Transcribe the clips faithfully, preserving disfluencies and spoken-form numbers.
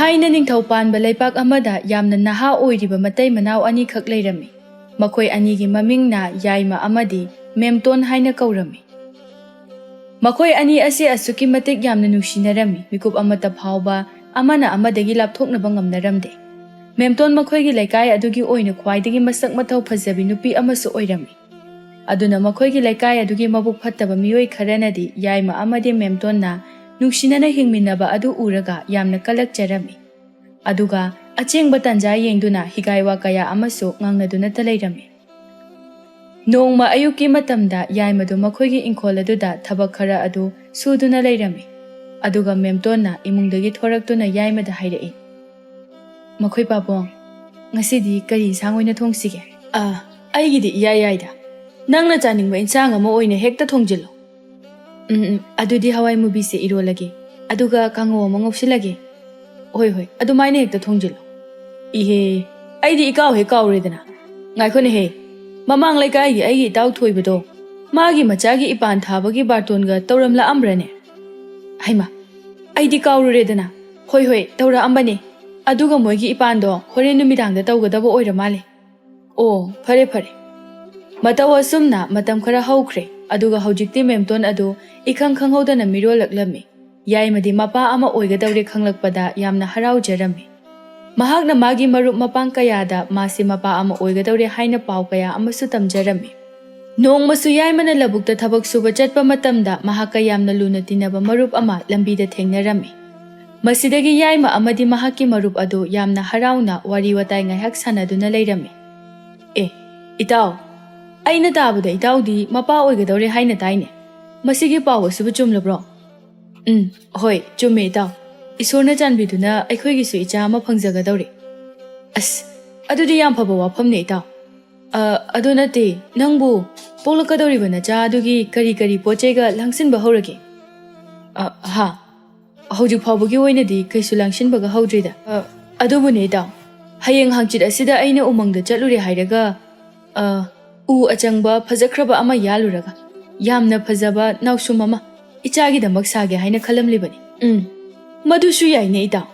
ꯊꯥꯏꯅ ꯅꯤꯡꯊꯧ ꯄꯥꯟꯕ ꯂꯩꯄꯥꯛ ꯑꯃꯗ ꯌꯥꯝꯅ ꯅꯍꯥ ꯑꯣꯏꯔꯤꯕ ꯃꯇꯩ ꯃꯅꯥꯎ ꯑꯅꯤꯈꯛ ꯂꯩꯔꯝꯃꯤ꯫ ꯃꯈꯣꯏ ꯑꯅꯤꯒꯤ ꯃꯃꯤꯡꯅ ꯌꯥꯏꯃ ꯑꯃꯗꯤ ꯃꯦꯝꯇꯣꯟ ꯍꯥꯏꯅ ꯀꯧꯔꯝꯃꯤ꯫ ꯃꯈꯣꯏ ꯑꯅꯤ ꯑꯁꯤ ꯑꯁꯨꯛꯀꯤ ꯃꯇꯤꯛ ꯌꯥꯝꯅ ꯅꯨꯡꯁꯤꯅꯔꯝꯃꯤ, ꯃꯤꯀꯨꯞ ꯑꯃꯠꯇ ꯐꯥꯎꯕ ꯑꯃꯅ ꯑꯃꯗꯒꯤ ꯂꯥꯞꯊꯣꯛꯅꯕ ꯉꯝꯅꯔꯝꯗꯦ꯫ ꯃꯦꯝꯇꯣꯟ ꯃꯈꯣꯏꯒꯤ ꯂꯩꯀꯥꯏ ꯑꯗꯨꯒꯤ ꯑꯣꯏꯅ ꯈ꯭ꯋꯥꯏꯗꯒꯤ ꯃꯁꯛ ꯃꯊꯧ ꯐꯖꯕꯤ ꯅꯨꯄꯤ ꯑꯃꯁꯨ ꯑꯣꯏꯔꯝꯃꯤ꯫ ꯑꯗꯨꯅ ꯃꯈꯣꯏꯒꯤ ꯂꯩꯀꯥꯏ ꯑꯗꯨꯒꯤ ꯃꯕꯨꯛ ꯐꯠꯇꯕ ꯃꯤꯑꯣꯏ ꯈꯔꯅꯗꯤ ꯌꯥꯏꯃ ꯑꯃꯗꯤ ꯃꯦꯝꯇꯣꯟꯅ ꯅꯨꯡꯁꯤꯅꯅ ꯍꯤꯡꯃꯤꯟꯅꯕ ꯑꯗꯨ ꯎꯔꯒ ꯌꯥꯝꯅ ꯀꯂꯛꯆꯔꯝꯃꯤ꯫ ꯑꯗꯨꯒ ꯑꯆꯦꯡꯕ ꯇꯥꯟꯖꯥ ꯌꯦꯡꯗꯨꯅ ꯍꯤꯒꯥꯏ ꯋꯥ ꯀꯌꯥ ꯑꯃꯁꯨ ꯉꯥꯡꯅꯗꯨꯅꯇ ꯂꯩꯔꯝꯃꯤ꯫ ꯅꯣꯡꯃ ꯑꯌꯨꯛꯀꯤ ꯃꯇꯝꯗ ꯌꯥꯏꯃꯗꯨ ꯃꯈꯣꯏꯒꯤ ꯏꯪꯈꯣꯜ ꯑꯗꯨꯗ ꯊꯕꯛ ꯈꯔ ꯑꯗꯨ ꯁꯨꯗꯨꯅ ꯂꯩꯔꯝꯃꯤ꯫ ꯑꯗꯨꯒ ꯃꯦꯝꯇꯣꯟꯅ ꯏꯃꯨꯡꯗꯒꯤ ꯊꯣꯔꯛꯇꯨꯅ ꯌꯥꯏꯃꯗ ꯍꯥꯏꯔꯛꯏ, "ꯃꯈꯣꯏ ꯄꯥꯕꯨꯡ, ꯉꯁꯤꯗꯤ ꯀꯔꯤ ꯏꯟꯁꯥꯡ ꯑꯣꯏꯅ ꯊꯣꯡꯁꯤꯒꯦ?" "ꯑꯥ, ꯑꯩꯒꯤꯗꯤ ꯏꯌꯥ ꯌꯥꯏꯗ꯫ ꯅꯪꯅ ꯆꯥꯅꯤꯡꯕ ꯏꯟꯁꯥꯡ ꯑꯃ ꯑꯣꯏꯅ ꯍꯦꯛꯇ ꯊꯣꯡꯖꯤꯜꯂꯨ꯫" "ꯎꯝ, ꯎꯝ, ꯑꯗꯨꯗꯤ ꯍꯋꯥꯏ ꯃꯨꯕꯤꯁꯦ ꯏꯔꯣꯜꯂꯒꯦ, ꯑꯗꯨꯒ ꯀꯥꯡꯉꯧ ꯑꯃ ꯉꯧꯁꯤꯜꯂꯒꯦ꯫" "ꯍꯣꯏ, ꯍꯣꯏ, ꯑꯗꯨꯃꯥꯏꯅ ꯍꯦꯛꯇ ꯊꯣꯡꯖꯤꯜꯂꯨ꯫" "ꯏꯍꯦ, ꯑꯩꯗꯤ ꯏꯀꯥꯎ ꯍꯦꯛ ꯀꯥꯎꯔꯦꯗꯅ꯫ ꯉꯥꯏꯈꯣꯅꯦꯍꯦ, ꯃꯃꯥꯡ ꯂꯩꯀꯥꯏꯒꯤ ꯑꯩꯒꯤ ꯏꯇꯥꯎ ꯊꯣꯏꯕꯗꯣ, ꯃꯥꯒꯤ ꯃꯆꯥꯒꯤ ꯏꯄꯥꯟ ꯊꯥꯕꯒꯤ ꯕꯥꯔꯇꯣꯟꯒ ꯇꯧꯔꯝꯂꯛꯑꯝꯕ꯭ꯔꯅꯦ? ꯍꯩꯃꯥ, ꯑꯩꯗꯤ ꯀꯥꯎꯔꯨꯔꯦꯗꯅ꯫ ꯍꯣꯏ, ꯍꯣꯏ, ꯇꯧꯔꯛꯑꯝꯕꯅꯦ꯫ ꯑꯗꯨꯒ ꯃꯣꯏꯒꯤ ꯏꯄꯥꯟꯗꯣ ꯍꯣꯔꯦꯟ ꯅꯨꯃꯤꯗꯥꯡꯗ ꯇꯧꯒꯗꯕ ꯑꯣꯏꯔ ꯃꯥꯜꯂꯦ꯫ ꯑꯣ, ꯐꯔꯦ, ꯐꯔꯦ꯫" ꯃꯇꯧ ꯑꯁꯨꯝꯅ ꯃꯇꯝ ꯈꯔ ꯍꯧꯈ꯭ꯔꯦ, ꯑꯗꯨꯒ ꯍꯧꯖꯤꯛꯇꯤ ꯃꯦꯝꯇꯣꯟ ꯑꯗꯨ ꯏꯈꯪ ꯈꯪꯍꯧꯗꯅ ꯃꯤꯔꯣꯜꯂꯛꯂꯝꯃꯤ꯫ ꯌꯥꯏꯃꯗꯤ ꯃꯄꯥ ꯑꯃ ꯑꯣꯏꯒꯗꯧꯔꯦ ꯈꯪꯂꯛꯄꯗ ꯌꯥꯝꯅ ꯍꯔꯥꯎꯖꯔꯝꯃꯤ꯫ ꯃꯍꯥꯛꯅ ꯃꯥꯒꯤ ꯃꯔꯨꯞ ꯃꯄꯥꯡ ꯀꯌꯥꯗ ꯃꯥꯁꯤ ꯃꯄꯥ ꯑꯃ ꯑꯣꯏꯒꯗꯧꯔꯦ ꯍꯥꯏꯅ ꯄꯥꯎ ꯀꯌꯥ ꯑꯃꯁꯨ ꯇꯝꯖꯔꯝꯃꯤ꯫ ꯅꯣꯡꯃꯁꯨ ꯌꯥꯏꯃꯅ ꯂꯧꯕꯨꯛꯇ ꯊꯕꯛ ꯁꯨꯕ ꯆꯠꯄ ꯃꯇꯝꯗ ꯃꯍꯥꯛꯀ ꯌꯥꯝꯅ ꯂꯨꯅ ꯇꯤꯟꯅꯕ ꯃꯔꯨꯞ ꯑꯃ ꯂꯝꯕꯤꯗ ꯊꯦꯡꯅꯔꯝꯃꯤ꯫ ꯃꯁꯤꯗꯒꯤ ꯌꯥꯏꯃ ꯑꯃꯗꯤ ꯃꯍꯥꯛꯀꯤ ꯃꯔꯨꯞ ꯑꯗꯨ ꯌꯥꯝꯅ ꯍꯔꯥꯎꯅ ꯋꯥꯔꯤ ꯋꯥꯇꯥꯏ ꯉꯥꯏꯍꯥꯛ ꯁꯥꯟꯅꯗꯨꯅ ꯂꯩꯔꯝꯃꯤ꯫ "ꯑꯦ, ꯏꯇꯥꯎ, ꯑꯩꯅ ꯇꯥꯕꯗ ꯏꯇꯥꯎꯗꯤ ꯃꯄꯥ ꯑꯣꯏꯒꯗꯧꯔꯦ ꯍꯥꯏꯅ ꯇꯥꯏꯅꯦ꯫ ꯃꯁꯤꯒꯤ ꯄꯥꯎ ꯑꯁꯤꯕꯨ ꯆꯨꯝꯂꯕ꯭ꯔꯣ?" "ꯎꯝ, ꯍꯣꯏ, ꯆꯨꯝꯃꯦ ꯏꯇꯥꯎ꯫ ꯏꯁꯣꯔꯅ ꯆꯥꯟꯕꯤꯗꯨꯅ ꯑꯩꯈꯣꯏꯒꯤꯁꯨ ꯏꯆꯥ ꯑꯃ ꯐꯪꯖꯒꯗꯧꯔꯦ꯫" "ꯑꯁ, ꯑꯗꯨꯗꯤ ꯌꯥꯝ ꯐꯕ ꯋꯥꯐꯝꯅꯦ ꯏꯇꯥꯎ꯫ ꯑ, ꯑꯗꯨ ꯅꯠꯇꯦ, ꯅꯪꯕꯨ ꯄꯣꯛꯂꯛꯀꯗꯧꯔꯤꯕ ꯅꯆꯥ ꯑꯗꯨꯒꯤ ꯀꯔꯤ ꯀꯔꯤ ꯄꯣꯠ ꯆꯩꯒ ꯂꯥꯡꯁꯤꯟꯕ ꯍꯧꯔꯒꯦ?" "ꯑ, ꯍꯥ, ꯍꯧꯖꯤꯛ ꯐꯥꯎꯕꯒꯤ ꯑꯣꯏꯅꯗꯤ ꯀꯩꯁꯨ ꯂꯥꯡꯁꯤꯟꯕꯒ ꯍꯧꯗ꯭ꯔꯤꯗ꯫ ꯑ, ꯑꯗꯨꯕꯨꯅꯦ ꯏꯇꯥꯎ, ꯍꯌꯦꯡ ꯍꯪꯆꯤꯠ ꯑꯁꯤꯗ ꯑꯩꯅ ꯎꯃꯪꯗ ꯆꯠꯂꯨꯔꯦ ꯍꯥꯏꯔꯒ, ꯑ, ꯎ ꯑꯆꯪꯕ ꯐꯖꯈ꯭ꯔꯕ ꯑꯃ ꯌꯥꯜꯂꯨꯔꯒ, ꯌꯥꯝꯅ ꯐꯖꯕ ꯅꯥꯎꯁꯨꯝ ꯑꯃ ꯏꯆꯥꯒꯤꯗꯃꯛ ꯁꯥꯒꯦ ꯍꯥꯏꯅ ꯈꯜꯂꯝꯂꯤꯕꯅꯤ꯫" "ꯎꯝ, ꯃꯗꯨꯁꯨ ꯌꯥꯏꯅꯦ ꯏꯇꯥꯎ꯫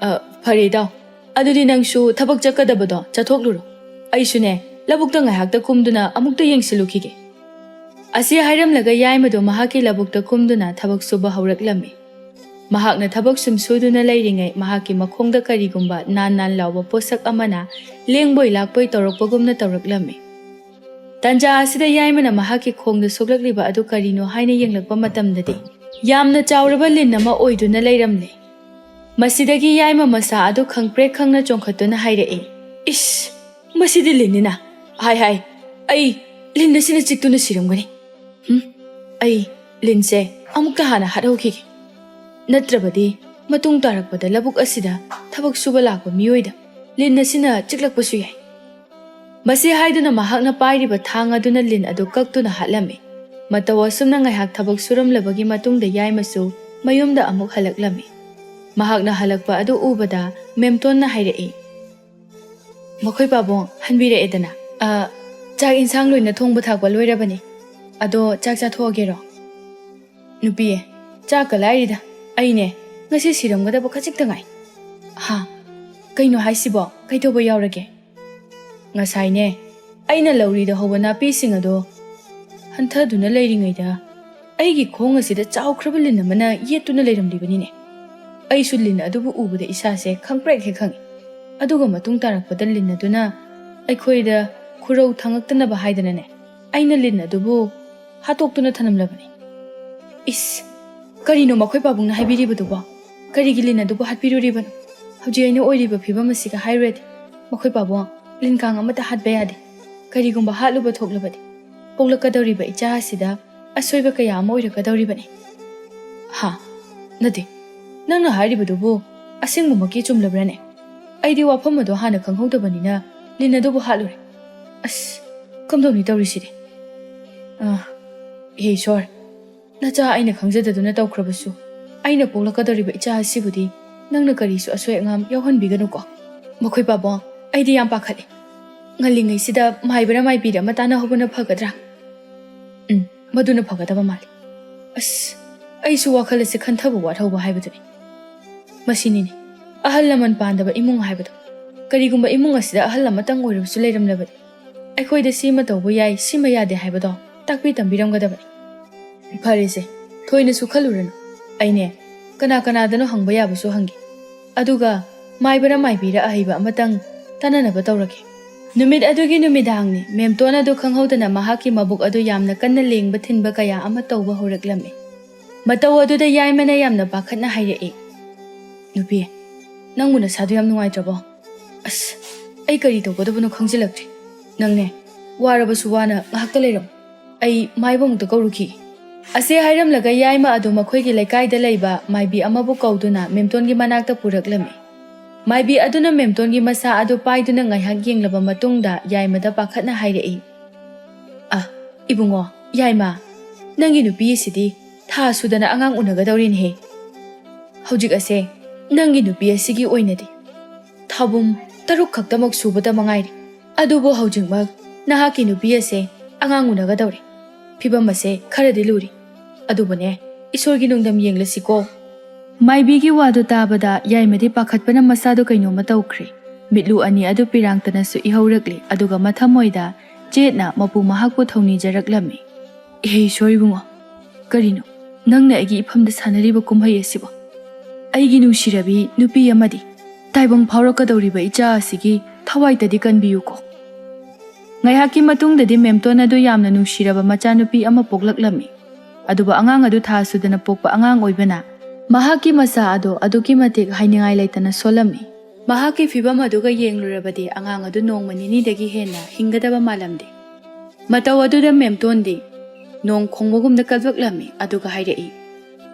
ꯑ, ꯐꯔꯦ ꯏꯇꯥꯎ, ꯑꯗꯨꯗꯤ ꯅꯪꯁꯨ ꯊꯕꯛ ꯆꯠꯀꯗꯕꯗꯣ ꯆꯠꯊꯣꯛꯂꯨꯔꯣ꯫ ꯑꯩꯁꯨꯅꯦ, ꯂꯧꯕꯨꯛꯇ ꯉꯥꯏꯍꯥꯛꯇ ꯀꯨꯝꯗꯨꯅ ꯑꯃꯨꯛꯇ ꯌꯦꯡꯁꯤꯜꯂꯨꯈꯤꯒꯦ꯫ ꯑꯁꯤ ꯍꯥꯏꯔꯝꯂꯒ ꯌꯥꯏꯃꯗꯣ ꯃꯍꯥꯛꯀꯤ ꯂꯧꯕꯨꯛꯇ ꯀꯨꯝꯗꯨꯅ ꯊꯕꯛ ꯁꯨꯕ ꯍꯧꯔꯛꯂꯝꯃꯤ꯫ ꯃꯍꯥꯛꯅ ꯊꯕꯛ ꯁꯨꯝ ꯁꯨꯗꯨꯅ ꯂꯩꯔꯤꯉꯩ ꯃꯍꯥꯛꯀꯤ ꯃꯈꯣꯡꯗ ꯀꯔꯤꯒꯨꯝꯕ ꯅꯥꯟ ꯅꯥꯟ ꯂꯥꯎꯕ ꯄꯣꯠꯁꯛ ꯑꯃꯅ ꯂꯦꯡꯕꯣꯏ ꯂꯥꯛꯄꯣꯏ ꯇꯧꯔꯛꯄꯒꯨꯝꯅ ꯇꯧꯔꯛꯂꯝꯃꯤ꯫ ꯇꯟꯖꯥ ꯑꯁꯤꯗ ꯌꯥꯏꯃꯅ ꯃꯍꯥꯛꯀꯤ ꯈꯣꯡꯗ ꯁꯣꯛꯂꯛꯂꯤꯕ ꯑꯗꯨ ꯀꯔꯤꯅꯣ ꯍꯥꯏꯅ ꯌꯦꯡꯂꯛꯄ ꯃꯇꯝꯗꯗꯤ, ꯌꯥꯝꯅ ꯆꯥꯎꯔꯕ ꯂꯤꯟ ꯑꯃ ꯑꯣꯏꯗꯨꯅ ꯂꯩꯔꯝꯂꯦ꯫ ꯃꯁꯤꯗꯒꯤ ꯌꯥꯏꯃ ꯃꯁꯥ ꯑꯗꯨ ꯈꯪꯄ꯭ꯔꯦꯛ ꯈꯪꯅ ꯆꯣꯡꯈꯠꯇꯨꯅ ꯍꯥꯏꯔꯛꯏ, "ꯏꯁ, ꯃꯁꯤꯗꯤ ꯂꯤꯟꯅꯤꯅ꯫ ꯍꯥꯏ ꯍꯥꯏ, ꯑꯩ ꯂꯤꯟ ꯑꯁꯤꯅ ꯆꯤꯛꯇꯨꯅ ꯁꯤꯔꯝꯒꯅꯤ꯫ ꯍꯨꯝ, ꯑꯩ ꯂꯤꯟꯁꯦ ꯑꯃꯨꯛꯇ ꯍꯥꯟꯅ ꯍꯥꯠꯍꯧꯈꯤꯒꯦ꯫ ꯅꯠꯇ꯭ꯔꯕꯗꯤ ꯃꯇꯨꯡ ꯇꯥꯔꯛꯄꯗ ꯂꯧꯕꯨꯛ ꯑꯁꯤꯗ ꯊꯕꯛ ꯁꯨꯕ ꯂꯥꯛꯄ ꯃꯤꯑꯣꯏꯗ ꯂꯤꯟ ꯑꯁꯤꯅ ꯆꯤꯛꯂꯛꯄꯁꯨ ꯌꯥꯏ"꯫ ꯃꯁꯤ ꯍꯥꯏꯗꯨꯅ ꯃꯍꯥꯛꯅ ꯄꯥꯏꯔꯤꯕ ꯊꯥꯡ ꯑꯗꯨꯅ ꯂꯤꯟ ꯑꯗꯨ ꯀꯛꯇꯨꯅ ꯍꯥꯠꯂꯝꯃꯤ꯫ ꯃꯇꯧ ꯑꯁꯨꯝꯅ ꯉꯥꯏꯍꯥꯛ ꯊꯕꯛ ꯁꯨꯔꯝꯂꯕꯒꯤ ꯃꯇꯨꯡꯗ ꯌꯥꯏꯃꯁꯨ ꯃꯌꯨꯝꯗ ꯑꯃꯨꯛ ꯍꯜꯂꯛꯂꯝꯃꯤ꯫ ꯃꯍꯥꯛꯅ ꯍꯜꯂꯛꯄ ꯑꯗꯨ ꯎꯕꯗ ꯃꯦꯝꯇꯣꯟꯅ ꯍꯥꯏꯔꯛꯏ, "ꯃꯈꯣꯏ ꯄꯥꯕꯨꯡ ꯍꯟꯕꯤꯔꯛꯑꯦꯗꯅ꯫ ꯑ, ꯆꯥꯛ ꯏꯟꯁꯥꯡ ꯂꯣꯏꯅ ꯊꯣꯡꯕ ꯊꯥꯛꯄ ꯂꯣꯏꯔꯕꯅꯤ꯫ ꯑꯗꯣ ꯆꯥꯛ ꯆꯥꯊꯣꯛꯑꯒꯦꯔꯣ?" "ꯅꯨꯄꯤ, ꯆꯥꯛꯀ ꯂꯥꯏꯔꯤꯗ꯫ ꯑꯩꯅꯦ, ꯉꯁꯤ ꯁꯤꯔꯝꯒꯗꯕ ꯈꯖꯤꯛꯇ ꯉꯥꯏ"꯫ "ꯍꯥ? ꯀꯩꯅꯣ ꯍꯥꯏꯁꯤꯕꯣ? ꯀꯩꯗꯧꯕ ꯌꯥꯎꯔꯒꯦ?" "ꯉꯁꯥꯏꯅꯦ, ꯑꯩꯅ ꯂꯧꯔꯤꯗ ꯍꯧꯕ ꯅꯥꯄꯤꯁꯤꯡ ꯑꯗꯣ ꯍꯟꯊꯗꯨꯅ ꯂꯩꯔꯤꯉꯩꯗ ꯑꯩꯒꯤ ꯈꯣꯡ ꯑꯁꯤꯗ ꯆꯥꯎꯈ꯭ꯔꯕ ꯂꯤꯟ ꯑꯃꯅ ꯌꯦꯠꯇꯨꯅ ꯂꯩꯔꯝꯂꯤꯕꯅꯤꯅꯦ꯫ ꯑꯩꯁꯨ ꯂꯤꯟ ꯑꯗꯨꯕꯨ ꯎꯕꯗ ꯏꯁꯥꯁꯦ ꯈꯪꯄ꯭ꯔꯦꯛ ꯍꯦꯛ ꯈꯪꯉꯤ꯫ ꯑꯗꯨꯒ ꯃꯇꯨꯡ ꯇꯥꯔꯛꯄꯗ ꯂꯤꯟ ꯑꯗꯨꯅ ꯑꯩꯈꯣꯏꯗ ꯈꯨꯔꯧ ꯊꯥꯡꯉꯛꯇꯅꯕ ꯍꯥꯏꯗꯅꯅꯦ, ꯑꯩꯅ ꯂꯤꯟ ꯑꯗꯨꯕꯨ ꯍꯥꯠꯇꯣꯛꯇꯨꯅ ꯊꯅꯝꯂꯕꯅꯤ"꯫ "ꯏꯁ, ꯀꯔꯤꯅꯣ ꯃꯈꯣꯏ ꯄꯥꯕꯨꯡꯅ ꯍꯥꯏꯕꯤꯔꯤꯕꯗꯨꯕꯣ? ꯀꯔꯤꯒꯤ ꯂꯤꯟ ꯑꯗꯨꯕꯨ ꯍꯥꯠꯄꯤꯔꯨꯔꯤꯕꯅꯣ? ꯍꯧꯖꯤꯛ ꯑꯩꯅ ꯑꯣꯏꯔꯤꯕ ꯐꯤꯕꯝ ꯑꯁꯤꯒ ꯍꯥꯏꯔꯨꯔꯗꯤ, ꯃꯈꯣꯏ ꯄꯥꯕꯨꯡ, ꯂꯤꯟ ꯀꯥꯡ ꯑꯃꯠꯇ ꯍꯥꯠꯄ ꯌꯥꯗꯦ꯫ ꯀꯔꯤꯒꯨꯝꯕ ꯍꯥꯠꯂꯨꯕ ꯊꯣꯛꯂꯕꯗꯤ, ꯄꯣꯛꯂꯛꯀꯗꯧꯔꯤꯕ ꯏꯆꯥ ꯑꯁꯤꯗ ꯑꯁꯣꯏꯕ ꯀꯌꯥ ꯑꯃ ꯑꯣꯏꯔꯛꯀꯗꯧꯔꯤꯕꯅꯤ"꯫ "ꯍꯥ? ꯅꯠꯇꯦ, ꯅꯪꯅ ꯍꯥꯏꯔꯤꯕꯗꯨꯕꯨ ꯑꯁꯦꯡꯕꯃꯛꯀꯤ ꯆꯨꯝꯂꯕ꯭ꯔꯥꯅꯦ? ꯑꯩꯗꯤ ꯋꯥꯐꯝ ꯑꯗꯨ ꯍꯥꯟꯅ ꯈꯪꯍꯧꯗꯕꯅꯤꯅ ꯂꯤꯟ ꯑꯗꯨꯕꯨ ꯍꯥꯠꯂꯨꯔꯦ꯫ ꯑꯁ, ꯀꯝꯗꯧꯅꯤ ꯇꯧꯔꯤꯁꯤꯗꯤ? ꯑ, ꯍꯦ ꯏꯁꯣꯔ, ꯅꯆꯥ ꯑꯩꯅ ꯈꯪꯖꯗꯗꯨꯅ ꯇꯧꯈ꯭ꯔꯕꯁꯨ, ꯑꯩꯅ ꯄꯣꯛꯂꯛꯀꯗꯧꯔꯤꯕ ꯏꯆꯥ ꯑꯁꯤꯕꯨꯗꯤ ꯅꯪꯅ ꯀꯔꯤꯁꯨ ꯑꯁꯣꯏ ꯑꯉꯥꯝ ꯌꯥꯎꯍꯟꯕꯤꯒꯅꯨꯀꯣ"꯫ "ꯃꯈꯣꯏ ꯄꯥꯕꯨꯡ, ꯑꯩꯗꯤ ꯌꯥꯝ ꯄꯥꯈꯠꯂꯦ꯫ ꯉꯜꯂꯤꯉꯩꯁꯤꯗ ꯃꯥꯏꯕꯔꯥ ꯃꯥꯏꯕꯤꯔ ꯑꯃ ꯇꯥꯟꯅꯍꯧꯕꯅ ꯐꯒꯗ꯭ꯔꯥ?" "ꯎꯝ, ꯃꯗꯨꯅ ꯐꯒꯗꯕ ꯃꯥꯜꯂꯤ꯫ ꯑꯁ, ꯑꯩꯁꯨ ꯋꯥꯈꯜ ꯑꯁꯦ ꯈꯟꯊꯕ ꯋꯥꯠꯍꯧꯕ ꯍꯥꯏꯕꯗꯨꯅꯤ꯫ ꯃꯁꯤꯅꯤꯅꯦ, ꯑꯍꯜ ꯂꯃꯟ ꯄꯥꯟꯗꯕ ꯏꯃꯨꯡ ꯍꯥꯏꯕꯗꯣ꯫ ꯀꯔꯤꯒꯨꯝꯕ ꯏꯃꯨꯡ ꯑꯁꯤꯗ ꯑꯍꯜ ꯑꯃꯇꯪ ꯑꯣꯏꯔꯕꯁꯨ ꯂꯩꯔꯝꯂꯕꯗꯤ, ꯑꯩꯈꯣꯏꯗ ꯁꯤꯃ ꯇꯧꯕ ꯌꯥꯏ, ꯁꯤꯃ ꯌꯥꯗꯦ ꯍꯥꯏꯕꯗꯣ ꯇꯥꯛꯄꯤ ꯇꯝꯕꯤꯔꯝꯒꯗꯕꯅꯤ꯫ ꯐꯔꯦꯁꯦ, ꯊꯣꯏꯅꯁꯨ ꯈꯜꯂꯨꯔꯅꯨ꯫ ꯑꯩꯅꯦ, ꯀꯅꯥ ꯀꯅꯥꯗꯅꯣ ꯍꯪꯕ ꯌꯥꯕꯁꯨ ꯍꯪꯒꯦ꯫ ꯑꯗꯨꯒ ꯃꯥꯏꯕꯔ ꯃꯥꯏꯕꯤꯔ ꯑꯍꯩꯕ ꯑꯃꯇꯪ ꯇꯥꯟꯅꯅꯕ ꯇꯧꯔꯒꯦ꯫ ꯅꯨꯃꯤꯠ ꯑꯗꯨꯒꯤ ꯅꯨꯃꯤꯗꯥꯡꯅꯤ꯫ ꯃꯦꯝꯇꯣꯟ ꯑꯗꯨ ꯈꯪꯍꯧꯗꯅ ꯃꯍꯥꯛꯀꯤ ꯃꯕꯨꯛ ꯑꯗꯨ ꯌꯥꯝꯅ ꯀꯟꯅ ꯂꯦꯡꯕ ꯊꯤꯟꯕ ꯀꯌꯥ ꯑꯃ ꯇꯧꯕ ꯍꯧꯔꯛꯂꯝꯃꯤ꯫ ꯃꯇꯧ ꯑꯗꯨꯗ ꯌꯥꯏꯃꯅ ꯌꯥꯝꯅ ꯄꯥꯈꯠꯅ ꯍꯥꯏꯔꯛꯏ, "ꯅꯨꯄꯤ, ꯅꯪꯕꯨ ꯅꯁꯥꯗꯨ ꯌꯥꯝ ꯅꯨꯡꯉꯥꯏꯇ꯭ꯔꯕꯣ? ꯑꯁ, ꯑꯩ ꯀꯔꯤ ꯇꯧꯒꯗꯕꯅꯣ ꯈꯪꯖꯤꯜꯂꯛꯇ꯭ꯔꯦ꯫ ꯅꯪꯅꯦ, ꯋꯥꯔꯕꯁꯨ ꯋꯥꯅ ꯉꯥꯏꯍꯥꯛꯇ ꯂꯩꯔꯝꯃꯨ꯫ ꯑꯩ ꯃꯥꯏꯕ ꯑꯃꯨꯛꯇ ꯀꯧꯔꯨꯈꯤꯒꯦ꯫" ꯑꯁꯤ ꯍꯥꯏꯔꯝꯂꯒ ꯌꯥꯏꯃ ꯑꯗꯨ ꯃꯈꯣꯏꯒꯤ ꯂꯩꯀꯥꯏꯗ ꯂꯩꯕ ꯃꯥꯏꯕꯤ ꯑꯃꯕꯨ ꯀꯧꯗꯨꯅ ꯃꯦꯝꯇꯣꯟꯒꯤ ꯃꯅꯥꯛꯇ ꯄꯨꯔꯛꯂꯝꯃꯤ꯫ ꯃꯥꯏꯕꯤ ꯑꯗꯨꯅ ꯃꯦꯝꯇꯣꯟꯒꯤ ꯃꯁꯥ ꯑꯗꯨ ꯄꯥꯏꯗꯨꯅ ꯉꯥꯏꯍꯥꯛ ꯌꯦꯡꯂꯕ ꯃꯇꯨꯡꯗ ꯌꯥꯏꯃꯗ ꯄꯥꯈꯠꯅ ꯍꯥꯏꯔꯛꯏ, "ꯑ, ꯏꯕꯨꯡꯉꯣ, ꯌꯥꯏꯃ, ꯅꯪꯒꯤ ꯅꯨꯄꯤ ꯑꯁꯤꯗꯤ ꯊꯥ ꯁꯨꯗꯅ ꯑꯉꯥꯡ ꯎꯅꯒꯗꯧꯔꯤꯅꯦꯍꯦ꯫ ꯍꯧꯖꯤꯛ ꯑꯁꯦ ꯅꯪꯒꯤ ꯅꯨꯄꯤ ꯑꯁꯤꯒꯤ ꯑꯣꯏꯅꯗꯤ ꯊꯥꯕꯨꯝ ꯇꯔꯨꯛ ꯈꯛꯇꯃꯛ ꯁꯨꯕꯇ ꯃꯉꯥꯏꯔꯦ꯫ ꯑꯗꯨꯕꯨ ꯍꯧꯖꯤꯛꯃꯛ ꯅꯍꯥꯛꯀꯤ ꯅꯨꯄꯤ ꯑꯁꯦ ꯑꯉꯥꯡ ꯎꯅꯒꯗꯧꯔꯦ꯫ ꯐꯤꯕꯝ ꯑꯁꯦ ꯈꯔꯗꯤ ꯂꯨꯔꯤ꯫ ꯑꯗꯨꯕꯨꯅꯦ, ꯏꯁꯣꯔꯒꯤ ꯅꯨꯡꯗꯝ ꯌꯦꯡꯂꯁꯤꯀꯣ꯫" ꯃꯥꯏꯕꯤꯒꯤ ꯋꯥꯗꯨ ꯇꯥꯕꯗ ꯌꯥꯏꯃꯗꯤ ꯄꯥꯈꯠꯄꯅ ꯃꯁꯥꯗꯨ ꯀꯩꯅꯣꯝꯃ ꯇꯧꯈ꯭ꯔꯦ꯫ ꯃꯤꯠꯂꯨ ꯑꯅꯤ ꯑꯗꯨ ꯄꯤꯔꯥꯡꯇꯅꯁꯨ ꯏꯍꯧꯔꯛꯂꯤ, ꯑꯗꯨꯒ ꯃꯊꯃꯣꯏꯗ ꯆꯦꯠꯅ ꯃꯄꯨ ꯃꯍꯥꯛꯄꯨ ꯊꯧꯅꯤꯖꯔꯛꯂꯝꯃꯤ꯫ "ꯏꯍꯦ ꯏꯁꯣꯔ ꯏꯕꯨꯡꯉꯣ, ꯀꯔꯤꯅꯣ ꯅꯪꯅ ꯑꯩꯒꯤ ꯏꯐꯝꯗ ꯁꯥꯟꯅꯔꯤꯕ ꯀꯨꯝꯍꯩ ꯑꯁꯤꯕꯣ? ꯑꯩꯒꯤ ꯅꯨꯡꯁꯤꯔꯕꯤ ꯅꯨꯄꯤ ꯑꯃꯗꯤ ꯇꯥꯏꯕꯪ ꯐꯥꯎꯔꯛꯀꯗꯧꯔꯤꯕ ꯏꯆꯥ ꯑꯁꯤꯒꯤ ꯊꯋꯥꯏꯇꯗꯤ ꯀꯟꯕꯤꯌꯨꯀꯣ꯫" ꯉꯥꯏꯍꯥꯛꯀꯤ ꯃꯇꯨꯡꯗꯗꯤ ꯃꯦꯝꯇꯣꯟ ꯑꯗꯨ ꯌꯥꯝꯅ ꯅꯨꯡꯁꯤꯔꯕ ꯃꯆꯥꯅꯨꯄꯤ ꯑꯃ ꯄꯣꯛꯂꯛꯂꯝꯃꯤ꯫ ꯑꯗꯨꯕꯨ ꯑꯉꯥꯡ ꯑꯗꯨ ꯊꯥ ꯁꯨꯗꯅ ꯄꯣꯛꯄ ꯑꯉꯥꯡ ꯑꯣꯏꯕꯅ ꯃꯍꯥꯛꯀꯤ ꯃꯁꯥ ꯑꯗꯨ ꯑꯗꯨꯛꯀꯤ ꯃꯇꯤꯛ ꯍꯥꯏꯅꯤꯡꯉꯥꯏ ꯂꯩꯇꯅ ꯁꯣꯜꯂꯝꯃꯤ꯫ ꯃꯍꯥꯛꯀꯤ ꯐꯤꯕꯝ ꯑꯗꯨꯒ ꯌꯦꯡꯂꯨꯔꯕꯗꯤ ꯑꯉꯥꯡ ꯑꯗꯨ ꯅꯣꯡꯃ ꯅꯤꯅꯤꯗꯒꯤ ꯍꯦꯟꯅ ꯍꯤꯡꯒꯗꯕ ꯃꯥꯜꯂꯝꯗꯦ꯫ ꯃꯇꯧ ꯑꯗꯨꯗ ꯃꯦꯝꯇꯣꯟꯗꯤ ꯅꯣꯡ ꯈꯣꯡꯕꯒꯨꯝꯅ ꯀꯜꯂꯛꯂꯝꯃꯤ, ꯑꯗꯨꯒ ꯍꯥꯏꯔꯛꯏ,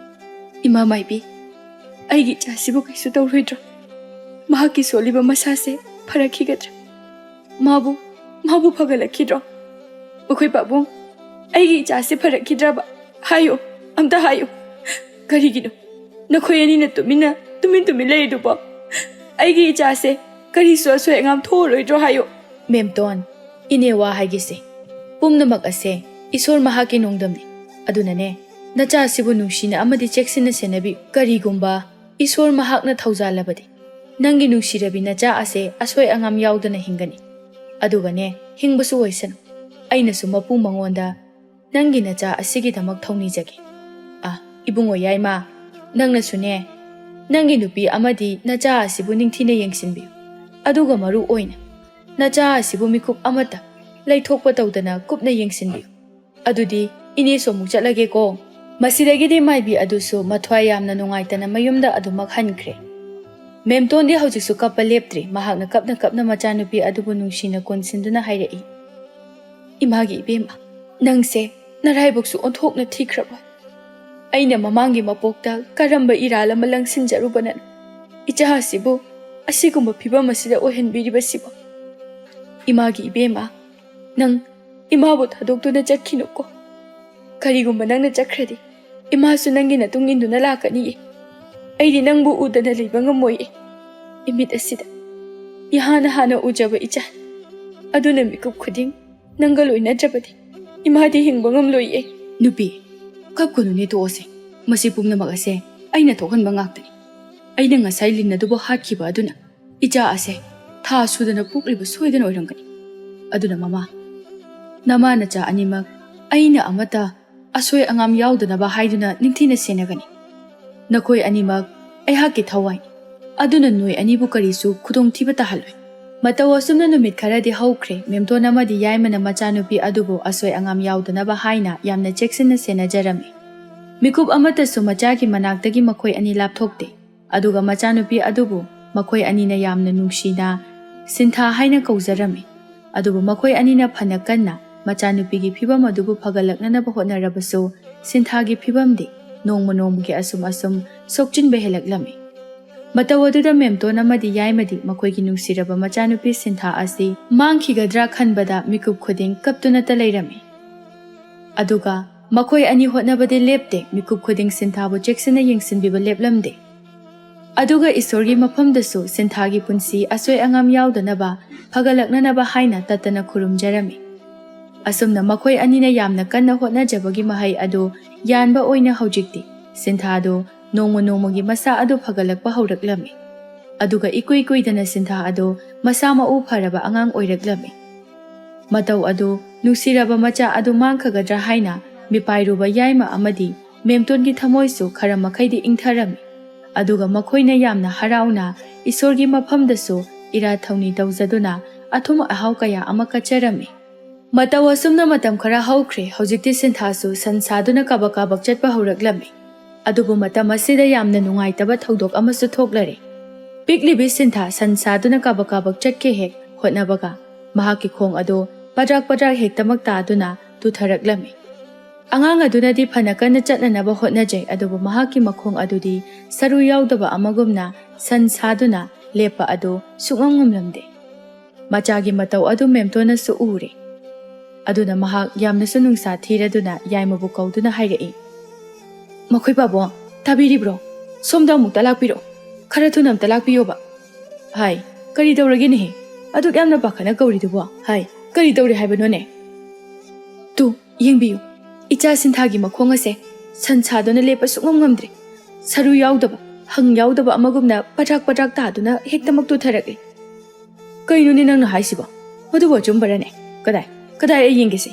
"ꯏꯃꯥ ꯃꯥꯏꯕꯤ, ꯑꯩꯒꯤ ꯏꯆꯥꯁꯤꯕꯨ ꯀꯩꯁꯨ ꯇꯧꯔꯣꯏꯗ꯭ꯔꯣ? ꯃꯍꯥꯛꯀꯤ ꯁꯣꯜꯂꯤꯕ ꯃꯁꯥꯁꯦ ꯐꯔꯛꯈꯤꯒꯗ꯭ꯔꯥ? ꯃꯥꯕꯨ, ꯃꯥꯕꯨ ꯐꯒꯠꯂꯛꯈꯤꯗ꯭ꯔꯣ? ꯃꯈꯣꯏ ꯄꯥꯕꯨꯡ, ꯑꯩꯒꯤ ꯏꯆꯥꯁꯦ ꯐꯔꯛꯈꯤꯗ꯭ꯔꯕ? ꯍꯥꯏꯌꯨ, ꯑꯝꯇ ꯍꯥꯏꯌꯨ꯫ ꯀꯔꯤꯒꯤꯅꯣ ꯅꯈꯣꯏ ꯑꯅꯤꯅ ꯇꯨꯃꯤꯟꯅ, ꯇꯨꯃꯤꯟ ꯇꯨꯃꯤꯟ ꯂꯩꯔꯤꯗꯨꯕꯣ? ꯑꯩꯒꯤ ꯏꯆꯥꯁꯦ ꯀꯔꯤꯁꯨ ꯑꯁꯣꯏ ꯑꯉꯥꯝ ꯊꯣꯛꯑꯔꯣꯏꯗ꯭ꯔꯣ? ꯍꯥꯏꯌꯨ꯫" "ꯃꯦꯝꯇꯣꯟ, ꯏꯅꯦ, ꯋꯥ ꯍꯥꯏꯒꯦꯁꯦ꯫ ꯄꯨꯝꯅꯃꯛ ꯑꯁꯦ ꯏꯁꯣꯔ ꯃꯍꯥꯛꯀꯤ ꯅꯣꯡꯗꯝꯅꯤ꯫ ꯑꯗꯨꯅꯅꯦ, ꯅꯆꯥꯁꯤꯕꯨ ꯅꯨꯡꯁꯤꯅ ꯑꯃꯗꯤ ꯆꯦꯛꯁꯤꯟꯅ ꯁꯦꯟꯅꯕꯤꯌꯨ꯫ ꯀꯔꯤꯒꯨꯝꯕ ꯏꯁꯣꯔ ꯃꯍꯥꯛꯅ ꯊꯧꯖꯥꯜꯂꯕꯗꯤ, ꯅꯪꯒꯤ ꯅꯨꯡꯁꯤꯔꯕꯤ ꯅꯆꯥ ꯑꯁꯦ ꯑꯁꯣꯏ ꯑꯉꯥꯝ ꯌꯥꯎꯗꯅ ꯍꯤꯡꯒꯅꯤ꯫ ꯑꯗꯨꯒꯅꯦ, ꯍꯤꯡꯕꯁꯨ ꯑꯣꯏꯁꯅꯨ꯫ ꯑꯩꯅꯁꯨ ꯃꯄꯨ ꯃꯉꯣꯟꯗ ꯅꯪꯒꯤ ꯅꯆꯥ ꯑꯁꯤꯒꯤꯗꯃꯛ ꯊꯧꯅꯤꯖꯒꯦ꯫ ꯑ, ꯏꯕꯨꯡꯉꯣ ꯌꯥꯏꯃ, ꯅꯪꯅꯁꯨꯅꯦ, ꯅꯪꯒꯤ ꯅꯨꯄꯤ ꯑꯃꯗꯤ ꯅꯆꯥ ꯑꯁꯤꯕꯨ ꯅꯤꯡꯊꯤꯅ ꯌꯦꯡꯁꯤꯟꯕꯤꯌꯨ꯫ ꯑꯗꯨꯒ ꯃꯔꯨ ꯑꯣꯏꯅ ꯅꯆꯥ ꯑꯁꯤꯕꯨ ꯃꯤꯀꯨꯞ ꯑꯃꯠꯇ ꯂꯩꯊꯣꯛꯄ ꯇꯧꯗꯅ ꯀꯨꯞꯅ ꯌꯦꯡꯁꯤꯟꯕꯤꯌꯨ꯫ ꯑꯗꯨꯗꯤ ꯏꯅꯦꯁꯨ ꯑꯃꯨꯛ ꯆꯠꯂꯒꯦꯀꯣ꯫ ꯃꯁꯤꯗꯒꯤꯗꯤ ꯃꯥꯏꯕꯤ ꯑꯗꯨꯁꯨ ꯃꯊ꯭ꯋꯥꯏ ꯌꯥꯝꯅ ꯅꯨꯡꯉꯥꯏꯇꯅ ꯃꯌꯨꯝꯗ ꯑꯗꯨꯃꯛ ꯍꯟꯈ꯭ꯔꯦ꯫ ꯃꯦꯝꯇꯣꯟꯗꯤ ꯍꯧꯖꯤꯛꯁꯨ ꯀꯞꯄ ꯂꯦꯞꯇ꯭ꯔꯤ꯫ ꯃꯍꯥꯛꯅ ꯀꯞꯅ ꯀꯞꯅ ꯃꯆꯥꯅꯨꯄꯤ ꯑꯗꯨꯕꯨ ꯅꯨꯡꯁꯤꯅ ꯀꯣꯟꯁꯤꯟꯗꯨꯅ ꯍꯥꯏꯔꯛꯏ, "ꯏꯃꯥꯒꯤ ꯏꯕꯦꯝꯃ, ꯅꯪꯁꯦ ꯅꯔꯥꯏꯕꯛꯁꯨ ꯑꯣꯟꯊꯣꯛꯅ ꯊꯤꯈ꯭ꯔꯕ꯫ ꯑꯩꯅ ꯃꯃꯥꯡꯒꯤ ꯃꯄꯣꯛꯇ ꯀꯔꯝꯕ ꯏꯔꯥꯜ ꯑꯃ ꯂꯪꯁꯤꯟꯖꯔꯨꯕꯅꯅꯣ ꯏꯆꯥ ꯑꯁꯤꯕꯨ ꯑꯁꯤꯒꯨꯝꯕ ꯐꯤꯕꯝ ꯑꯁꯤꯗ ꯑꯣꯏꯍꯟꯕꯤꯔꯤꯕꯁꯤꯕꯣ? ꯏꯃꯥꯒꯤ ꯏꯕꯦꯝꯃ, ꯅꯪ ꯏꯃꯥꯕꯨ ꯊꯥꯗꯣꯛꯇꯨꯅ ꯆꯠꯈꯤꯅꯨꯀꯣ꯫ ꯀꯔꯤꯒꯨꯝꯕ ꯅꯪꯅ ꯆꯠꯈ꯭ꯔꯗꯤ ꯏꯃꯥꯁꯨ ꯅꯪꯒꯤ ꯅꯇꯨꯡ ꯏꯟꯗꯨꯅ ꯂꯥꯛꯀꯅꯤꯌꯦ꯫ ꯑꯩꯗꯤ ꯅꯪꯕꯨ ꯎꯗꯅ ꯂꯩꯕ ꯉꯝꯃꯣꯏꯌꯦ꯫ ꯏꯃꯤꯠ ꯑꯁꯤꯗ ꯏꯍꯥꯟ ꯍꯥꯟꯅ ꯎꯖꯕ ꯏꯆꯥ꯫ ꯑꯗꯨꯅ ꯃꯤꯀꯨꯞ ꯈꯨꯗꯤꯡ ꯅꯪꯒ ꯂꯣꯏꯅꯗ꯭ꯔꯕꯗꯤ ꯏꯃꯥꯗꯤ ꯍꯤꯡꯕ ꯉꯝꯂꯣꯏꯌꯦ꯫" "ꯅꯨꯄꯤ, ꯀꯞꯀꯅꯨꯅꯦ, ꯇꯣꯛꯑꯁꯦ꯫ ꯃꯁꯤ ꯄꯨꯝꯅꯃꯛ ꯑꯁꯦ ꯑꯩꯅ ꯊꯣꯛꯍꯟꯕ ꯉꯥꯛꯇꯅꯤ꯫ ꯑꯩꯅ ꯉꯁꯥꯏ ꯂꯤꯟ ꯑꯗꯨꯕꯨ ꯍꯥꯠꯈꯤꯕ ꯑꯗꯨꯅ ꯏꯆꯥ ꯑꯁꯦ ꯊꯥ ꯁꯨꯗꯅ ꯄꯣꯛꯂꯤꯕ ꯁꯣꯏꯗꯅ ꯑꯣꯏꯔꯝꯒꯅꯤ꯫ ꯑꯗꯨꯅ ꯃꯃꯥ, ꯅꯃꯥ ꯅꯆꯥ ꯑꯅꯤꯃꯛ ꯑꯩꯅ ꯑꯃꯠꯇ ꯑꯁꯣꯏ ꯑꯉꯥꯝ ꯌꯥꯎꯗꯅꯕ ꯍꯥꯏꯗꯨꯅ ꯅꯤꯡꯊꯤꯅ ꯁꯦꯟꯅꯒꯅꯤ꯫ ꯅꯈꯣꯏ ꯑꯅꯤꯃꯛ ꯑꯩꯍꯥꯛꯀꯤ ꯊꯋꯥꯏꯅꯤ꯫ ꯑꯗꯨꯅ ꯅꯣꯏ ꯑꯅꯤꯕꯨ ꯀꯔꯤꯁꯨ ꯈꯨꯗꯣꯡꯊꯤꯕ ꯇꯥꯍꯜꯂꯣꯏ꯫" ꯃꯇꯧ ꯑꯁꯨꯝꯅ ꯅꯨꯃꯤꯠ ꯈꯔꯗꯤ ꯍꯧꯈ꯭ꯔꯦ꯫ ꯃꯦꯝꯇꯣꯟ ꯑꯃꯗꯤ ꯌꯥꯏꯃꯅ ꯃꯆꯥꯅꯨꯄꯤ ꯑꯗꯨꯕꯨ ꯑꯁꯣꯏ ꯑꯉꯥꯝ ꯌꯥꯎꯗꯅꯕ ꯍꯥꯏꯅ ꯌꯥꯝꯅ ꯆꯦꯛꯁꯤꯟꯅ ꯁꯦꯟꯅꯖꯔꯝꯃꯤ꯫ ꯃꯤꯀꯨꯞ ꯑꯃꯠꯇꯁꯨ ꯃꯆꯥꯒꯤ ꯃꯅꯥꯛꯇꯒꯤ ꯃꯈꯣꯏ ꯑꯅꯤ ꯂꯥꯞꯊꯣꯛꯇꯦ꯫ ꯑꯗꯨꯒ ꯃꯆꯥꯅꯨꯄꯤ ꯑꯗꯨꯕꯨ ꯃꯈꯣꯏ ꯑꯅꯤꯅ ꯌꯥꯝꯅ ꯅꯨꯡꯁꯤꯅ ꯁꯤꯟꯊꯥ ꯍꯥꯏꯅ ꯀꯧꯖꯔꯝꯃꯤ꯫ ꯑꯗꯨꯕꯨ ꯃꯈꯣꯏ ꯑꯅꯤꯅ ꯐꯅ ꯀꯟꯅ ꯃꯆꯥꯅꯨꯄꯤꯒꯤ ꯐꯤꯕꯝ ꯑꯗꯨꯕꯨ ꯐꯒꯠꯂꯛꯅꯅꯕ ꯍꯣꯠꯅꯔꯕꯁꯨ, ꯁꯤꯟꯊꯥꯒꯤ ꯐꯤꯕꯝꯗꯤ ꯅꯣꯡꯃ ꯅꯣꯡꯃꯒꯤ ꯑꯁꯨꯝ ꯑꯁꯨꯝ ꯁꯣꯛꯆꯤꯟꯕ ꯍꯦꯜꯂꯛꯂꯝꯃꯤ꯫ ꯃꯇꯧ ꯑꯗꯨꯗ ꯃꯦꯝꯇꯣꯟ ꯑꯃꯗꯤ ꯌꯥꯏꯃꯗꯤ ꯃꯈꯣꯏꯒꯤ ꯅꯨꯡꯁꯤꯔꯕ ꯃꯆꯥꯅꯨꯄꯤ ꯁꯤꯟꯊꯥ ꯑꯁꯤ ꯃꯥꯡꯈꯤꯒꯗ꯭ꯔꯥ ꯈꯟꯕꯗ ꯃꯤꯀꯨꯞ ꯈꯨꯗꯤꯡ ꯀꯞꯇꯨꯅꯇ ꯂꯩꯔꯝꯃꯤ꯫ ꯑꯗꯨꯒ ꯃꯈꯣꯏ ꯑꯅꯤ ꯍꯣꯠꯅꯕꯗꯤ ꯂꯦꯞꯇꯦ, ꯃꯤꯀꯨꯞ ꯈꯨꯗꯤꯡ ꯁꯤꯟꯊꯥꯕꯨ ꯆꯦꯛꯁꯤꯟꯅ ꯌꯦꯡꯁꯤꯟꯕꯤꯕ ꯂꯦꯞꯂꯝꯗꯦ꯫ ꯑꯗꯨꯒ ꯏꯁꯣꯔꯒꯤ ꯃꯐꯝꯗꯁꯨ ꯁꯤꯟꯊꯥꯒꯤ ꯄꯨꯟꯁꯤ ꯑꯁꯣꯏ ꯑꯉꯥꯝ ꯌꯥꯎꯗꯅꯕ, ꯐꯒꯠꯂꯛꯅꯅꯕ ꯍꯥꯏꯅ ꯇꯠꯇꯅ ꯈꯨꯔꯨꯝꯖꯔꯝꯃꯤ꯫ ꯑꯁꯨꯝꯅ ꯃꯈꯣꯏ ꯑꯅꯤꯅ ꯌꯥꯝꯅ ꯀꯟꯅ ꯍꯣꯠꯅꯖꯕꯒꯤ ꯃꯍꯩ ꯑꯗꯨ ꯌꯥꯟꯕ ꯑꯣꯏꯅ ꯍꯧꯖꯤꯛꯇꯤ ꯁꯤꯟꯊꯥꯗꯨ ꯅꯣꯡꯃ ꯅꯣꯡꯃꯒꯤ ꯃꯁꯥ ꯑꯗꯨ ꯐꯒꯠꯂꯛꯄ ꯍꯧꯔꯛꯂꯝꯃꯤ꯫ ꯑꯗꯨꯒ ꯏꯀꯨꯏ ꯀꯨꯏꯗꯅ ꯁꯤꯟꯊꯥ ꯑꯗꯨ ꯃꯁꯥ ꯃꯎ ꯐꯔꯕ ꯑꯉꯥꯡ ꯑꯣꯏꯔꯛꯂꯝꯃꯤ꯫ ꯃꯇꯧ ꯑꯗꯨ ꯅꯨꯡꯁꯤꯔꯕ ꯃꯆꯥ ꯑꯗꯨ ꯃꯥꯡꯈꯒꯗ꯭ꯔꯥ ꯍꯥꯏꯅ ꯃꯤꯄꯥꯏꯔꯨꯕ ꯌꯥꯏꯃ ꯑꯃꯗꯤ ꯃꯦꯝꯇꯣꯟꯒꯤ ꯊꯃꯣꯏꯁꯨ ꯈꯔ ꯃꯈꯩꯗꯤ ꯏꯪꯊꯔꯝꯃꯤ꯫ ꯑꯗꯨꯒ ꯃꯈꯣꯏꯅ ꯌꯥꯝꯅ ꯍꯔꯥꯎꯅ ꯏꯁꯣꯔꯒꯤ ꯃꯐꯝꯗꯁꯨ ꯏꯔꯥꯠ ꯊꯧꯅꯤ ꯇꯧꯖꯗꯨꯅ ꯑꯊꯨꯝ ꯑꯍꯥꯎ ꯀꯌꯥ ꯑꯃ ꯀꯠꯆꯔꯝꯃꯤ꯫ ꯃꯇꯧ ꯑꯁꯨꯝꯅ ꯃꯇꯝ ꯈꯔ ꯍꯧꯈ꯭ꯔꯦ꯫ ꯍꯧꯖꯤꯛꯇꯤ ꯁꯤꯟꯊꯥꯁꯨ ꯁꯟ ꯁꯥꯗꯨꯅ ꯀꯥꯕꯛ ꯀꯥꯕꯛ ꯆꯠꯄ ꯍꯧꯔꯛꯂꯝꯃꯤ꯫ ꯑꯗꯨꯕꯨ ꯃꯇꯝ ꯑꯁꯤꯗ ꯌꯥꯝꯅ ꯅꯨꯡꯉꯥꯏꯇꯕ ꯊꯧꯗꯣꯛ ꯑꯃꯁꯨ ꯊꯣꯛꯂꯔꯦ꯫ ꯄꯤꯛꯂꯤꯕꯤ ꯁꯤꯟꯊꯥ ꯁꯟ ꯁꯥꯗꯨꯅ ꯀꯥꯕꯛ ꯀꯥꯕꯛ ꯆꯠꯀꯦ ꯍꯦꯛ ꯍꯣꯠꯅꯕꯒ ꯃꯍꯥꯛꯀꯤ ꯈꯣꯡ ꯑꯗꯨ ꯄꯗ꯭ꯔꯥꯛ ꯄꯗ꯭ꯔꯥꯛ ꯍꯦꯛꯇꯃꯛ ꯇꯥꯗꯨꯅ ꯇꯨꯊꯔꯛꯂꯝꯃꯤ꯫ ꯑꯉꯥꯡ ꯑꯗꯨꯅꯗꯤ ꯐꯅ ꯀꯟꯅ ꯆꯠꯅꯅꯕ ꯍꯣꯠꯅꯖꯩ, ꯑꯗꯨꯕꯨ ꯃꯍꯥꯛꯀꯤ ꯃꯈꯣꯡ ꯑꯗꯨꯗꯤ ꯁꯔꯨ ꯌꯥꯎꯗꯕ ꯑꯃꯒꯨꯝꯅ ꯁꯟ ꯁꯥꯗꯨꯅ ꯂꯦꯞꯄ ꯑꯗꯨ ꯁꯨꯛꯉꯝ ꯉꯝꯂꯝꯗꯦ꯫ ꯃꯆꯥꯒꯤ ꯃꯇꯧ ꯑꯗꯨ ꯃꯦꯝꯇꯣꯟꯅꯁꯨ ꯎꯔꯦ꯫ ꯑꯗꯨꯅ ꯃꯍꯥꯛ ꯌꯥꯝꯅꯁꯨ ꯅꯨꯡꯁꯥ ꯊꯤꯔꯗꯨꯅ ꯌꯥꯏꯃꯕꯨ ꯀꯧꯗꯨꯅ ꯍꯥꯏꯔꯛꯏ, "ꯃꯈꯣꯏ ꯄꯥꯕꯨꯡ, ꯇꯥꯕꯤꯔꯤꯕ꯭ꯔꯣ? ꯁꯣꯝꯗ ꯑꯃꯨꯛꯇ ꯂꯥꯛꯄꯤꯔꯣ꯫ ꯈꯔ ꯊꯨꯅ ꯑꯃꯨꯛꯇ ꯂꯥꯛꯄꯤꯌꯣꯕ꯫" "ꯍꯥꯏ, ꯀꯔꯤ ꯇꯧꯔꯒꯦꯅꯦꯍꯦ? ꯑꯗꯨꯛ ꯌꯥꯝꯅ ꯄꯥꯈꯠꯅ ꯀꯧꯔꯤꯗꯨꯕꯣ? ꯍꯥꯏ, ꯀꯔꯤ ꯇꯧꯔꯦ ꯍꯥꯏꯕꯅꯣꯅꯦ?" "ꯇꯨ, ꯌꯦꯡꯕꯤꯌꯨ, ꯏꯆꯥ ꯁꯤꯟꯊꯥꯒꯤ ꯃꯈꯣꯡ ꯑꯁꯦ ꯁꯟ ꯁꯥꯗꯨꯅ ꯂꯦꯞꯄ ꯁꯨꯛꯉꯝ ꯉꯝꯗ꯭ꯔꯦ꯫ ꯁꯔꯨ ꯌꯥꯎꯗꯕ, ꯍꯪ ꯌꯥꯎꯗꯕ ꯑꯃꯒꯨꯝꯅ ꯄꯗ꯭ꯔꯥꯛ ꯄꯗ꯭ꯔꯥꯛ ꯇꯥꯗꯨꯅ ꯍꯦꯛꯇꯃꯛ ꯇꯨꯊꯔꯛꯂꯦ꯫" "ꯀꯩꯅꯣꯅꯦ ꯅꯪꯅ ꯍꯥꯏꯁꯤꯕꯣ? ꯃꯗꯨꯕꯨ ꯑꯆꯨꯝꯕꯔꯅꯦ? ꯀꯗꯥꯏ, ꯀꯗꯥꯏ, ꯑꯩ ꯌꯦꯡꯒꯦꯁꯦ꯫"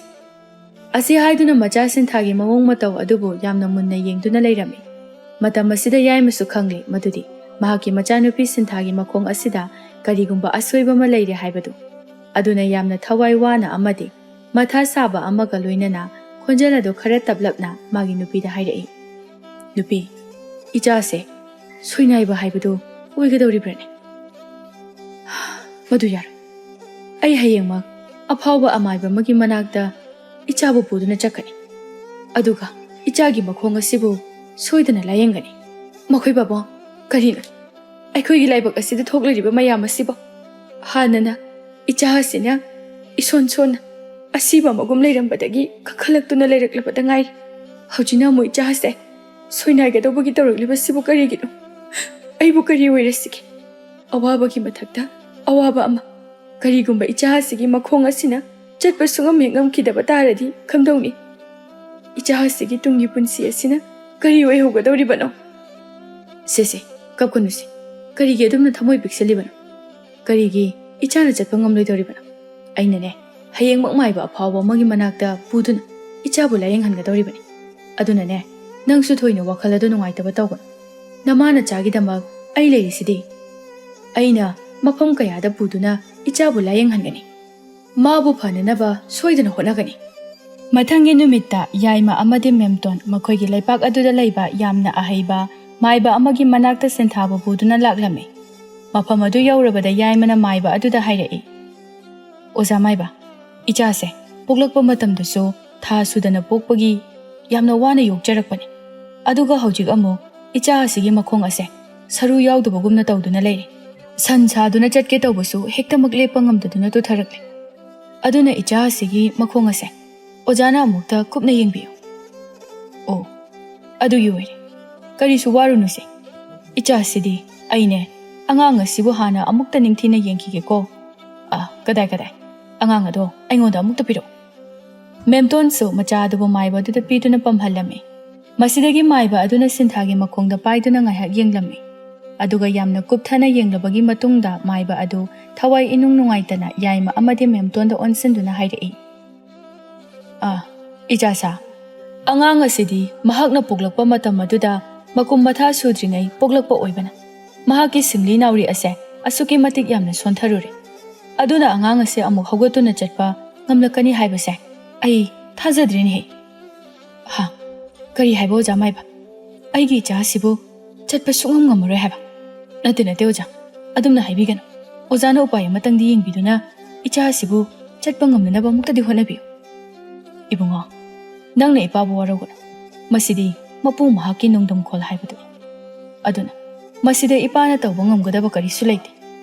ꯑꯁꯤ ꯍꯥꯏꯗꯨꯅ ꯃꯆꯥ ꯁꯤꯟꯊꯥꯒꯤ ꯃꯑꯣꯡ ꯃꯇꯧ ꯑꯗꯨꯕꯨ ꯌꯥꯝꯅ ꯃꯨꯟꯅ ꯌꯦꯡꯗꯨꯅ ꯂꯩꯔꯝꯃꯤ꯫ ꯃꯇꯝ ꯑꯁꯤꯗ ꯌꯥꯏꯃꯁꯨ ꯈꯪꯂꯦ ꯃꯗꯨꯗꯤ ꯃꯍꯥꯛꯀꯤ ꯃꯆꯥꯅꯨꯄꯤ ꯁꯤꯟꯊꯥꯒꯤ ꯃꯈꯣꯡ ꯑꯁꯤꯗ ꯀꯔꯤꯒꯨꯝꯕ ꯑꯁꯣꯏꯕ ꯑꯃ ꯂꯩꯔꯦ ꯍꯥꯏꯕꯗꯨ꯫ ꯑꯗꯨꯅ ꯌꯥꯝꯅ ꯊꯋꯥꯏ ꯋꯥꯅ ꯑꯃꯗꯤ ꯃꯊꯥ ꯁꯥꯕ ꯑꯃꯒ ꯂꯣꯏꯅꯅ ꯈꯣꯟꯖꯦꯜ ꯑꯗꯨ ꯈꯔ ꯇꯞꯂꯞꯅ ꯃꯥꯒꯤ ꯅꯨꯄꯤꯗ ꯍꯥꯏꯔꯛꯏ, "ꯅꯨꯄꯤ, ꯏꯆꯥꯁꯦ ꯁꯣꯏꯅꯥꯏꯕ ꯍꯥꯏꯕꯗꯨ ꯑꯣꯏꯒꯗꯧꯔꯤꯕ꯭ꯔꯅꯦ?" "ꯃꯗꯨ ꯌꯥꯔꯣꯏ꯫ ꯑꯩ ꯍꯌꯦꯡꯃꯛ ꯑꯐꯥꯎꯕ ꯑꯃꯥꯏꯕ ꯑꯃꯒꯤ ꯃꯅꯥꯛꯇ ꯏꯆꯥꯕꯨ ꯄꯨꯗꯨꯅ ꯆꯠꯀꯅꯤ꯫ ꯑꯗꯨꯒ ꯏꯆꯥꯒꯤ ꯃꯈꯣꯡ ꯑꯁꯤꯕꯨ ꯁꯣꯏꯗꯅ ꯂꯥꯌꯦꯡꯒꯅꯤ꯫" "ꯃꯈꯣꯏ ꯄꯥꯕꯨꯡ, ꯀꯔꯤꯅꯣ? ꯑꯩꯈꯣꯏꯒꯤ ꯂꯥꯏꯕꯛ ꯑꯁꯤꯗ ꯊꯣꯛꯂꯤꯕ ꯃꯌꯥꯝ ꯑꯁꯤꯕꯣ? ꯍꯥꯟꯅꯅ ꯏꯆꯥ ꯑꯁꯤꯅ ꯏꯁꯣꯟ ꯁꯣꯟꯅ ꯑꯁꯤꯕ ꯑꯃꯒꯨꯝ ꯂꯩꯔꯝꯕꯗꯒꯤ ꯀꯥꯈꯠꯂꯛꯇꯨꯅ ꯂꯩꯔꯛꯂꯕꯗ ꯉꯥꯏꯔꯤ꯫ ꯍꯧꯖꯤꯛꯅ ꯑꯃꯨꯛ ꯏꯆꯥ ꯑꯁꯦ ꯁꯣꯏꯅꯥꯏꯒꯗꯧꯕꯒꯤ ꯇꯧꯔꯛꯂꯤꯕꯁꯤꯕꯨ ꯀꯔꯤꯒꯤꯅꯣ? ꯑꯩꯕꯨ ꯀꯔꯤ ꯑꯣꯏꯔꯁꯤꯒꯦ? ꯑꯋꯥꯕꯒꯤ ꯃꯊꯛꯇ ꯑꯋꯥꯕ ꯑꯃ꯫ ꯀꯔꯤꯒꯨꯝꯕ ꯏꯆꯥ ꯑꯁꯤꯒꯤ ꯃꯈꯣꯡ ꯑꯁꯤꯅ ꯆꯠꯄ ꯁꯨꯡꯉꯝ ꯍꯦꯛ ꯉꯝꯈꯤꯗꯕ ꯇꯥꯔꯗꯤ ꯀꯝꯗꯧꯅꯤ? ꯏꯆꯥ ꯑꯁꯤꯒꯤ ꯇꯨꯡꯒꯤ ꯄꯨꯟꯁꯤ ꯑꯁꯤꯅ ꯀꯔꯤ ꯑꯣꯏꯍꯧꯒꯗꯧꯔꯤꯕꯅꯣ?" "ꯁꯦ, ꯁꯦ, ꯀꯞꯀꯅꯨꯁꯦ꯫ "ꯀꯔꯤꯒꯤ ꯑꯗꯨꯝꯅ ꯊꯃꯣꯏ ꯄꯤꯛꯁꯤꯜꯂꯤꯕꯅꯣ? ꯀꯔꯤꯒꯤ ꯏꯆꯥꯅ ꯆꯠꯄ ꯉꯝꯂꯣꯏꯗꯧꯔꯤꯕꯅꯣ? ꯑꯩꯅꯅꯦ, ꯍꯌꯦꯡꯃꯛ ꯃꯥꯏꯕ ꯑꯐꯥꯎꯕ ꯑꯃꯒꯤ ꯃꯅꯥꯛꯇ ꯄꯨꯗꯨꯅ ꯏꯆꯥꯕꯨ ꯂꯥꯌꯦꯡꯍꯟꯒꯗꯧꯔꯤꯕꯅꯤ꯫ ꯑꯗꯨꯅꯅꯦ, ꯅꯪꯁꯨ ꯊꯣꯏꯅ ꯋꯥꯈꯜ ꯑꯗꯨ ꯅꯨꯡꯉꯥꯏꯇꯕ ꯇꯧꯒꯅꯨ꯫ ꯅꯃꯥ ꯅꯆꯥꯒꯤꯗꯃꯛ ꯑꯩ ꯂꯩꯔꯤꯁꯤꯗꯤ꯫ ꯑꯩꯅ ꯃꯐꯝ ꯀꯌꯥꯗ ꯄꯨꯗꯨꯅ ꯏꯆꯥꯕꯨ ꯂꯥꯌꯦꯡꯍꯟꯒꯅꯤ꯫ ꯃꯥꯕꯨ ꯐꯅꯅꯕ ꯁꯣꯏꯗꯅ ꯍꯣꯠꯅꯒꯅꯤ"꯫ ꯃꯊꯪꯒꯤ ꯅꯨꯃꯤꯠꯇ ꯌꯥꯏꯃ ꯑꯃꯗꯤ ꯃꯦꯝꯇꯣꯟ ꯃꯈꯣꯏꯒꯤ ꯂꯩꯄꯥꯛ ꯑꯗꯨꯗ ꯂꯩꯕ ꯌꯥꯝꯅ ꯑꯍꯩꯕ ꯃꯥꯏꯕ ꯑꯃꯒꯤ ꯃꯅꯥꯛꯇ ꯁꯤꯟꯊꯥꯕꯨ ꯄꯨꯗꯨꯅ ꯂꯥꯛꯂꯝꯃꯤ꯫ ꯃꯐꯝ ꯑꯗꯨ ꯌꯧꯔꯕꯗ ꯌꯥꯏꯃꯅ ꯃꯥꯏꯕ ꯑꯗꯨꯗ ꯍꯥꯏꯔꯛꯏ, "ꯑꯣꯖꯥ ꯃꯥꯏꯕ, ꯏꯆꯥꯁꯦ ꯄꯣꯛꯂꯛꯄ ꯃꯇꯝꯗꯁꯨ ꯊꯥ ꯁꯨꯗꯅ ꯄꯣꯛꯄꯒꯤ ꯌꯥꯝꯅ ꯋꯥꯅ ꯌꯣꯛꯆꯔꯛꯄꯅꯤ꯫ ꯑꯗꯨꯒ ꯍꯧꯖꯤꯛ ꯑꯃꯨꯛ ꯏꯆꯥ ꯑꯁꯤꯒꯤ ꯃꯈꯣꯡ ꯑꯁꯦ ꯁꯔꯨ ꯌꯥꯎꯗꯕꯒꯨꯝꯅ ꯇꯧꯗꯨꯅ ꯂꯩꯔꯦ꯫ ꯁꯟ ꯁꯥꯗꯨꯅ ꯆꯠꯀꯦ ꯇꯧꯕꯁꯨ ꯍꯦꯛꯇꯃꯛ ꯂꯦꯞꯄ ꯉꯝꯗꯗꯨꯅ ꯇꯨꯊꯔꯛꯂꯦ꯫ ꯑꯗꯨꯅ ꯏꯆꯥ ꯑꯁꯤꯒꯤ ꯃꯈꯣꯡ ꯑꯁꯦ ꯑꯣꯖꯥꯅ ꯑꯃꯨꯛꯇ ꯀꯨꯞꯅ ꯌꯦꯡꯕꯤꯌꯨ"꯫ "ꯑꯣ, ꯑꯗꯨꯒꯤ ꯑꯣꯏꯔꯦ꯫ ꯀꯔꯤꯁꯨ ꯋꯥꯔꯨꯅꯨꯁꯦ꯫ ꯏꯆꯥꯁꯤꯗꯤ ꯑꯩꯅꯦ, ꯑꯉꯥꯡ ꯑꯁꯤꯕꯨ ꯍꯥꯟꯅ ꯑꯃꯨꯛꯇ ꯅꯤꯡꯊꯤꯅ ꯌꯦꯡꯈꯤꯒꯦꯀꯣ꯫ ꯑ, ꯀꯗꯥꯏ, ꯀꯗꯥꯏ? ꯑꯉꯥꯡ ꯑꯗꯣ ꯑꯩꯉꯣꯟꯗ ꯑꯃꯨꯛꯇ ꯄꯤꯔꯛꯎ"꯫ ꯃꯦꯝꯇꯣꯟꯁꯨ ꯃꯆꯥ ꯑꯗꯨꯕꯨ ꯃꯥꯏꯕ ꯑꯗꯨꯗ ꯄꯤꯗꯨꯅ ꯄꯝꯍꯜꯂꯝꯃꯤ꯫ ꯃꯁꯤꯗꯒꯤ ꯃꯥꯏꯕ ꯑꯗꯨꯅ ꯁꯤꯟꯊꯥꯒꯤ ꯃꯈꯣꯡꯗ ꯄꯥꯏꯗꯨꯅ ꯉꯥꯏꯍꯥꯛ ꯌꯦꯡꯂꯝꯃꯤ꯫ ꯑꯗꯨꯒ ꯌꯥꯝꯅ ꯀꯨꯞꯊꯅ ꯌꯦꯡꯂꯕꯒꯤ ꯃꯇꯨꯡꯗ ꯃꯥꯏꯕ ꯑꯗꯨ ꯊꯋꯥꯏ ꯏꯅꯨꯡ ꯅꯨꯡꯉꯥꯏꯇꯅ ꯌꯥꯏꯃ ꯑꯃꯗꯤ ꯃꯦꯝꯇꯣꯟꯗ ꯑꯣꯟꯁꯤꯟꯗꯨꯅ ꯍꯥꯏꯔꯛꯏ, "ꯑꯥ, ꯏꯆꯥꯁꯥ, ꯑꯉꯥꯡ ꯑꯁꯤꯗꯤ ꯃꯍꯥꯛꯅ ꯄꯣꯛꯂꯛꯄ ꯃꯇꯝ ꯑꯗꯨꯗ ꯃꯀꯨꯝ ꯃꯊꯥ ꯁꯨꯗ꯭ꯔꯤꯉꯩ ꯄꯣꯛꯂꯛꯄ ꯑꯣꯏꯕꯅ, ꯃꯍꯥꯛꯀꯤ ꯁꯤꯡꯂꯤ ꯅꯥꯎꯔꯤ ꯑꯁꯦ ꯑꯁꯨꯛꯀꯤ ꯃꯇꯤꯛ ꯌꯥꯝꯅ ꯁꯣꯟꯊꯔꯨꯔꯦ꯫ ꯑꯗꯨꯅ ꯑꯉꯥꯡ ꯑꯁꯦ ꯑꯃꯨꯛ ꯍꯧꯒꯠꯇꯨꯅ ꯆꯠꯄ ꯉꯝꯂꯛꯀꯅꯤ ꯍꯥꯏꯕꯁꯦ ꯑꯩ ꯊꯥꯖꯗ꯭ꯔꯤꯅꯦꯍꯦ"꯫ "ꯍꯥ, ꯀꯔꯤ ꯍꯥꯏꯕ ꯑꯣꯖꯥ ꯃꯥꯏꯕ? ꯑꯩꯒꯤ ꯏꯆꯥ ꯑꯁꯤꯕꯨ ꯆꯠꯄ ꯁꯨꯡꯉꯝ ꯉꯝꯃꯔꯣꯏ ꯍꯥꯏꯕ?" "ꯅꯠꯇꯦ, ꯅꯠꯇꯦ ꯑꯣꯖꯥ, ꯑꯗꯨꯝꯅ ꯍꯥꯏꯕꯤꯒꯅꯨ꯫ ꯑꯣꯖꯥꯅ ꯎꯄꯥꯏ ꯑꯃꯇꯪꯗꯤ ꯌꯦꯡꯕꯤꯗꯨꯅ ꯏꯆꯥ ꯑꯁꯤꯕꯨ ꯆꯠꯄ ꯉꯝꯅꯅꯕ ꯑꯃꯨꯛꯇꯗꯤ ꯍꯣꯠꯅꯕꯤꯌꯨ"꯫ "ꯏꯕꯨꯡꯉꯣ, ꯅꯪꯅ ꯏꯄꯥꯕꯨ ꯋꯥꯔꯧꯒꯅꯨ꯫ ꯃꯁꯤꯗꯤ ꯃꯄꯨ ꯃꯍꯥꯛꯀꯤ ꯅꯣꯡꯗꯝꯈꯣꯜ ꯍꯥꯏꯕꯗꯨꯅꯤ꯫ ꯑꯗꯨꯅ ꯃꯁꯤꯗ ꯏꯄꯥꯅ ꯇꯧꯕ ꯉꯝꯒꯗꯕ ꯀꯔꯤꯁꯨ ꯂꯩꯇꯦ꯫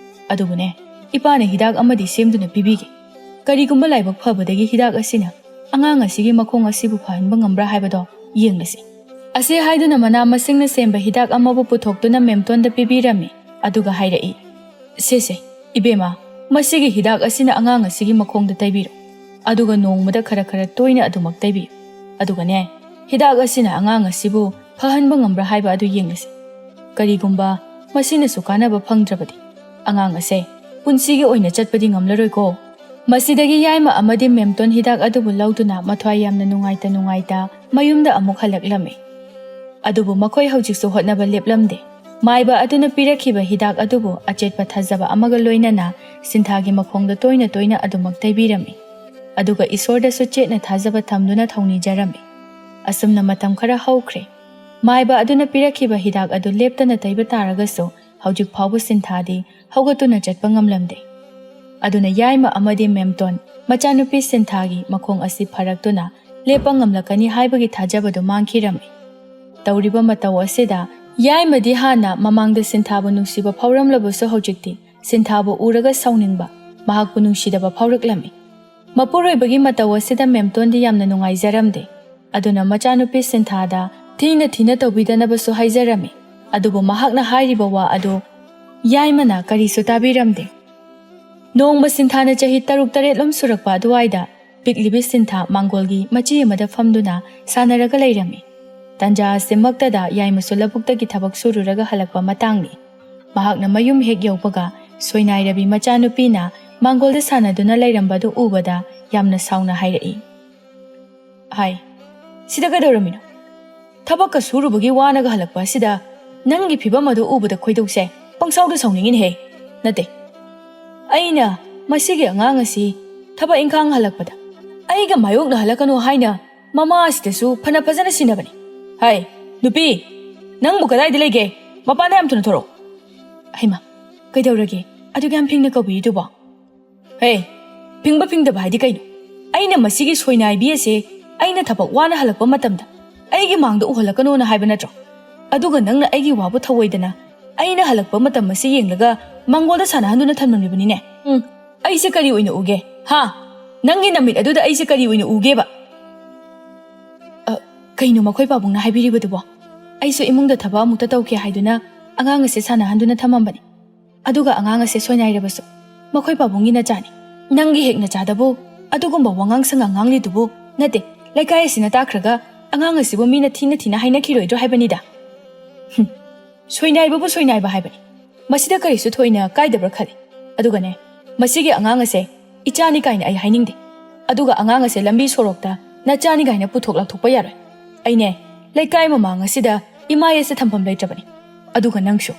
ꯑꯗꯨꯕꯨꯅꯦ, ꯏꯄꯥꯅ ꯍꯤꯗꯥꯛ ꯑꯃꯗꯤ ꯁꯦꯝꯗꯨꯅ ꯄꯤꯕꯤꯒꯦ꯫ ꯀꯔꯤꯒꯨꯝꯕ ꯂꯥꯏꯕꯛ ꯐꯕꯗꯒꯤ ꯍꯤꯗꯥꯛ ꯑꯁꯤꯅ ꯑꯉꯥꯡ ꯑꯁꯤꯒꯤ ꯃꯈꯣꯡ ꯑꯁꯤꯕꯨ ꯐꯍꯟꯕ ꯉꯝꯕ꯭ꯔꯥ ꯍꯥꯏꯕꯗꯣ ꯌꯦꯡꯂꯁꯤ"꯫ ꯑꯁꯤ ꯍꯥꯏꯗꯨꯅ ꯃꯅꯥ ꯃꯁꯤꯡꯅ ꯁꯦꯝꯕ ꯍꯤꯗꯥꯛ ꯑꯃꯕꯨ ꯄꯨꯊꯣꯛꯇꯨꯅ ꯃꯦꯝꯇꯣꯟꯗ ꯄꯤꯕꯤꯔꯝꯃꯤ꯫ ꯑꯗꯨꯒ ꯍꯥꯏꯔꯛꯏ, "ꯁꯦ, ꯁꯦ, ꯏꯕꯦꯝꯃ, ꯃꯁꯤꯒꯤ ꯍꯤꯗꯥꯛ ꯑꯁꯤꯅ ꯑꯉꯥꯡ ꯑꯁꯤꯒꯤ ꯃꯈꯣꯡꯗ ꯇꯩꯕꯤꯔꯣ꯫ ꯑꯗꯨꯒ ꯅꯣꯡꯃꯗ ꯈꯔ ꯈꯔ ꯇꯣꯏꯅ ꯑꯗꯨꯃꯛ ꯇꯩꯕꯤꯌꯨ꯫ ꯑꯗꯨꯒꯅꯦ, ꯍꯤꯗꯥꯛ ꯑꯁꯤꯅ ꯑꯉꯥꯡ ꯑꯁꯤꯕꯨ ꯐꯍꯟꯕ ꯉꯝꯕ꯭ꯔꯥ ꯍꯥꯏꯕ ꯑꯗꯨ ꯌꯦꯡꯂꯁꯤ꯫ ꯀꯔꯤꯒꯨꯝꯕ ꯃꯁꯤꯅꯁꯨ ꯀꯥꯟꯅꯕ ꯐꯪꯗ꯭ꯔꯕꯗꯤ ꯑꯉꯥꯡ ꯑꯁꯦ ꯄꯨꯟꯁꯤꯒꯤ ꯑꯣꯏꯅ ꯆꯠꯄꯗꯤ ꯉꯝꯂꯔꯣꯏꯀꯣ꯫ ꯃꯁꯤꯗꯒꯤ ꯌꯥꯏꯃ ꯑꯃꯗꯤ ꯃꯦꯝꯇꯣꯟ ꯍꯤꯗꯥꯛ ꯑꯗꯨꯕꯨ ꯂꯧꯗꯨꯅ ꯃꯊ꯭ꯋꯥꯏ ꯌꯥꯝꯅ ꯅꯨꯡꯉꯥꯏꯇ ꯅꯨꯡꯉꯥꯏꯇ ꯃꯌꯨꯝꯗ ꯑꯃꯨꯛ ꯍꯜꯂꯛꯂꯝꯃꯤ꯫ ꯑꯗꯨꯕꯨ ꯃꯈꯣꯏ ꯍꯧꯖꯤꯛꯁꯨ ꯍꯣꯠꯅꯕ ꯂꯦꯞꯂꯝꯗꯦ꯫ ꯃꯥꯏꯕ ꯑꯗꯨꯅ ꯄꯤꯔꯛꯈꯤꯕ ꯍꯤꯗꯥꯛ ꯑꯗꯨꯕꯨ ꯑꯆꯦꯠꯄ ꯊꯥꯖꯕ ꯑꯃꯒ ꯂꯣꯏꯅꯅ ꯁꯤꯟꯊꯥꯒꯤ ꯃꯈꯣꯡꯗ ꯇꯣꯏꯅ ꯇꯣꯏꯅ ꯑꯗꯨꯃꯛ ꯇꯩꯕꯤꯔꯝꯃꯤ꯫ ꯑꯗꯨꯒ ꯏꯁꯣꯔꯗꯁꯨ ꯆꯦꯠꯅ ꯊꯥꯖꯕ ꯊꯝꯗꯨꯅ ꯊꯧꯅꯤꯖꯔꯝꯃꯤ꯫ ꯑꯁꯨꯝꯅ ꯃꯇꯝ ꯈꯔ ꯍꯧꯈ꯭ꯔꯦ꯫ ꯃꯥꯏꯕ ꯑꯗꯨꯅ ꯄꯤꯔꯛꯈꯤꯕ ꯍꯤꯗꯥꯛ ꯑꯗꯨ ꯂꯦꯞꯇꯅ ꯇꯩꯕ ꯇꯥꯔꯒꯁꯨ ꯍꯧꯖꯤꯛ ꯐꯥꯎꯕ ꯁꯤꯟꯊꯥꯗꯤ ꯍꯧꯒꯠꯇꯨꯅ ꯆꯠꯄ ꯉꯝꯂꯝꯗꯦ꯫ ꯑꯗꯨꯅ ꯌꯥꯏꯃ ꯑꯃꯗꯤ ꯃꯦꯝꯇꯣꯟ ꯃꯆꯥꯅꯨꯄꯤ ꯁꯤꯟꯊꯥꯒꯤ ꯃꯈꯣꯡ ꯑꯁꯤ ꯐꯔꯛꯇꯨꯅ ꯂꯦꯞꯄ ꯉꯝꯂꯛꯀꯅꯤ ꯍꯥꯏꯕꯒꯤ ꯊꯥꯖꯕꯗꯨ ꯃꯥꯡꯈꯤꯔꯝꯃꯤ꯫ ꯇꯧꯔꯤꯕ ꯃꯇꯧ ꯑꯁꯤꯗ ꯌꯥꯏꯃꯗꯤ ꯍꯥꯟꯅ ꯃꯃꯥꯡꯗ ꯁꯤꯟꯊꯥꯕꯨ ꯅꯨꯡꯁꯤꯕ ꯐꯥꯎꯔꯝꯂꯕꯁꯨ ꯍꯧꯖꯤꯛꯇꯤ ꯁꯤꯟꯊꯥꯕꯨ ꯎꯔꯒ ꯁꯥꯎꯅꯤꯡꯕ, ꯃꯍꯥꯛꯄꯨ ꯅꯨꯡꯁꯤꯗꯕ ꯐꯥꯎꯔꯛꯂꯝꯃꯤ꯫ ꯃꯄꯨꯔꯣꯏꯕꯒꯤ ꯃꯇꯧ ꯑꯁꯤꯗ ꯃꯦꯝꯇꯣꯟꯗꯤ ꯌꯥꯝꯅ ꯅꯨꯡꯉꯥꯏꯖꯔꯝꯗꯦ꯫ ꯑꯗꯨꯅ ꯃꯆꯥꯅꯨꯄꯤ ꯁꯤꯟꯊꯥꯗ ꯊꯤꯅ ꯊꯤꯅ ꯇꯧꯕꯤꯗꯅꯕꯁꯨ ꯍꯥꯏꯖꯔꯝꯃꯤ꯫ ꯑꯗꯨꯕꯨ ꯃꯍꯥꯛꯅ ꯍꯥꯏꯔꯤꯕ ꯋꯥ ꯑꯗꯨ ꯌꯥꯏꯃꯅ ꯀꯔꯤꯁꯨ ꯇꯥꯕꯤꯔꯝꯗꯦ꯫ ꯅꯣꯡꯃ ꯁꯤꯟꯊꯥꯅ ꯆꯍꯤ ꯇꯔꯨꯛ ꯇꯔꯦꯠꯂꯣꯝ ꯁꯨꯔꯛꯄ ꯑꯗꯨꯋꯥꯏꯗ ꯄꯤꯛꯂꯤꯕꯤ ꯁꯤꯟꯊꯥ ꯃꯥꯡꯒꯣꯜꯒꯤ ꯃꯆꯤ ꯑꯃꯗ ꯐꯝꯗꯨꯅ ꯁꯥꯟꯅꯔꯒ ꯂꯩꯔꯝꯃꯤ꯫ ꯇꯟꯖꯥ ꯑꯁꯤꯃꯛꯇꯗ ꯌꯥꯏꯃꯁꯨ ꯂꯧꯕꯨꯛꯇꯒꯤ ꯊꯕꯛ ꯁꯨꯔꯨꯔꯒ ꯍꯜꯂꯛꯄ ꯃꯇꯥꯡꯅꯤ꯫ ꯃꯍꯥꯛꯅ ꯃꯌꯨꯝ ꯍꯦꯛ ꯌꯧꯕꯒ ꯁꯣꯏꯅꯥꯏꯔꯕꯤ ꯃꯆꯥꯅꯨꯄꯤꯅ ꯃꯥꯡꯒꯣꯜꯗ ꯁꯥꯟꯅꯗꯨꯅ ꯂꯩꯔꯝꯕꯗꯨ ꯎꯕꯗ ꯌꯥꯝꯅ ꯁꯥꯎꯅ ꯍꯥꯏꯔꯛꯏ꯫ ꯍꯥꯏ, "ꯁꯤꯗ ꯀꯩꯗꯧꯔꯝꯃꯤꯅꯣ? ꯊꯕꯛꯀ ꯁꯨꯔꯨꯕꯒꯤ ꯋꯥꯅꯒ ꯍꯜꯂꯛꯄ ꯑꯁꯤꯗ ꯅꯪꯒꯤ ꯐꯤꯕꯝ ꯑꯗꯨ ꯎꯕꯗ ꯈꯣꯏꯗꯧꯁꯦ ꯄꯪꯁꯥꯎꯗ ꯁꯥꯎꯅꯤꯡꯉꯤꯅꯦꯍꯦ꯫ ꯅꯠꯇꯦ, ꯑꯩꯅ ꯃꯁꯤꯒꯤ ꯑꯉꯥꯡ ꯑꯁꯤ ꯊꯕꯛ ꯏꯪꯈꯥꯡ ꯍꯜꯂꯛꯄꯗ ꯑꯩꯒ ꯃꯥꯌꯣꯛꯅ ꯍꯜꯂꯛꯀꯅꯨ ꯍꯥꯏꯅ ꯃꯃꯥ ꯑꯁꯤꯗꯁꯨ ꯐꯅ ꯐꯖꯅ ꯁꯤꯟꯅꯕꯅꯤ꯫ ꯍꯥꯏ, ꯅꯨꯄꯤ, ꯅꯪꯕꯨ ꯀꯗꯥꯏꯗ ꯂꯩꯒꯦ? ꯃꯄꯥꯟꯗ ꯌꯥꯝ ꯊꯨꯅ ꯊꯣꯔꯛꯑꯣ꯫" ꯍꯩꯃꯥ, ꯀꯩꯗꯧꯔꯒꯦ ꯑꯗꯨꯛ ꯌꯥꯝ ꯐꯤꯡꯅ ꯀꯧꯕꯤꯔꯤꯗꯨꯕꯣ? ꯍꯦ, ꯐꯤꯡꯕ ꯐꯤꯡꯗꯕ ꯍꯥꯏꯗꯤ ꯀꯩꯅꯣ? ꯑꯩꯅ ꯃꯁꯤꯒꯤ ꯁꯣꯏꯅꯥꯏꯕꯤ ꯑꯁꯦ ꯑꯩꯅ ꯊꯕꯛ ꯋꯥꯅ ꯍꯜꯂꯛꯄ ꯃꯇꯝꯗ ꯑꯩꯒꯤ ꯃꯥꯡꯗ ꯎꯍꯜꯂꯛꯀꯅꯣꯅ ꯍꯥꯏꯕ ꯅꯠꯇ꯭ꯔꯣ? ꯑꯗꯨꯒ ꯅꯪꯅ ꯑꯩꯒꯤ ꯋꯥꯕꯨ ꯊꯧꯑꯣꯏꯗꯅ ꯑꯩꯅ ꯍꯜꯂꯛꯄ ꯃꯇꯝ ꯑꯁꯤ ꯌꯦꯡꯂꯒ ꯃꯥꯡꯒꯣꯜꯗ ꯁꯥꯟꯅꯍꯟꯗꯨꯅ ꯊꯝꯂꯝꯂꯤꯕꯅꯤꯅꯦ꯫ ꯎꯝ, ꯑꯩꯁꯦ ꯀꯔꯤ ꯑꯣꯏꯅ ꯎꯒꯦ? ꯍꯥ? ꯅꯪꯒꯤ ꯅꯃꯤꯠ ꯑꯗꯨꯗ ꯑꯩꯁꯦ ꯀꯔꯤ ꯑꯣꯏꯅ ꯎꯒꯦꯕ? ꯑ, ꯀꯩꯅꯣ ꯃꯈꯣꯏ ꯄꯥꯕꯨꯡꯅ ꯍꯥꯏꯕꯤꯔꯤꯕꯗꯨꯕꯣ? ꯑꯩꯁꯨ ꯏꯃꯨꯡꯗ ꯊꯕꯛ ꯑꯃꯨꯛꯇ ꯇꯧꯈꯤ ꯍꯥꯏꯗꯨꯅ ꯑꯉꯥꯡ ꯑꯁꯦ ꯁꯥꯟꯅꯍꯟꯗꯨꯅ ꯊꯝꯃꯝꯕꯅꯤ꯫ ꯑꯗꯨꯒ ꯑꯉꯥꯡ ꯑꯁꯦ ꯁꯣꯏꯅꯥꯏꯔꯕꯁꯨ ꯃꯈꯣꯏ ꯄꯥꯕꯨꯡꯒꯤ ꯅꯆꯥꯅꯤ꯫ ꯅꯪꯒꯤ ꯍꯦꯛ ꯅꯆꯥꯗꯕꯨ ꯑꯗꯨꯒꯨꯝꯕ ꯋꯥꯉꯥꯡ ꯁꯉꯥꯡ ꯉꯥꯡꯂꯤꯗꯨꯕꯨ? ꯅꯠꯇꯦ, ꯂꯩꯀꯥꯏ ꯑꯁꯤꯅ ꯇꯥꯈ꯭ꯔꯒ ꯑꯉꯥꯡ ꯑꯁꯤꯕꯨ ꯃꯤꯅ ꯊꯤꯅ ꯊꯤꯅ ꯍꯥꯏꯅꯈꯤꯔꯣꯏꯗ꯭ꯔꯣ ꯍꯥꯏꯕꯅꯤꯗ꯫ ꯍꯨꯝ, ꯁꯣꯏꯅꯥꯏꯕꯕꯨ ꯁꯣꯏꯅꯥꯏꯕ ꯍꯥꯏꯕꯅꯤ꯫ ꯃꯁꯤꯗ ꯀꯔꯤꯁꯨ ꯊꯣꯏꯅ ꯀꯥꯏꯗꯕ꯭ꯔꯥ ꯈꯜꯂꯤ꯫ ꯑꯗꯨꯒꯅꯦ, ꯃꯁꯤꯒꯤ ꯑꯉꯥꯡ ꯑꯁꯦ ꯏꯆꯥꯅꯤ ꯀꯥꯏꯅ ꯑꯩ ꯍꯥꯏꯅꯤꯡꯗꯦ꯫ ꯑꯗꯨꯒ ꯑꯉꯥꯡ ꯑꯁꯦ ꯂꯝꯕꯤ ꯁꯣꯔꯣꯛꯇ ꯅꯆꯥꯅꯤ ꯀꯥꯏꯅ ꯄꯨꯊꯣꯛ ꯂꯥꯛꯊꯣꯛꯄ ꯌꯥꯔꯣꯏ꯫ ꯑꯩꯅꯦ, ꯂꯩꯀꯥꯏ ꯃꯃꯥꯡ ꯑꯁꯤꯗ ꯏꯃꯥ ꯑꯁꯦ ꯊꯝꯐꯝ ꯂꯩꯇ꯭ꯔꯕꯅꯤ꯫ ꯑꯗꯨꯒ ꯅꯪꯁꯨ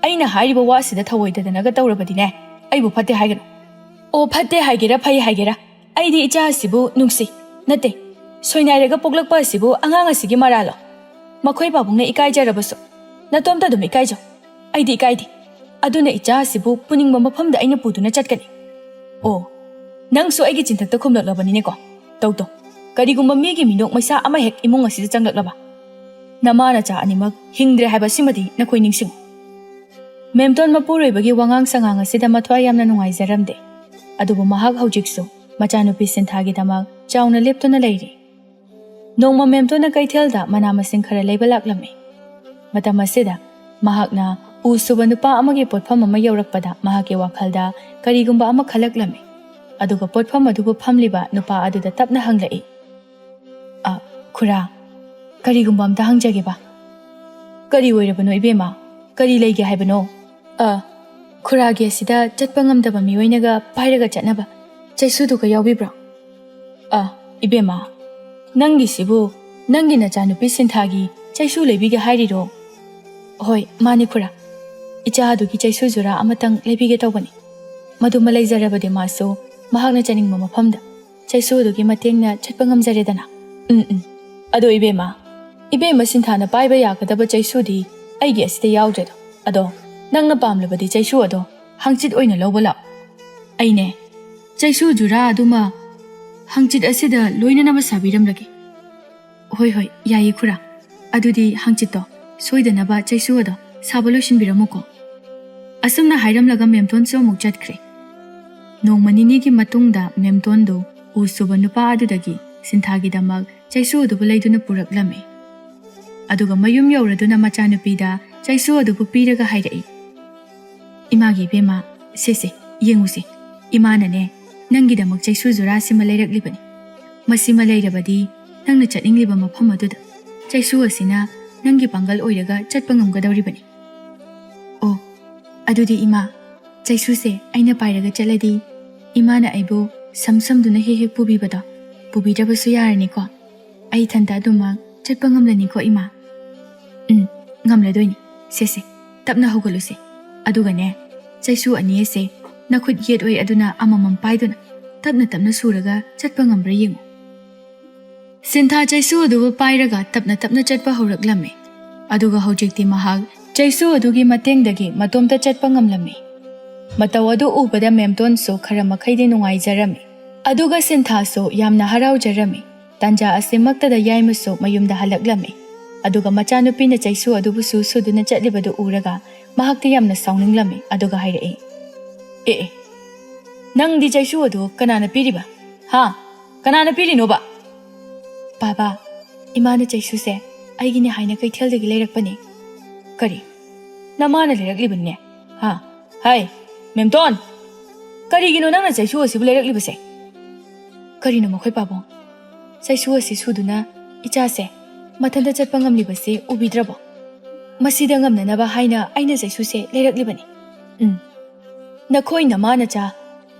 ꯑꯩꯅ ꯍꯥꯏꯔꯤꯕ ꯋꯥꯁꯤꯗ ꯊꯧꯑꯣꯏꯗꯗꯅꯒ ꯇꯧꯔꯕꯗꯤꯅꯦ, ꯑꯩꯕꯨ ꯐꯠꯇꯦ ꯍꯥꯏꯒꯅꯨ꯫ ꯑꯣ, ꯐꯠꯇꯦ ꯍꯥꯏꯒꯦꯔꯥ ꯐꯩ ꯍꯥꯏꯒꯦꯔꯥ, ꯑꯩꯗꯤ ꯏꯆꯥ ꯑꯁꯤꯕꯨ ꯅꯨꯡꯁꯤ꯫ ꯅꯠꯇꯦ, ꯁꯣꯏꯅꯥꯏꯔꯒ ꯄꯣꯛꯂꯛꯄ ꯑꯁꯤꯕꯨ ꯑꯉꯥꯡ ꯑꯁꯤꯒꯤ ꯃꯔꯥꯜꯂꯣ? ꯃꯈꯣꯏ ꯄꯥꯕꯨꯡꯅ ꯏꯀꯥꯏꯖꯔꯕꯁꯨ ꯅꯇꯣꯝꯇ ꯑꯗꯨꯝ ꯏꯀꯥꯏꯖꯧ꯫ ꯑꯩꯗꯤ ꯏꯀꯥꯏꯗꯦ꯫ ꯑꯗꯨꯅ ꯏꯆꯥ ꯑꯁꯤꯕꯨ ꯄꯨꯅꯤꯡꯕ ꯃꯐꯝꯗ ꯑꯩꯅ ꯄꯨꯗꯨꯅ ꯆꯠꯀꯅꯤ꯫ ꯑꯣ, ꯅꯪꯁꯨ ꯑꯩꯒꯤ ꯆꯤꯟꯊꯛꯇ ꯈꯨꯝꯂꯛꯂꯕꯅꯤꯅꯦꯀꯣ꯫ ꯇꯧ ꯇꯧ, ꯀꯔꯤꯒꯨꯝꯕ ꯃꯤꯒꯤ ꯃꯤꯅꯣꯛ ꯃꯩꯁꯥ ꯑꯃ ꯍꯦꯛ ꯏꯃꯨꯡ ꯑꯁꯤꯗ ꯆꯪꯂꯛꯂꯕ, ꯅꯃꯥ ꯅꯆꯥ ꯑꯅꯤꯃꯛ ꯍꯤꯡꯗ꯭ꯔꯦ ꯍꯥꯏꯕꯁꯤꯃꯗꯤ ꯅꯈꯣꯏ ꯅꯤꯡꯁꯤꯡꯉꯨ꯫ ꯃꯦꯝꯇꯣꯟ ꯃꯄꯨꯔꯣꯏꯕꯒꯤ ꯋꯥꯉꯥꯡ ꯁꯉꯥꯡ ꯑꯁꯤꯗ ꯃꯊ꯭ꯋꯥꯏ ꯌꯥꯝꯅ ꯅꯨꯡꯉꯥꯏꯖꯔꯝꯗꯦ꯫ ꯑꯗꯨꯕꯨ ꯃꯍꯥꯛ ꯍꯧꯖꯤꯛꯁꯨ ꯃꯆꯥꯅꯨꯄꯤ ꯁꯤꯟꯊꯥꯒꯤꯗꯃꯛ ꯆꯥꯎꯅ ꯂꯦꯞꯇꯨꯅ ꯂꯩꯔꯤ꯫ ꯅꯣꯡꯃ ꯃꯦꯝꯇꯣꯟꯅ ꯀꯩꯊꯦꯜꯗ ꯃꯅꯥ ꯃꯁꯤꯡ ꯈꯔ ꯂꯩꯕ ꯂꯥꯛꯂꯝꯃꯤ꯫ ꯃꯇꯝ ꯑꯁꯤꯗ ꯃꯍꯥꯛꯅ ꯎ ꯁꯨꯕ ꯅꯨꯄꯥ ꯑꯃꯒꯤ ꯄꯣꯠꯐꯝ ꯑꯃ ꯌꯧꯔꯛꯄꯗ ꯃꯍꯥꯛꯀꯤ ꯋꯥꯈꯜꯗ ꯀꯔꯤꯒꯨꯝꯕ ꯑꯃ ꯈꯜꯂꯛꯂꯝꯃꯤ꯫ ꯑꯗꯨꯒ ꯄꯣꯠꯐꯝ ꯑꯗꯨꯕꯨ ꯐꯝꯂꯤꯕ ꯅꯨꯄꯥ ꯑꯗꯨꯗ ꯇꯞꯅ ꯍꯪꯂꯛꯏ, "ꯑ, ꯈꯨꯔꯥ, ꯀꯔꯤꯒꯨꯝꯕ ꯑꯝꯇ ꯍꯪꯖꯒꯦꯕ?" "ꯀꯔꯤ ꯑꯣꯏꯔꯕꯅꯣ ꯏꯕꯦꯝꯃ? ꯀꯔꯤ ꯂꯩꯒꯦ ꯍꯥꯏꯕꯅꯣ?" "ꯑ, ꯈꯨꯔꯥꯒꯤ ꯑꯁꯤꯗ ꯆꯠꯄ ꯉꯝꯗꯕ ꯃꯤꯑꯣꯏꯅꯒ ꯄꯥꯏꯔꯒ ꯆꯠꯅꯕ ꯆꯩꯁꯨꯗꯨꯒ ꯌꯥꯎꯕꯤꯕ꯭ꯔꯣ?" "ꯑ, ꯏꯕꯦꯝꯃ, ꯅꯪꯒꯤꯁꯤꯕꯨ ꯅꯪꯒꯤ ꯅꯆꯥꯅꯨꯄꯤ ꯁꯤꯟꯊꯥꯒꯤ ꯆꯩꯁꯨ ꯂꯩꯕꯤꯒꯦ ꯍꯥꯏꯔꯤꯔꯣ?" "ꯍꯣꯏ, ꯃꯥꯅꯤ ꯈꯨꯔꯥ꯫ ꯏꯆꯥ ꯑꯗꯨꯒꯤ ꯆꯩꯁꯨ ꯖꯨꯔꯥ ꯑꯃꯇꯪ ꯂꯩꯕꯤꯒꯦ ꯇꯧꯕꯅꯤ꯫ ꯃꯗꯨꯃ ꯂꯩꯖꯔꯕꯗꯤ ꯃꯥꯁꯨ ꯃꯍꯥꯛꯅ ꯆꯠꯅꯤꯡꯕ ꯃꯐꯝꯗ ꯆꯩꯁꯨ ꯑꯗꯨꯒꯤ ꯃꯇꯦꯡꯅ ꯆꯠꯄ ꯉꯝꯖꯔꯦꯗꯅ꯫" "ꯎꯝ, ꯎꯝ꯫ ꯑꯗꯣ ꯏꯕꯦꯝꯃ, ꯏꯕꯦꯝꯃ ꯁꯤꯟꯊꯥꯅ ꯄꯥꯏꯕ ꯌꯥꯒꯗꯕ ꯆꯩꯁꯨꯗꯤ ꯑꯩꯒꯤ ꯑꯁꯤꯗ ꯌꯥꯎꯗ꯭ꯔꯦꯗꯣ꯫ ꯑꯗꯣ ꯅꯪꯅ ꯄꯥꯝꯂꯕꯗꯤ ꯆꯩꯁꯨ ꯑꯗꯣ ꯍꯪꯆꯤꯠ ꯑꯣꯏꯅ ꯂꯧꯕ ꯂꯥꯛꯑꯣ꯫" ꯑꯩꯅꯦ, "ꯆꯩꯁꯨ ꯖꯨꯔꯥ ꯑꯗꯨꯃ ꯍꯪꯆꯤꯠ ꯑꯁꯤꯗ ꯂꯣꯏꯅꯅꯕ ꯁꯥꯕꯤꯔꯝꯂꯒꯦ꯫" "ꯍꯣꯏ, ꯍꯣꯏ, ꯌꯥꯏꯌꯦ ꯈꯨꯔꯥ꯫ ꯑꯗꯨꯗꯤ ꯍꯪꯆꯤꯠꯇꯣ ꯁꯣꯏꯗꯅꯕ ꯆꯩꯁꯨ ꯑꯗꯣ ꯁꯥꯕ ꯂꯣꯏꯁꯤꯟꯕꯤꯔꯝꯃꯨꯀꯣ꯫" ꯑꯁꯨꯝꯅ ꯍꯥꯏꯔꯝꯂꯒ ꯃꯦꯝꯇꯣꯟꯁꯨ ꯑꯃꯨꯛ ꯆꯠꯈ꯭ꯔꯦ꯫ ꯅꯣꯡꯃ ꯅꯤꯅꯤꯒꯤ ꯃꯇꯨꯡꯗ ꯃꯦꯝꯇꯣꯟꯗꯨ ꯎ ꯁꯨꯕ ꯅꯨꯄꯥ ꯑꯗꯨꯗꯒꯤ ꯁꯤꯟꯊꯥꯒꯤꯗꯃꯛ ꯆꯩꯁꯨ ꯑꯗꯨꯕꯨ ꯂꯩꯗꯨꯅ ꯄꯨꯔꯛꯂꯝꯃꯤ꯫ ꯑꯗꯨꯒ ꯃꯌꯨꯝ ꯌꯧꯔꯗꯨꯅ ꯃꯆꯥꯅꯨꯄꯤꯗ ꯆꯩꯁꯨ ꯑꯗꯨꯕꯨ ꯄꯤꯔꯒ ꯍꯥꯏꯔꯛꯏ, "ꯏꯃꯥꯒꯤ ꯏꯕꯦꯝꯃ, ꯁꯦ ꯁꯦ, ꯌꯦꯡꯉꯨꯁꯦ, ꯏꯃꯥꯅꯅꯦ ꯅꯪꯒꯤꯗꯃꯛ ꯆꯩꯁꯨ ꯖꯨꯔꯥꯁꯤꯃ ꯂꯩꯔꯛꯂꯤꯕꯅꯤ꯫ ꯃꯁꯤꯃ ꯂꯩꯔꯕꯗꯤ ꯅꯪꯅ ꯆꯠꯅꯤꯡꯂꯤꯕ ꯃꯐꯝ ꯑꯗꯨꯗ ꯆꯩꯁꯨ ꯑꯁꯤꯅ ꯅꯪꯒꯤ ꯄꯥꯡꯒꯜ ꯑꯣꯏꯔꯒ ꯆꯠꯄ ꯉꯝꯒꯗꯧꯔꯤꯕꯅꯤ꯫" ꯑꯗꯨꯗꯤ ꯏꯃꯥ, ꯆꯩꯁꯨꯁꯦ ꯑꯩꯅ ꯄꯥꯏꯔꯒ ꯆꯠꯂꯗꯤ ꯏꯃꯥꯅ ꯑꯩꯕꯨ ꯁꯝ ꯁꯝꯗꯨꯅ ꯍꯦꯛ ꯍꯦꯛ ꯄꯨꯕꯤꯕꯗꯣ ꯄꯨꯕꯤꯗ꯭ꯔꯕꯁꯨ ꯌꯥꯔꯅꯤꯀꯣ? ꯑꯩ ꯏꯊꯟꯇ ꯑꯗꯨꯃꯛ ꯆꯠꯄ ꯉꯝꯂꯅꯤꯀꯣ ꯏꯃꯥ? ꯎꯝ, ꯉꯝꯂꯗꯣꯏꯅꯤ꯫ ꯁꯦ ꯁꯦ, ꯇꯞꯅ ꯍꯧꯒꯠꯂꯨꯁꯦ꯫ ꯑꯗꯨꯒꯅꯦ, ꯆꯩꯁꯨ ꯑꯅꯤ ꯑꯁꯦ ꯅꯈꯨꯠ ꯌꯦꯠ ꯑꯣꯏ ꯑꯗꯨꯅ ꯑꯃꯃꯝ ꯄꯥꯏꯗꯨꯅ ꯇꯞꯅ ꯇꯞꯅ ꯁꯨꯔꯒ ꯆꯠꯄ ꯉꯝꯕ꯭ꯔꯥ ꯌꯦꯡꯉꯨ꯫ ꯁꯤꯟꯊꯥ ꯆꯩꯁꯨ ꯑꯗꯨꯕꯨ ꯄꯥꯏꯔꯒ ꯇꯞꯅ ꯇꯞꯅ ꯆꯠꯄ ꯍꯧꯔꯛꯂꯝꯃꯤ꯫ ꯑꯗꯨꯒ ꯍꯧꯖꯤꯛꯇꯤ ꯃꯍꯥꯛ ꯆꯩꯁꯨ ꯑꯗꯨꯒꯤ ꯃꯇꯦꯡꯗꯒꯤ ꯃꯇꯣꯝꯇ ꯆꯠꯄ ꯉꯝꯂꯝꯃꯤ꯫ ꯃꯇꯧ ꯑꯗꯨ ꯎꯕꯗ ꯃꯦꯝꯇꯣꯟꯁꯨ ꯈꯔ ꯃꯈꯩꯗꯤ ꯅꯨꯡꯉꯥꯏꯖꯔꯝꯃꯤ꯫ ꯑꯗꯨꯒ ꯁꯤꯟꯊꯥꯁꯨ ꯌꯥꯝꯅ ꯍꯔꯥꯎꯖꯔꯝꯃꯤ꯫ ꯇꯥꯟꯖꯥ ꯑꯁꯤꯃꯛꯇꯗ ꯌꯥꯏꯃꯁꯨ ꯃꯌꯨꯝꯗ ꯍꯜꯂꯛꯂꯝꯃꯤ꯫ ꯑꯗꯨꯒ ꯃꯆꯥꯅꯨꯄꯤꯅ ꯆꯩꯁꯨ ꯑꯗꯨꯕꯨꯁꯨ ꯁꯨꯗꯨꯅ ꯆꯠꯂꯤꯕꯗꯨ ꯎꯔꯒ ꯃꯍꯥꯛꯇꯤ ꯌꯥꯝꯅ ꯁꯥꯎꯅꯤꯡꯂꯝꯃꯤ꯫ ꯑꯗꯨꯒ ꯍꯥꯏꯔꯛꯏ, "ꯑꯦ ꯑꯦ, ꯅꯪꯗꯤ ꯆꯩꯁꯨ ꯑꯗꯨ ꯀꯅꯥꯅ ꯄꯤꯔꯤꯕ? ꯍꯥ? ꯀꯅꯥꯅ ꯄꯤꯔꯤꯅꯣꯕ?" "ꯕꯥꯕꯥ, ꯏꯃꯥꯅ ꯆꯩꯁꯨꯁꯦ ꯑꯩꯒꯤꯅꯦ ꯍꯥꯏꯅ ꯀꯩꯊꯦꯜꯗꯒꯤ ꯂꯩꯔꯛꯄꯅꯦ꯫" "ꯀꯔꯤ? ꯅꯃꯥꯅ ꯂꯩꯔꯛꯂꯤꯕꯅꯦ? ꯍꯥ? ꯍꯥꯏ, ꯃꯦꯝꯇꯣꯟ, ꯀꯔꯤꯒꯤꯅꯣ ꯅꯪꯅ ꯆꯩꯁꯨ ꯑꯁꯤꯕꯨ ꯂꯩꯔꯛꯂꯤꯕꯁꯦ?" "ꯀꯔꯤꯅꯣ ꯃꯈꯣꯏ ꯄꯥꯕꯨꯡ? ꯆꯩꯁꯨ ꯑꯁꯤ ꯁꯨꯗꯨꯅ ꯏꯆꯥꯁꯦ ꯃꯊꯟꯇ ꯆꯠꯄ ꯉꯝꯂꯤꯕꯁꯤ ꯎꯕꯤꯗ꯭ꯔꯕꯣ? ꯃꯁꯤꯗ ꯉꯝꯅꯅꯕ ꯍꯥꯏꯅ ꯑꯩꯅ ꯆꯩꯁꯨꯁꯦ ꯂꯩꯔꯛꯂꯤꯕꯅꯤ꯫" "ꯎꯝ, ꯅꯈꯣꯏ ꯅꯃꯥ ꯅꯆꯥ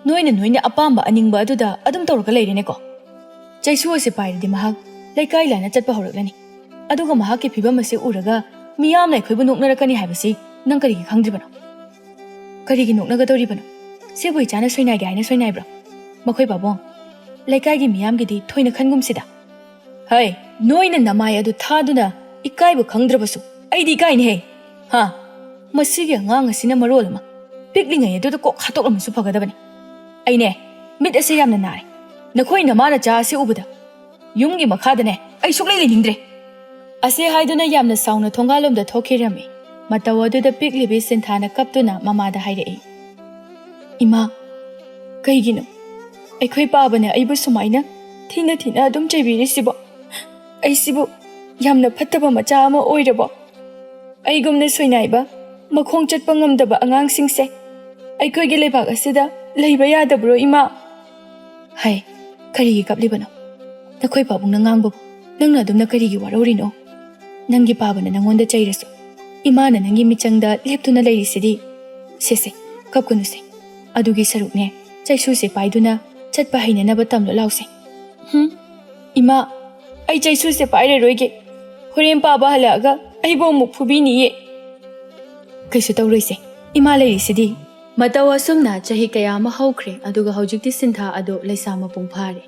ꯅꯣꯏꯅ ꯅꯣꯏꯅ ꯑꯄꯥꯝꯕ ꯑꯅꯤꯡꯕ ꯑꯗꯨꯗ ꯑꯗꯨꯝ ꯇꯧꯔꯒ ꯂꯩꯔꯦꯅꯦꯀꯣ꯫ ꯆꯩꯁꯨ ꯑꯁꯤ ꯄꯥꯏꯔꯗꯤ ꯃꯍꯥꯛ ꯂꯩꯀꯥꯏ ꯂꯥꯟꯅ ꯆꯠꯄ ꯍꯧꯔꯛꯂꯅꯤ꯫ ꯑꯗꯨꯒ ꯃꯍꯥꯛꯀꯤ ꯐꯤꯕꯝ ꯑꯁꯤ ꯎꯔꯒ ꯃꯤꯌꯥꯝꯅ ꯑꯩꯈꯣꯏꯕꯨ ꯅꯣꯛꯅꯔꯛꯀꯅꯤ ꯍꯥꯏꯕꯁꯤ ꯅꯪ ꯀꯔꯤꯒꯤ ꯈꯪꯗ꯭ꯔꯤꯕꯅꯣ? ꯀꯔꯤꯒꯤ ꯅꯣꯛꯅꯒꯗꯧꯔꯤꯕꯅꯣ? ꯁꯤꯕꯨ ꯏꯆꯥꯅ ꯁꯣꯏꯅꯥꯏꯒꯦ ꯍꯥꯏꯅ ꯁꯣꯏꯅꯥꯏꯕ꯭ꯔꯣ? ꯃꯈꯣꯏ ꯄꯥꯕꯨꯡ, ꯂꯩꯀꯥꯏꯒꯤ ꯃꯤꯌꯥꯝꯒꯤꯗꯤ ꯊꯣꯏꯅ ꯈꯟꯒꯨꯝꯁꯤꯗ꯫" "ꯍꯩ, ꯅꯣꯏꯅ ꯅꯃꯥꯏ ꯑꯗꯨ ꯊꯥꯗꯨꯅ ꯏꯀꯥꯏꯕ ꯈꯪꯗ꯭ꯔꯕꯁꯨ ꯑꯩꯗꯤ ꯏꯀꯥꯏꯅꯦꯍꯦ꯫ ꯍꯥ? ꯃꯁꯤꯒꯤ ꯑꯉꯥꯡ ꯑꯁꯤꯅ ꯃꯔꯣꯜ ꯑꯃ ꯄꯤꯛꯂꯤꯉꯩ ꯑꯗꯨꯗ ꯀꯣꯛ ꯍꯥꯠꯇꯣꯛꯂꯝꯃꯁꯨ ꯐꯒꯗꯕꯅꯤ꯫ ꯑꯩꯅꯦ, ꯃꯤꯠ ꯑꯁꯦ ꯌꯥꯝꯅ ꯅꯥꯔꯦ꯫ ꯅꯈꯣꯏ ꯅꯃꯥ ꯅꯆꯥ ꯑꯁꯤ ꯎꯕꯗ ꯌꯨꯝꯒꯤ ꯃꯈꯥꯗꯅꯦ ꯑꯩ ꯁꯨꯛꯂꯩ ꯂꯩꯅꯤꯡꯗ꯭ꯔꯦ꯫" ꯑꯁꯤ ꯍꯥꯏꯗꯨꯅ ꯌꯥꯝꯅ ꯁꯥꯎꯅ ꯊꯣꯡꯒꯥꯜꯂꯣꯝꯗ ꯊꯣꯛꯈꯤꯔꯝꯃꯤ꯫ ꯃꯇꯧ ꯑꯗꯨꯗ ꯄꯤꯛꯂꯤꯕꯤ ꯁꯤꯟꯊꯥꯅ ꯀꯞꯇꯨꯅ ꯃꯃꯥꯗ ꯍꯥꯏꯔꯛꯏ, "ꯏꯃꯥ, ꯀꯩꯒꯤꯅꯣ ꯑꯩꯈꯣꯏ ꯄꯥꯕꯅ ꯑꯩꯕꯨ ꯁꯨꯃꯥꯏꯅ ꯊꯤꯅ ꯊꯤꯅ ꯑꯗꯨꯝ ꯆꯩꯕꯤꯔꯤꯁꯤꯕꯣ? ꯑꯩꯁꯤꯕꯨ ꯌꯥꯝꯅ ꯐꯠꯇꯕ ꯃꯆꯥ ꯑꯃ ꯑꯣꯏꯔꯕꯣ? ꯑꯩꯒꯨꯝꯅ ꯁꯣꯏꯅꯥꯏꯕ, ꯃꯈꯣꯡ ꯆꯠꯄ ꯉꯝꯗꯕ ꯑꯉꯥꯡꯁꯤꯡꯁꯦ ꯑꯩꯈꯣꯏꯒꯤ ꯂꯩꯕꯥꯛ ꯑꯁꯤꯗ ꯂꯩꯕ ꯌꯥꯗꯕ꯭ꯔꯣ, ꯏꯃꯥ?" "ꯍꯩ, ꯀꯔꯤꯒꯤ ꯀꯞꯂꯤꯕꯅꯣ? ꯅꯈꯣꯏ ꯄꯥꯕꯨꯡꯅ ꯉꯥꯡꯕꯕꯨ ꯅꯪꯅ ꯑꯗꯨꯝꯅ ꯀꯔꯤꯒꯤ ꯋꯥꯔꯧꯔꯤꯅꯣ? ꯅꯪꯒꯤ ꯄꯥꯕꯅ ꯅꯪꯉꯣꯟꯗ ꯆꯩꯔꯁꯨ ꯏꯃꯥꯅ ꯅꯪꯒꯤ ꯃꯤꯆꯪꯗ ꯂꯦꯞꯇꯨꯅ ꯂꯩꯔꯤꯁꯤꯗꯤ꯫ ꯁꯦ ꯁꯦ, ꯀꯞꯀꯅꯨꯁꯦ꯫ ꯑꯗꯨꯒꯤ ꯁꯔꯨꯛꯅꯦ, ꯆꯩꯁꯨꯁꯦ ꯄꯥꯏꯗꯨꯅ ꯆꯠꯄ ꯍꯩꯅꯅꯕ ꯇꯝꯂꯣ ꯂꯥꯎꯁꯦ꯫ ꯍꯨꯝ? ꯏꯃꯥ, ꯑꯩ ꯆꯩꯁꯨꯁꯦ ꯄꯥꯏꯔꯔꯣꯏꯒꯦ꯫ ꯍꯣꯔꯦꯟ ꯄꯥꯕ ꯍꯜꯂꯛꯑꯒ ꯑꯩꯕꯨ ꯑꯃꯨꯛ ꯐꯨꯕꯤꯅꯤꯌꯦ꯫ ꯀꯩꯁꯨ ꯇꯧꯔꯣꯏꯁꯦ, ꯏꯃꯥ ꯂꯩꯔꯤꯁꯤꯗꯤ꯫ ꯃꯇꯧ ꯑꯁꯨꯝꯅ ꯆꯍꯤ ꯀꯌꯥ ꯑꯃ ꯍꯧꯈ꯭ꯔꯦ, ꯑꯗꯨꯒ ꯍꯧꯖꯤꯛꯇꯤ ꯁꯤꯟꯊꯥ ꯑꯗꯣ ꯂꯩꯁꯥ ꯃꯄꯨꯡ ꯐꯥꯔꯦ꯫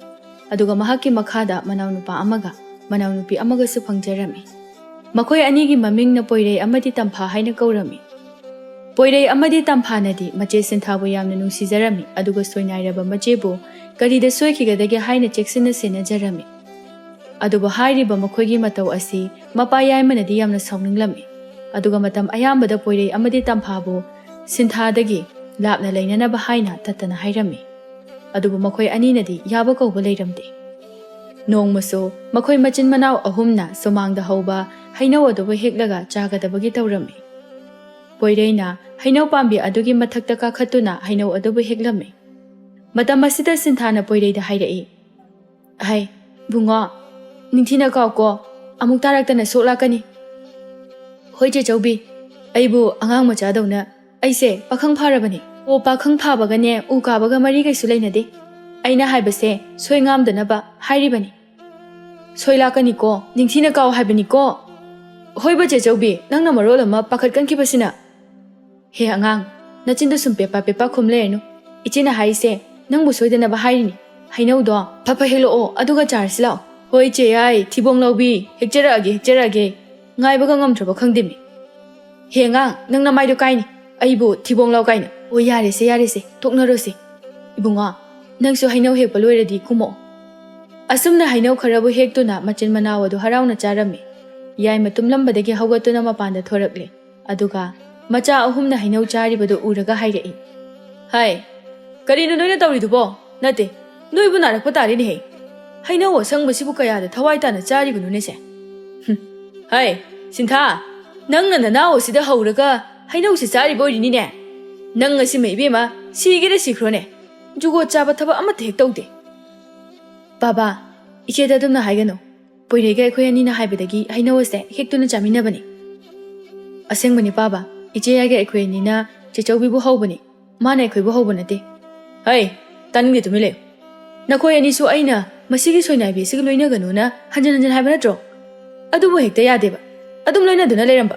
ꯑꯗꯨꯒ ꯃꯍꯥꯛꯀꯤ ꯃꯈꯥꯗ ꯃꯅꯥꯎꯅꯨꯄꯥ ꯑꯃꯒ ꯃꯅꯥꯎꯅꯨꯄꯤ ꯑꯃꯒꯁꯨ ꯐꯪꯖꯔꯝꯃꯤ꯫ ꯃꯈꯣꯏ ꯑꯅꯤꯒꯤ ꯃꯃꯤꯡꯅ ꯄꯣꯏꯔꯩ ꯑꯃꯗꯤ ꯇꯝꯐꯥ ꯍꯥꯏꯅ ꯀꯧꯔꯝꯃꯤ꯫ ꯄꯣꯏꯔꯩ ꯑꯃꯗꯤ ꯇꯝꯐꯥꯅꯗꯤ ꯃꯆꯦ ꯁꯤꯟꯊꯥꯕꯨ ꯌꯥꯝꯅ ꯅꯨꯡꯁꯤꯖꯔꯝꯃꯤ, ꯑꯗꯨꯒ ꯁꯣꯏꯅꯥꯏꯔꯕ ꯃꯆꯦꯕꯨ ꯀꯔꯤꯗ ꯁꯣꯏꯈꯤꯒꯗꯒꯦ ꯍꯥꯏꯅ ꯆꯦꯛꯁꯤꯟꯅ ꯁꯦꯟꯅꯖꯔꯝꯃꯤ꯫ ꯑꯗꯨꯕꯨ ꯍꯥꯏꯔꯤꯕ ꯃꯈꯣꯏꯒꯤ ꯃꯇꯧ ꯑꯁꯤ ꯃꯄꯥ ꯌꯥꯏꯃꯅꯗꯤ ꯌꯥꯝꯅ ꯁꯥꯎꯅꯤꯡꯂꯝꯃꯤ꯫ ꯑꯗꯨꯒ ꯃꯇꯝ ꯑꯌꯥꯝꯕꯗ ꯄꯣꯏꯔꯩ ꯑꯃꯗꯤ ꯇꯝꯐꯥꯕꯨ ꯁꯤꯟꯊꯥꯗꯒꯤ ꯂꯥꯞꯅ ꯂꯩꯅꯅꯕ ꯍꯥꯏꯅ ꯇꯠꯇꯅ ꯍꯥꯏꯔꯝꯃꯤ꯫ ꯑꯗꯨꯕꯨ ꯃꯈꯣꯏ ꯑꯅꯤꯅꯗꯤ ꯌꯥꯕ ꯀꯧꯕ ꯂꯩꯔꯝꯗꯦ꯫ ꯅꯣꯡꯃꯁꯨ ꯃꯈꯣꯏ ꯃꯆꯤꯟ ꯃꯅꯥꯎ ꯑꯍꯨꯝꯅ ꯁꯨꯃꯥꯡꯗ ꯍꯧꯕ ꯍꯩꯅꯧ ꯑꯗꯨꯕꯨ ꯍꯦꯛꯂꯒ ꯆꯥꯒꯗꯕꯒꯤ ꯇꯧꯔꯝꯃꯤ꯫ ꯄꯣꯏꯔꯩꯅ ꯍꯩꯅꯧ ꯄꯥꯝꯕꯤ ꯑꯗꯨꯒꯤ ꯃꯊꯛꯇ ꯀꯥꯈꯠꯇꯨꯅ ꯍꯩꯅꯧ ꯑꯗꯨꯕꯨ ꯍꯦꯛꯂꯝꯃꯤ꯫ ꯃꯇꯝ ꯑꯁꯤꯗ ꯁꯤꯟꯊꯥꯅ ꯄꯣꯏꯔꯩꯗ ꯍꯥꯏꯔꯛꯏ, "ꯍꯩ, ꯕꯨꯡꯉꯣ, ꯅꯤꯡꯊꯤꯅ ꯀꯥꯎꯀꯣ, ꯑꯃꯨꯛ ꯇꯥꯔꯛꯇꯅ ꯁꯣꯛꯂꯛꯀꯅꯤ꯫" "ꯍꯣꯏ ꯆꯦ ꯆꯧꯕꯤ, ꯑꯩꯕꯨ ꯑꯉꯥꯡ ꯃꯆꯥꯗꯧꯅ, ꯑꯩꯁꯦ ꯄꯥꯈꯪ ꯐꯥꯔꯕꯅꯤ꯫ ꯑꯣ, ꯄꯥꯈꯪ ꯐꯥꯕꯒꯅꯦ ꯎ ꯀꯥꯕꯒ ꯃꯔꯤ ꯀꯩꯁꯨ ꯂꯩꯅꯗꯦ꯫ ꯑꯩꯅ ꯍꯥꯏꯕꯁꯦ ꯁꯣꯏ ꯉꯥꯝꯗꯅꯕ ꯍꯥꯏꯔꯤꯕꯅꯤ꯫" "ꯁꯣꯏ ꯂꯥꯛꯀꯅꯤꯀꯣ, ꯅꯤꯡꯊꯤꯅ ꯀꯥꯎ ꯍꯥꯏꯕꯅꯤꯀꯣ꯫" "ꯍꯣꯏꯕ ꯆꯦ ꯆꯧꯕꯤ, ꯅꯪꯅ ꯃꯔꯣꯜ ꯑꯃ ꯄꯥꯈꯠꯀꯟꯈꯤꯕꯁꯤꯅ꯫" "ꯍꯦ ꯑꯉꯥꯡ, ꯅꯆꯤꯟꯗꯨ ꯁꯨꯝ ꯄꯦꯄꯥ ꯄꯦꯄꯥ ꯈꯨꯝ ꯂꯩꯔꯅꯨ꯫ ꯏꯆꯦꯅ ꯍꯥꯏꯔꯤꯁꯦ ꯅꯪꯕꯨ ꯁꯣꯏꯗꯅꯕ ꯍꯥꯏꯔꯤꯅꯤ꯫ ꯍꯩꯅꯧꯗꯣ ꯐ ꯐ ꯍꯦꯛꯂꯛꯑꯣ, ꯑꯗꯨꯒ ꯆꯥꯔꯁꯤ ꯂꯥꯛꯑꯣ꯫" "ꯍꯣꯏ ꯏꯆꯦ ꯌꯥꯏ, ꯊꯤꯕꯣꯡ ꯂꯥꯎꯕꯤ, ꯍꯦꯛꯆꯔꯛꯑꯒꯦ, ꯍꯦꯛꯆꯔꯛꯑꯒꯦ꯫ ꯉꯥꯏꯕꯒ ꯉꯝꯗ꯭ꯔꯕ ꯈꯪꯗꯦꯃꯤ꯫ ꯍꯦ ꯑꯉꯥꯡ, ꯅꯪ ꯅꯃꯥꯏꯗꯣ ꯀꯥꯏꯅꯤ, ꯑꯩꯕꯨ ꯊꯤꯕꯣꯡ ꯂꯥꯎ ꯀꯥꯏꯅ꯫ ꯑꯣ, ꯌꯥꯔꯦꯁꯦ, ꯌꯥꯔꯦꯁꯦ, ꯇꯣꯛꯅꯔꯣꯁꯦ꯫ ꯏꯕꯨꯡꯉꯣ, ꯅꯪꯁꯨ ꯍꯩꯅꯧ ꯍꯦꯛꯄ ꯂꯣꯏꯔꯗꯤ ꯀꯨꯝꯃꯛꯑꯣ꯫" ꯑꯁꯨꯝꯅ ꯍꯩꯅꯧ ꯈꯔꯕꯨ ꯍꯦꯛꯇꯨꯅ ꯃꯆꯤꯟ ꯃꯅꯥꯎ ꯑꯗꯨ ꯍꯔꯥꯎꯅ ꯆꯥꯔꯝꯃꯤ꯫ ꯌꯥꯏꯃ ꯇꯨꯝꯂꯝꯕꯗꯒꯤ ꯍꯧꯒꯠꯇꯨꯅ ꯃꯄꯥꯟꯗ ꯊꯣꯔꯛꯂꯦ꯫ ꯑꯗꯨꯒ ꯃꯆꯥ ꯑꯍꯨꯝꯅ ꯍꯩꯅꯧ ꯆꯥꯔꯤꯕꯗꯨ ꯎꯔꯒ ꯍꯥꯏꯔꯛꯏ, "ꯍꯥꯏ, ꯀꯔꯤꯅꯣ ꯅꯣꯏꯅ ꯇꯧꯔꯤꯗꯨꯕꯣ? ꯅꯠꯇꯦ, ꯅꯣꯏꯕꯨ ꯅꯥꯔꯛꯄ ꯇꯥꯔꯦꯅꯦꯍꯦ꯫ ꯍꯩꯅꯧ ꯑꯁꯪꯕꯁꯤꯕꯨ ꯀꯌꯥꯗ ꯊꯋꯥꯏ ꯇꯥꯅ ꯆꯥꯔꯤꯕꯅꯣꯅꯦꯁꯦ? ꯍꯨꯝ, ꯍꯥꯏ, ꯁꯤꯟꯊꯥ, ꯅꯪꯅ ꯅꯅꯥꯎ ꯑꯁꯤꯗ ꯍꯧꯔꯒ ꯍꯩꯅꯧꯁꯤ ꯆꯥꯔꯤꯕ ꯑꯣꯏꯔꯤꯅꯤꯅꯦ꯫ ꯅꯪ ꯑꯁꯤꯃ ꯏꯕꯦꯝꯃ, ꯁꯤꯒꯦꯔ ꯁꯤꯈ꯭ꯔꯣꯅꯦ꯫ ꯖꯨꯒꯣꯠ ꯆꯥꯕ ꯊꯕꯛ ꯑꯃꯠꯇ ꯍꯦꯛ ꯇꯧꯗꯦ꯫" "ꯄꯥꯕ, ꯏꯆꯦꯗ ꯑꯗꯨꯝꯅ ꯍꯥꯏꯒꯅꯨ꯫ ꯄꯣꯏꯔꯩꯒ ꯑꯩꯈꯣꯏ ꯑꯅꯤꯅ ꯍꯥꯏꯕꯗꯒꯤ ꯍꯩꯅꯧ ꯑꯁꯦ ꯍꯦꯛꯇꯨꯅ ꯆꯥꯃꯤꯟꯅꯕꯅꯤ꯫" "ꯑꯁꯦꯡꯕꯅꯤ ꯄꯥꯕ, ꯏꯆꯦ ꯌꯥꯏꯒ ꯑꯩꯈꯣꯏ ꯑꯅꯤꯅ ꯆꯦꯆꯧꯕꯤꯕꯨ ꯍꯧꯕꯅꯤ, ꯃꯥꯅ ꯑꯩꯈꯣꯏꯕꯨ ꯍꯧꯕ ꯅꯠꯇꯦ꯫ ꯍꯩ, ꯇꯥꯅꯤꯡꯗꯦ, ꯇꯨꯃꯤꯟ ꯂꯩꯌꯨ꯫ ꯅꯈꯣꯏ ꯑꯅꯤꯁꯨ ꯑꯩꯅ ꯃꯁꯤꯒꯤ ꯁꯣꯏꯅꯥꯏꯕꯤ ꯑꯁꯤꯒ ꯂꯣꯏꯅꯒꯅꯨꯅ ꯍꯟꯖꯤꯟ ꯍꯟꯖꯤꯟ ꯍꯥꯏꯕ ꯅꯠꯇ꯭ꯔꯣ? ꯑꯗꯨꯕꯨ ꯍꯦꯛꯇ ꯌꯥꯗꯦꯕ, ꯑꯗꯨꯝ ꯂꯣꯏꯅꯗꯨꯅ ꯂꯩꯔꯝꯕ꯫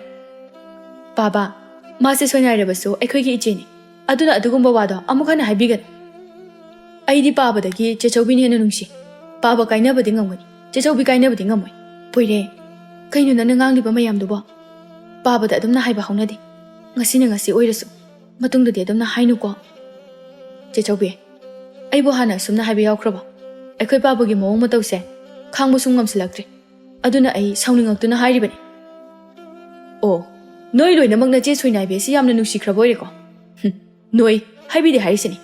ꯄꯥꯕ, ꯃꯥꯁꯦ ꯁꯣꯏꯅꯥꯏꯔꯕꯁꯨ ꯑꯩꯈꯣꯏꯒꯤ ꯏꯆꯦꯅꯤ, ꯑꯗꯨꯅ ꯑꯗꯨꯒꯨꯝꯕ ꯋꯥꯗꯣ ꯑꯃꯨꯛ ꯍꯟꯅ ꯍꯥꯏꯕꯤꯒꯅꯨ꯫ ꯑꯩꯗꯤ ꯄꯥꯕꯗꯒꯤ ꯆꯦꯆꯧꯕꯤꯅ ꯍꯦꯟꯅ ꯅꯨꯡꯁꯤ꯫ ꯄꯥꯕ ꯀꯥꯏꯅꯕꯗꯤ ꯉꯝꯒꯅꯤ, ꯆꯦꯆꯧꯕꯤ ꯀꯥꯏꯅꯕꯗꯤ ꯉꯝꯃꯣꯏ꯫ ꯄꯣꯏꯔꯦ, ꯀꯩꯅꯣ ꯅꯪꯅ ꯉꯥꯡꯂꯤꯕ ꯃꯌꯥꯝꯗꯨꯕꯣ? ꯄꯥꯕꯗ ꯑꯗꯨꯝꯅ ꯍꯥꯏꯕ ꯍꯧꯅꯗꯦ꯫ ꯉꯁꯤꯅ ꯉꯁꯤ ꯑꯣꯏꯔꯁꯨ, ꯃꯇꯨꯡꯗꯗꯤ ꯑꯗꯨꯝꯅ ꯍꯥꯏꯅꯨꯀꯣ꯫ ꯆꯦꯆꯧꯕꯤ, ꯑꯩꯕꯨ ꯍꯥꯟꯅ ꯑꯁꯨꯝꯅ ꯍꯥꯏꯕ ꯌꯥꯎꯈ꯭ꯔꯕ? ꯑꯩꯈꯣꯏ ꯄꯥꯕꯒꯤ ꯃꯑꯣꯡ ꯃꯇꯧꯁꯦ ꯈꯥꯡꯕ ꯁꯨꯝ ꯉꯝꯁꯤꯜꯂꯛꯇ꯭ꯔꯦ꯫ ꯑꯗꯨꯅ ꯑꯩ ꯁꯥꯎꯅꯤꯡꯉꯛꯇꯨꯅ ꯍꯥꯏꯔꯤꯕꯅꯤ꯫ ꯑꯣ, ꯅꯣꯏ ꯂꯣꯏꯅꯃꯛ ꯅꯆꯦ ꯁꯣꯏꯅꯥꯏꯕꯤ ꯑꯁꯤ ꯌꯥꯝꯅ ꯅꯨꯡꯁꯤꯈ꯭ꯔꯕ ꯑꯣꯏꯔꯦꯀꯣ? ꯍꯨꯝ, ꯅꯣꯏ ꯍꯥꯏꯕꯤꯗꯦ ꯍꯥꯏꯔꯤꯁꯤꯅꯤ꯫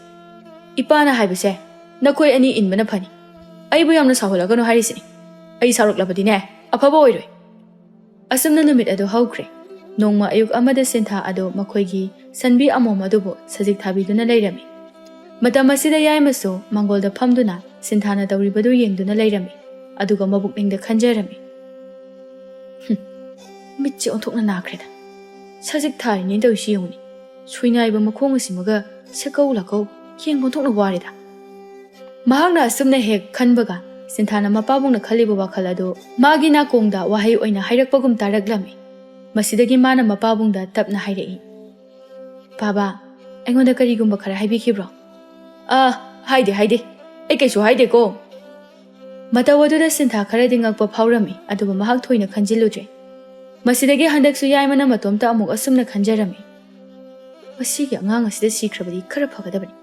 ꯏꯄꯥꯅ ꯍꯥꯏꯕꯁꯦ ꯅꯈꯣꯏ ꯑꯅꯤ ꯏꯟꯕꯅ ꯐꯅꯤ꯫ ꯑꯩꯕꯨ ꯌꯥꯝꯅ ꯁꯥꯎꯍꯜꯂꯛꯀꯅꯨ ꯍꯥꯏꯔꯤꯁꯤꯅꯤ꯫ ꯑꯩ ꯁꯥꯎꯔꯛꯂꯕꯗꯤꯅꯦ, ꯑꯐꯕ ꯑꯣꯏꯔꯣꯏ꯫ ꯑꯁꯨꯝꯅ ꯅꯨꯃꯤꯠ ꯑꯗꯨ ꯍꯧꯈ꯭ꯔꯦ꯫ ꯅꯣꯡꯃ ꯑꯌꯨꯛ ꯑꯃꯗ ꯁꯤꯟꯊꯥ ꯑꯗꯨ ꯃꯈꯣꯏꯒꯤ ꯁꯟꯕꯤ ꯑꯃꯣꯝ ꯑꯗꯨꯕꯨ ꯁꯖꯤꯛ ꯊꯥꯕꯤꯗꯨꯅ ꯂꯩꯔꯝꯃꯤ꯫ ꯃꯇꯝ ꯑꯁꯤꯗ ꯌꯥꯏꯃꯁꯨ ꯃꯥꯡꯒꯣꯜꯗ ꯐꯝꯗꯨꯅ ꯁꯤꯟꯊꯥꯅ ꯇꯧꯔꯤꯕꯗꯨ ꯌꯦꯡꯗꯨꯅ ꯂꯩꯔꯝꯃꯤ, ꯑꯗꯨꯒ ꯃꯕꯨꯛꯅꯤꯡꯗ ꯈꯟꯖꯔꯝꯃꯤ, "ꯍꯨꯝ, ꯃꯤꯠꯁꯦ ꯑꯣꯟꯊꯣꯛꯅ ꯅꯥꯈ꯭ꯔꯦꯗ꯫ ꯁꯖꯤꯛ ꯊꯥꯔꯤꯅꯦꯅ ꯇꯧꯔꯤꯁꯤ ꯌꯦꯡꯉꯨꯅꯦ꯫ ꯁꯣꯏꯅꯥꯏꯕ ꯃꯈꯣꯡ ꯑꯁꯤꯃꯒ ꯁꯦꯀꯧ ꯂꯥꯀꯧ ꯌꯦꯡꯕ ꯑꯣꯟꯊꯣꯛꯅ ꯋꯥꯔꯦꯗ"꯫ ꯃꯍꯥꯛꯅ ꯑꯁꯨꯝꯅ ꯍꯦꯛ ꯈꯟꯕꯒ, ꯁꯤꯟꯊꯥꯅ ꯃꯄꯥꯕꯨꯡꯅ ꯈꯜꯂꯤꯕ ꯋꯥꯈꯜ ꯑꯗꯨ ꯃꯥꯒꯤ ꯅꯥꯀꯣꯡꯗ ꯋꯥꯍꯩ ꯑꯣꯏꯅ ꯍꯥꯏꯔꯛꯄꯒꯨꯝ ꯇꯥꯔꯛꯂꯝꯃꯤ꯫ ꯃꯁꯤꯗꯒꯤ ꯃꯥꯅ ꯃꯄꯥꯕꯨꯡꯗ ꯇꯞꯅ ꯍꯥꯏꯔꯛꯏ, "ꯄꯥꯕ, ꯑꯩꯉꯣꯟꯗ ꯀꯔꯤꯒꯨꯝꯕ ꯈꯔ ꯍꯥꯏꯕꯤꯈꯤꯕ꯭ꯔꯣ?" "ꯑꯥ, ꯍꯥꯏꯗꯦ, ꯍꯥꯏꯗꯦ꯫ ꯑꯩ ꯀꯩꯁꯨ ꯍꯥꯏꯗꯦꯀꯣ"꯫ ꯃꯇꯧ ꯑꯗꯨꯗ ꯁꯤꯟꯊꯥ ꯈꯔꯗꯤ ꯉꯛꯄ ꯐꯥꯎꯔꯝꯃꯤ, ꯑꯗꯨꯕꯨ ꯃꯍꯥꯛ ꯊꯣꯏꯅ ꯈꯟꯖꯤꯜꯂꯨꯗ꯭ꯔꯦ꯫ ꯃꯁꯤꯗꯒꯤ ꯍꯟꯗꯛꯁꯨ ꯌꯥꯏꯃꯅ ꯃꯇꯣꯝꯇ ꯑꯃꯨꯛ ꯑꯁꯨꯝꯅ ꯈꯟꯖꯔꯝꯃꯤ, "ꯃꯁꯤꯒꯤ ꯑꯉꯥꯡ ꯑꯁꯤꯗ ꯁꯤꯈ꯭ꯔꯕꯗꯤ ꯈꯔ ꯐꯒꯗꯕꯅꯤ꯫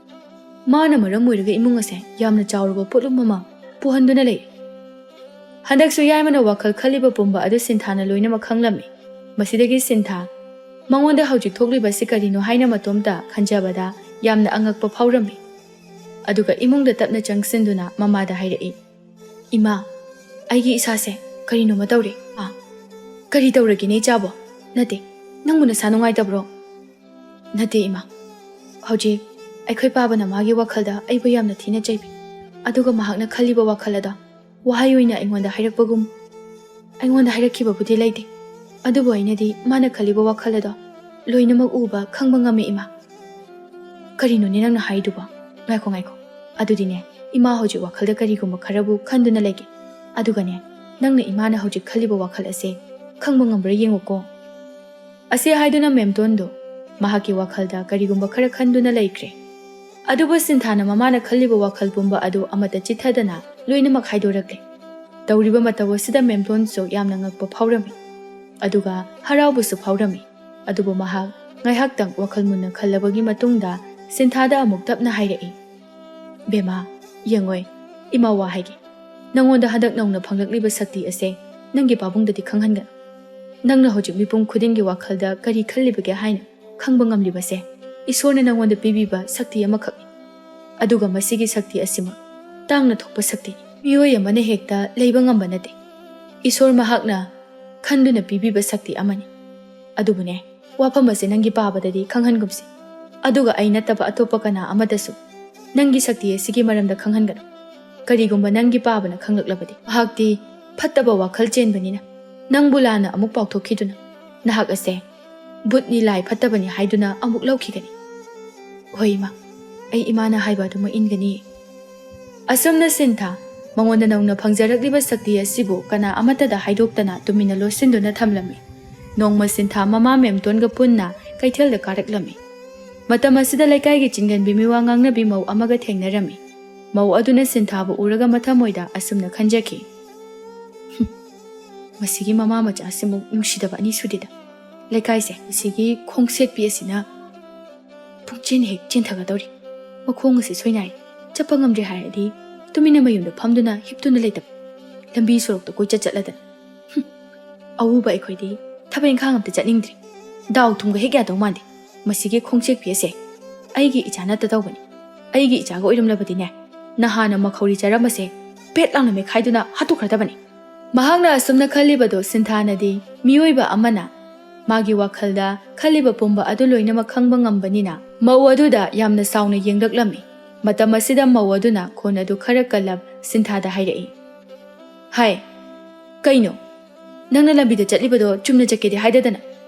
ꯃꯥꯅ ꯃꯔꯝ ꯑꯣꯏꯔꯒ ꯏꯃꯨꯡ ꯑꯁꯦ ꯌꯥꯝꯅ ꯆꯥꯎꯔꯕ ꯄꯣꯠꯂꯨꯝ ꯑꯃ ꯄꯨꯍꯟꯗꯨꯅ ꯂꯩꯔꯦ"꯫ ꯍꯟꯗꯛꯁꯨ ꯌꯥꯏꯃꯅ ꯋꯥꯈꯜ ꯈꯜꯂꯤꯕ ꯄꯨꯝꯕ ꯑꯗꯨ ꯁꯤꯟꯊꯥꯅ ꯂꯣꯏꯅꯃꯛ ꯈꯪꯂꯝꯃꯤ꯫ ꯃꯁꯤꯗꯒꯤ ꯁꯤꯟꯊꯥ ꯃꯉꯣꯟꯗ ꯍꯧꯖꯤꯛ ꯊꯣꯛꯂꯤꯕ ꯑꯁꯤ ꯀꯔꯤꯅꯣ ꯍꯥꯏꯅ ꯃꯇꯣꯝꯇ ꯈꯟꯖꯕꯗ ꯌꯥꯝꯅ ꯑꯉꯛꯄ ꯐꯥꯎꯔꯝꯃꯤ꯫ ꯑꯗꯨꯒ ꯏꯃꯨꯡꯗ ꯇꯞꯅ ꯆꯪꯁꯤꯟꯗꯨꯅ ꯃꯃꯥꯗ ꯍꯥꯏꯔꯛꯏ, "ꯏꯃꯥ, ꯑꯩꯒꯤ ꯏꯁꯥꯁꯦ ꯀꯔꯤꯅꯣꯃ ꯇꯧꯔꯦ꯫ ꯑꯥ, ꯀꯔꯤ ꯇꯧꯔꯒꯦꯅꯦ ꯏꯆꯥꯕꯣ? ꯅꯠꯇꯦ, ꯅꯪꯕꯨ ꯅꯁꯥ ꯅꯨꯡꯉꯥꯏꯇꯕ꯭ꯔꯣ?" "ꯅꯠꯇꯦ ꯏꯃꯥ, ꯍꯧꯖꯤꯛ ꯑꯩꯈꯣꯏ ꯄꯥꯕꯅ ꯃꯥꯒꯤ ꯋꯥꯈꯜꯗ ꯑꯩꯕꯨ ꯌꯥꯝꯅ ꯊꯤꯅ ꯆꯩꯕꯤ, ꯑꯗꯨꯒ ꯃꯍꯥꯛꯅ ꯈꯜꯂꯤꯕ ꯋꯥꯈꯜ ꯑꯗꯣ ꯋꯥꯍꯩ ꯑꯣꯏꯅ ꯑꯩꯉꯣꯟꯗ ꯍꯥꯏꯔꯛꯄꯒꯨꯝ, ꯑꯩꯉꯣꯟꯗ ꯍꯥꯏꯔꯛꯈꯤꯕꯕꯨꯗꯤ ꯂꯩꯇꯦ, ꯑꯗꯨꯕꯨ ꯑꯩꯅꯗꯤ ꯃꯥꯅ ꯈꯜꯂꯤꯕ ꯋꯥꯈꯜ ꯑꯗꯣ ꯂꯣꯏꯅꯃꯛ ꯎꯕ, ꯈꯪꯕ ꯉꯝꯃꯦ, ꯏꯃꯥ꯫ ꯀꯔꯤꯅꯣꯅꯦ ꯅꯪꯅ ꯍꯥꯏꯗꯨꯕꯣ? ꯉꯥꯏꯈꯣ, ꯉꯥꯏꯈꯣ꯫ ꯑꯗꯨꯗꯤꯅꯦ, ꯏꯃꯥ ꯍꯧꯖꯤꯛ ꯋꯥꯈꯜꯗ ꯀꯔꯤꯒꯨꯝꯕ ꯈꯔꯕꯨ ꯈꯟꯗꯨꯅ ꯂꯩꯒꯦ꯫ ꯑꯗꯨꯒꯅꯦ, ꯅꯪꯅ ꯏꯃꯥꯅ ꯍꯧꯖꯤꯛ ꯈꯜꯂꯤꯕ ꯋꯥꯈꯜ ꯑꯁꯦ ꯈꯪꯕ ꯉꯝꯕ꯭ꯔꯥ ꯌꯦꯡꯉꯨꯀꯣ꯫ ꯑꯁꯤ ꯍꯥꯏꯗꯨꯅ ꯃꯦꯝꯇꯣꯟꯗꯣ ꯃꯍꯥꯛꯀꯤ ꯋꯥꯈꯜꯗ ꯀꯔꯤꯒꯨꯝꯕ ꯈꯔ ꯈꯟꯗꯨꯅ ꯂꯩꯈ꯭ꯔꯦ꯫ ꯑꯗꯨꯕꯨ ꯁꯤꯟꯊꯥꯅ ꯃꯃꯥꯅ ꯈꯜꯂꯤꯕ ꯋꯥꯈꯜ ꯄꯨꯝꯕ ꯑꯗꯨ ꯑꯃꯠꯇ ꯆꯤꯠꯊꯗꯅ ꯂꯣꯏꯅꯃꯛ ꯍꯥꯏꯗꯣꯔꯛꯂꯦ꯫ ꯇꯧꯔꯤꯕ ꯃꯇꯧ ꯑꯁꯤꯗ ꯃꯦꯝꯇꯣꯟꯁꯨ ꯌꯥꯝꯅ ꯉꯛꯄ ꯐꯥꯎꯔꯝꯃꯤ, ꯑꯗꯨꯒ ꯍꯔꯥꯎꯕꯁꯨ ꯐꯥꯎꯔꯝꯃꯤ꯫ ꯑꯗꯨꯕꯨ ꯃꯍꯥꯛ ꯉꯥꯏꯍꯥꯛꯇꯪ ꯋꯥꯈꯜ ꯃꯨꯟꯅ ꯈꯜꯂꯕꯒꯤ ꯃꯇꯨꯡꯗ ꯁꯤꯟꯊꯥꯗ ꯑꯃꯨꯛ ꯇꯞꯅ ꯍꯥꯏꯔꯛꯏ, "ꯕꯦꯝꯃ, ꯌꯦꯡꯉꯣꯏ, ꯏꯃꯥ ꯋꯥ ꯍꯥꯏꯒꯦ꯫ ꯅꯉꯣꯟꯗ ꯍꯟꯗꯛ ꯅꯧꯅ ꯐꯪꯂꯛꯂꯤꯕ ꯁꯛꯇꯤ ꯑꯁꯦ ꯅꯪꯒꯤ ꯄꯥꯕꯨꯡꯗꯗꯤ ꯈꯪꯍꯟꯒꯅꯨ꯫ ꯅꯪꯅ ꯍꯧꯖꯤꯛ ꯃꯤꯄꯨꯝ ꯈꯨꯗꯤꯡꯒꯤ ꯋꯥꯈꯜꯗ ꯀꯔꯤ ꯈꯜꯂꯤꯕꯒꯦ ꯍꯥꯏꯅ ꯈꯪꯕ ꯉꯝꯂꯤꯕꯁꯦ ꯏꯁꯣꯔꯅ ꯅꯉꯣꯟꯗ ꯄꯤꯕꯤꯕ ꯁꯛꯇꯤ ꯑꯃꯈꯛꯅꯤ꯫ ꯑꯗꯨꯒ ꯃꯁꯤꯒꯤ ꯁꯛꯇꯤ ꯑꯁꯤꯃꯛ ꯇꯥꯡꯅ ꯊꯣꯛꯄ ꯁꯛꯇꯤꯅꯤ꯫ ꯃꯤꯑꯣꯏ ꯑꯃꯅ ꯍꯦꯛꯇ ꯂꯩꯕ ꯉꯝꯕ ꯅꯠꯇꯦ꯫ ꯏꯁꯣꯔ ꯃꯍꯥꯛꯅ ꯈꯟꯗꯨꯅ ꯄꯤꯕꯤꯕ ꯁꯛꯇꯤ ꯑꯃꯅꯤ꯫ ꯑꯗꯨꯕꯨꯅꯦ, ꯋꯥꯐꯝ ꯑꯁꯤ ꯅꯪꯒꯤ ꯄꯥꯕꯗꯗꯤ ꯈꯪꯍꯟꯒꯨꯝꯁꯤ꯫ ꯑꯗꯨꯒ ꯑꯩ ꯅꯠꯇꯕ ꯑꯇꯣꯞꯄ ꯀꯅꯥ ꯑꯃꯗꯁꯨ ꯅꯪꯒꯤ ꯁꯛꯇꯤ ꯑꯁꯤꯒꯤ ꯃꯔꯝꯗ ꯈꯪꯍꯟꯒꯅꯨ꯫ ꯀꯔꯤꯒꯨꯝꯕ ꯅꯪꯒꯤ ꯄꯥꯕꯅ ꯈꯪꯂꯛꯂꯕꯗꯤ, ꯃꯍꯥꯛꯇꯤ ꯐꯠꯇꯕ ꯋꯥꯈꯜ ꯆꯦꯟꯕꯅꯤꯅ ꯅꯪꯕꯨ ꯂꯥꯟꯅ ꯑꯃꯨꯛ ꯄꯥꯎꯊꯣꯛꯈꯤꯗꯨꯅ ꯅꯍꯥꯛ ꯑꯁꯦ ꯚꯨꯠꯅꯤ, ꯂꯥꯏ ꯐꯠꯇꯕꯅꯤ ꯍꯥꯏꯗꯨꯅ ꯑꯃꯨꯛ ꯂꯧꯈꯤꯒꯅꯤ꯫ ꯍꯣꯏ, ꯏꯃꯥ, ꯑꯩ ꯏꯃꯥꯅ ꯍꯥꯏꯕ ꯑꯗꯨꯃꯛ ꯏꯟꯒꯅꯤ꯫" ꯑꯁꯨꯝꯅ ꯁꯤꯟꯊꯥ ꯃꯉꯣꯟꯗ ꯅꯧꯅ ꯐꯪꯖꯔꯛꯂꯤꯕ ꯁꯛꯇꯤ ꯑꯁꯤꯕꯨ ꯀꯅꯥ ꯑꯃꯠꯇꯗ ꯍꯥꯏꯗꯣꯛꯇꯅ ꯇꯨꯃꯤꯟꯅ ꯂꯣꯠꯁꯤꯟꯗꯨꯅ ꯊꯝꯂꯝꯃꯤ꯫ ꯅꯣꯡꯃ ꯁꯤꯟꯊꯥ ꯃꯃꯥ ꯃꯦꯝꯇꯣꯟꯒ ꯄꯨꯟꯅ ꯀꯩꯊꯦꯜꯗ ꯀꯥꯔꯛꯂꯝꯃꯤ꯫ ꯃꯇꯝ ꯑꯁꯤꯗ ꯂꯩꯀꯥꯏꯒꯤ ꯆꯤꯡꯒꯟꯕꯤ ꯃꯤꯋꯥ ꯉꯥꯡꯅꯕꯤ ꯃꯧ ꯑꯃꯒ ꯊꯦꯡꯅꯔꯝꯃꯤ꯫ ꯃꯧ ꯑꯗꯨꯅ ꯁꯤꯟꯊꯥꯕꯨ ꯎꯔꯒ ꯃꯊꯃꯣꯏꯗ ꯑꯁꯨꯝꯅ ꯈꯟꯖꯈꯤ, "ꯍꯨꯝ, ꯃꯁꯤꯒꯤ ꯃꯃꯥ ꯃꯆꯥꯁꯤꯃꯨꯛ ꯅꯨꯡꯁꯤꯗꯕ ꯑꯅꯤ ꯁꯨꯗꯦꯗ꯫ ꯂꯩꯀꯥꯏꯁꯦ, ꯃꯁꯤꯒꯤ ꯈꯣꯡꯁꯦꯠꯄꯤ ꯑꯁꯤꯅ ꯄꯨꯡꯆꯦꯟ ꯍꯦꯛ ꯆꯦꯟꯊꯒꯗꯧꯔꯤ꯫ ꯃꯈꯣꯡ ꯑꯁꯤ ꯁꯣꯏꯅꯥꯏꯔꯦ꯫ ꯆꯠꯄ ꯉꯝꯗ꯭ꯔꯦ ꯍꯥꯏꯔꯗꯤ ꯇꯨꯃꯤꯟꯅ ꯃꯌꯨꯝꯗ ꯐꯝꯗꯨꯅ ꯍꯤꯞꯇꯨꯅ ꯂꯩꯇꯕ, ꯂꯝꯕꯤ ꯁꯣꯔꯣꯛꯇ ꯀꯣꯏꯆꯠ ꯆꯠꯂꯗꯅ꯫ ꯍꯨꯝ, ꯑꯎꯕ ꯑꯩꯈꯣꯏꯗꯤ ꯊꯕꯛ ꯏꯪꯈꯥꯡ ꯑꯝꯇ ꯆꯠꯅꯤꯡꯗ꯭ꯔꯤ꯫ ꯗꯥꯎ ꯊꯨꯝꯒ ꯍꯦꯛ ꯌꯥꯗꯧ ꯃꯥꯟꯗꯦ꯫ ꯃꯁꯤꯒꯤ ꯈꯣꯡꯆꯦꯛꯄꯤ ꯑꯁꯦ ꯑꯩꯒꯤ ꯏꯆꯥ ꯅꯠꯇ ꯇꯧꯕꯅꯤ꯫ ꯑꯩꯒꯤ ꯏꯆꯥꯒ ꯑꯣꯏꯔꯝꯂꯕꯗꯤꯅꯦ, ꯅꯍꯥꯟꯅ ꯃꯈꯧꯔꯤ ꯆꯥꯔꯝꯕꯁꯦ ꯄꯦꯠ ꯂꯥꯎꯅ ꯃꯦꯠꯈꯥꯏꯗꯨꯅ ꯍꯥꯠꯇꯣꯛꯈ꯭ꯔꯗꯕꯅꯤ꯫" ꯃꯍꯥꯛꯅ ꯑꯁꯨꯝꯅ ꯈꯜꯂꯤꯕꯗꯣ ꯁꯤꯟꯊꯥꯅꯗꯤ ꯃꯤꯑꯣꯏꯕ ꯑꯃꯅ ꯃꯥꯒꯤ ꯋꯥꯈꯜꯗ ꯈꯜꯂꯤꯕ ꯄꯨꯝꯕ ꯑꯗꯨ ꯂꯣꯏꯅꯃꯛ ꯈꯪꯕ ꯉꯝꯕꯅꯤꯅ ꯃꯧ ꯑꯗꯨꯗ ꯌꯥꯝꯅ ꯆꯥꯎꯅ ꯌꯦꯡꯂꯛꯂꯝꯃꯤ꯫ ꯃꯇꯝ ꯑꯁꯤꯗ ꯃꯧ ꯑꯗꯨꯅ ꯈꯣꯟ ꯑꯗꯨ ꯈꯔ ꯀꯜꯂꯞ ꯁꯤꯟꯊꯥꯗ ꯍꯥꯏꯔꯛꯏ, "ꯍꯥꯏ, ꯀꯩꯅꯣ? ꯅꯪꯅ ꯂꯝꯕꯤꯗ ꯆꯠꯂꯤꯕꯗꯣ ꯆꯨꯝꯅ ꯆꯠꯀꯦꯗꯤ ꯍꯥꯏꯗꯗꯅ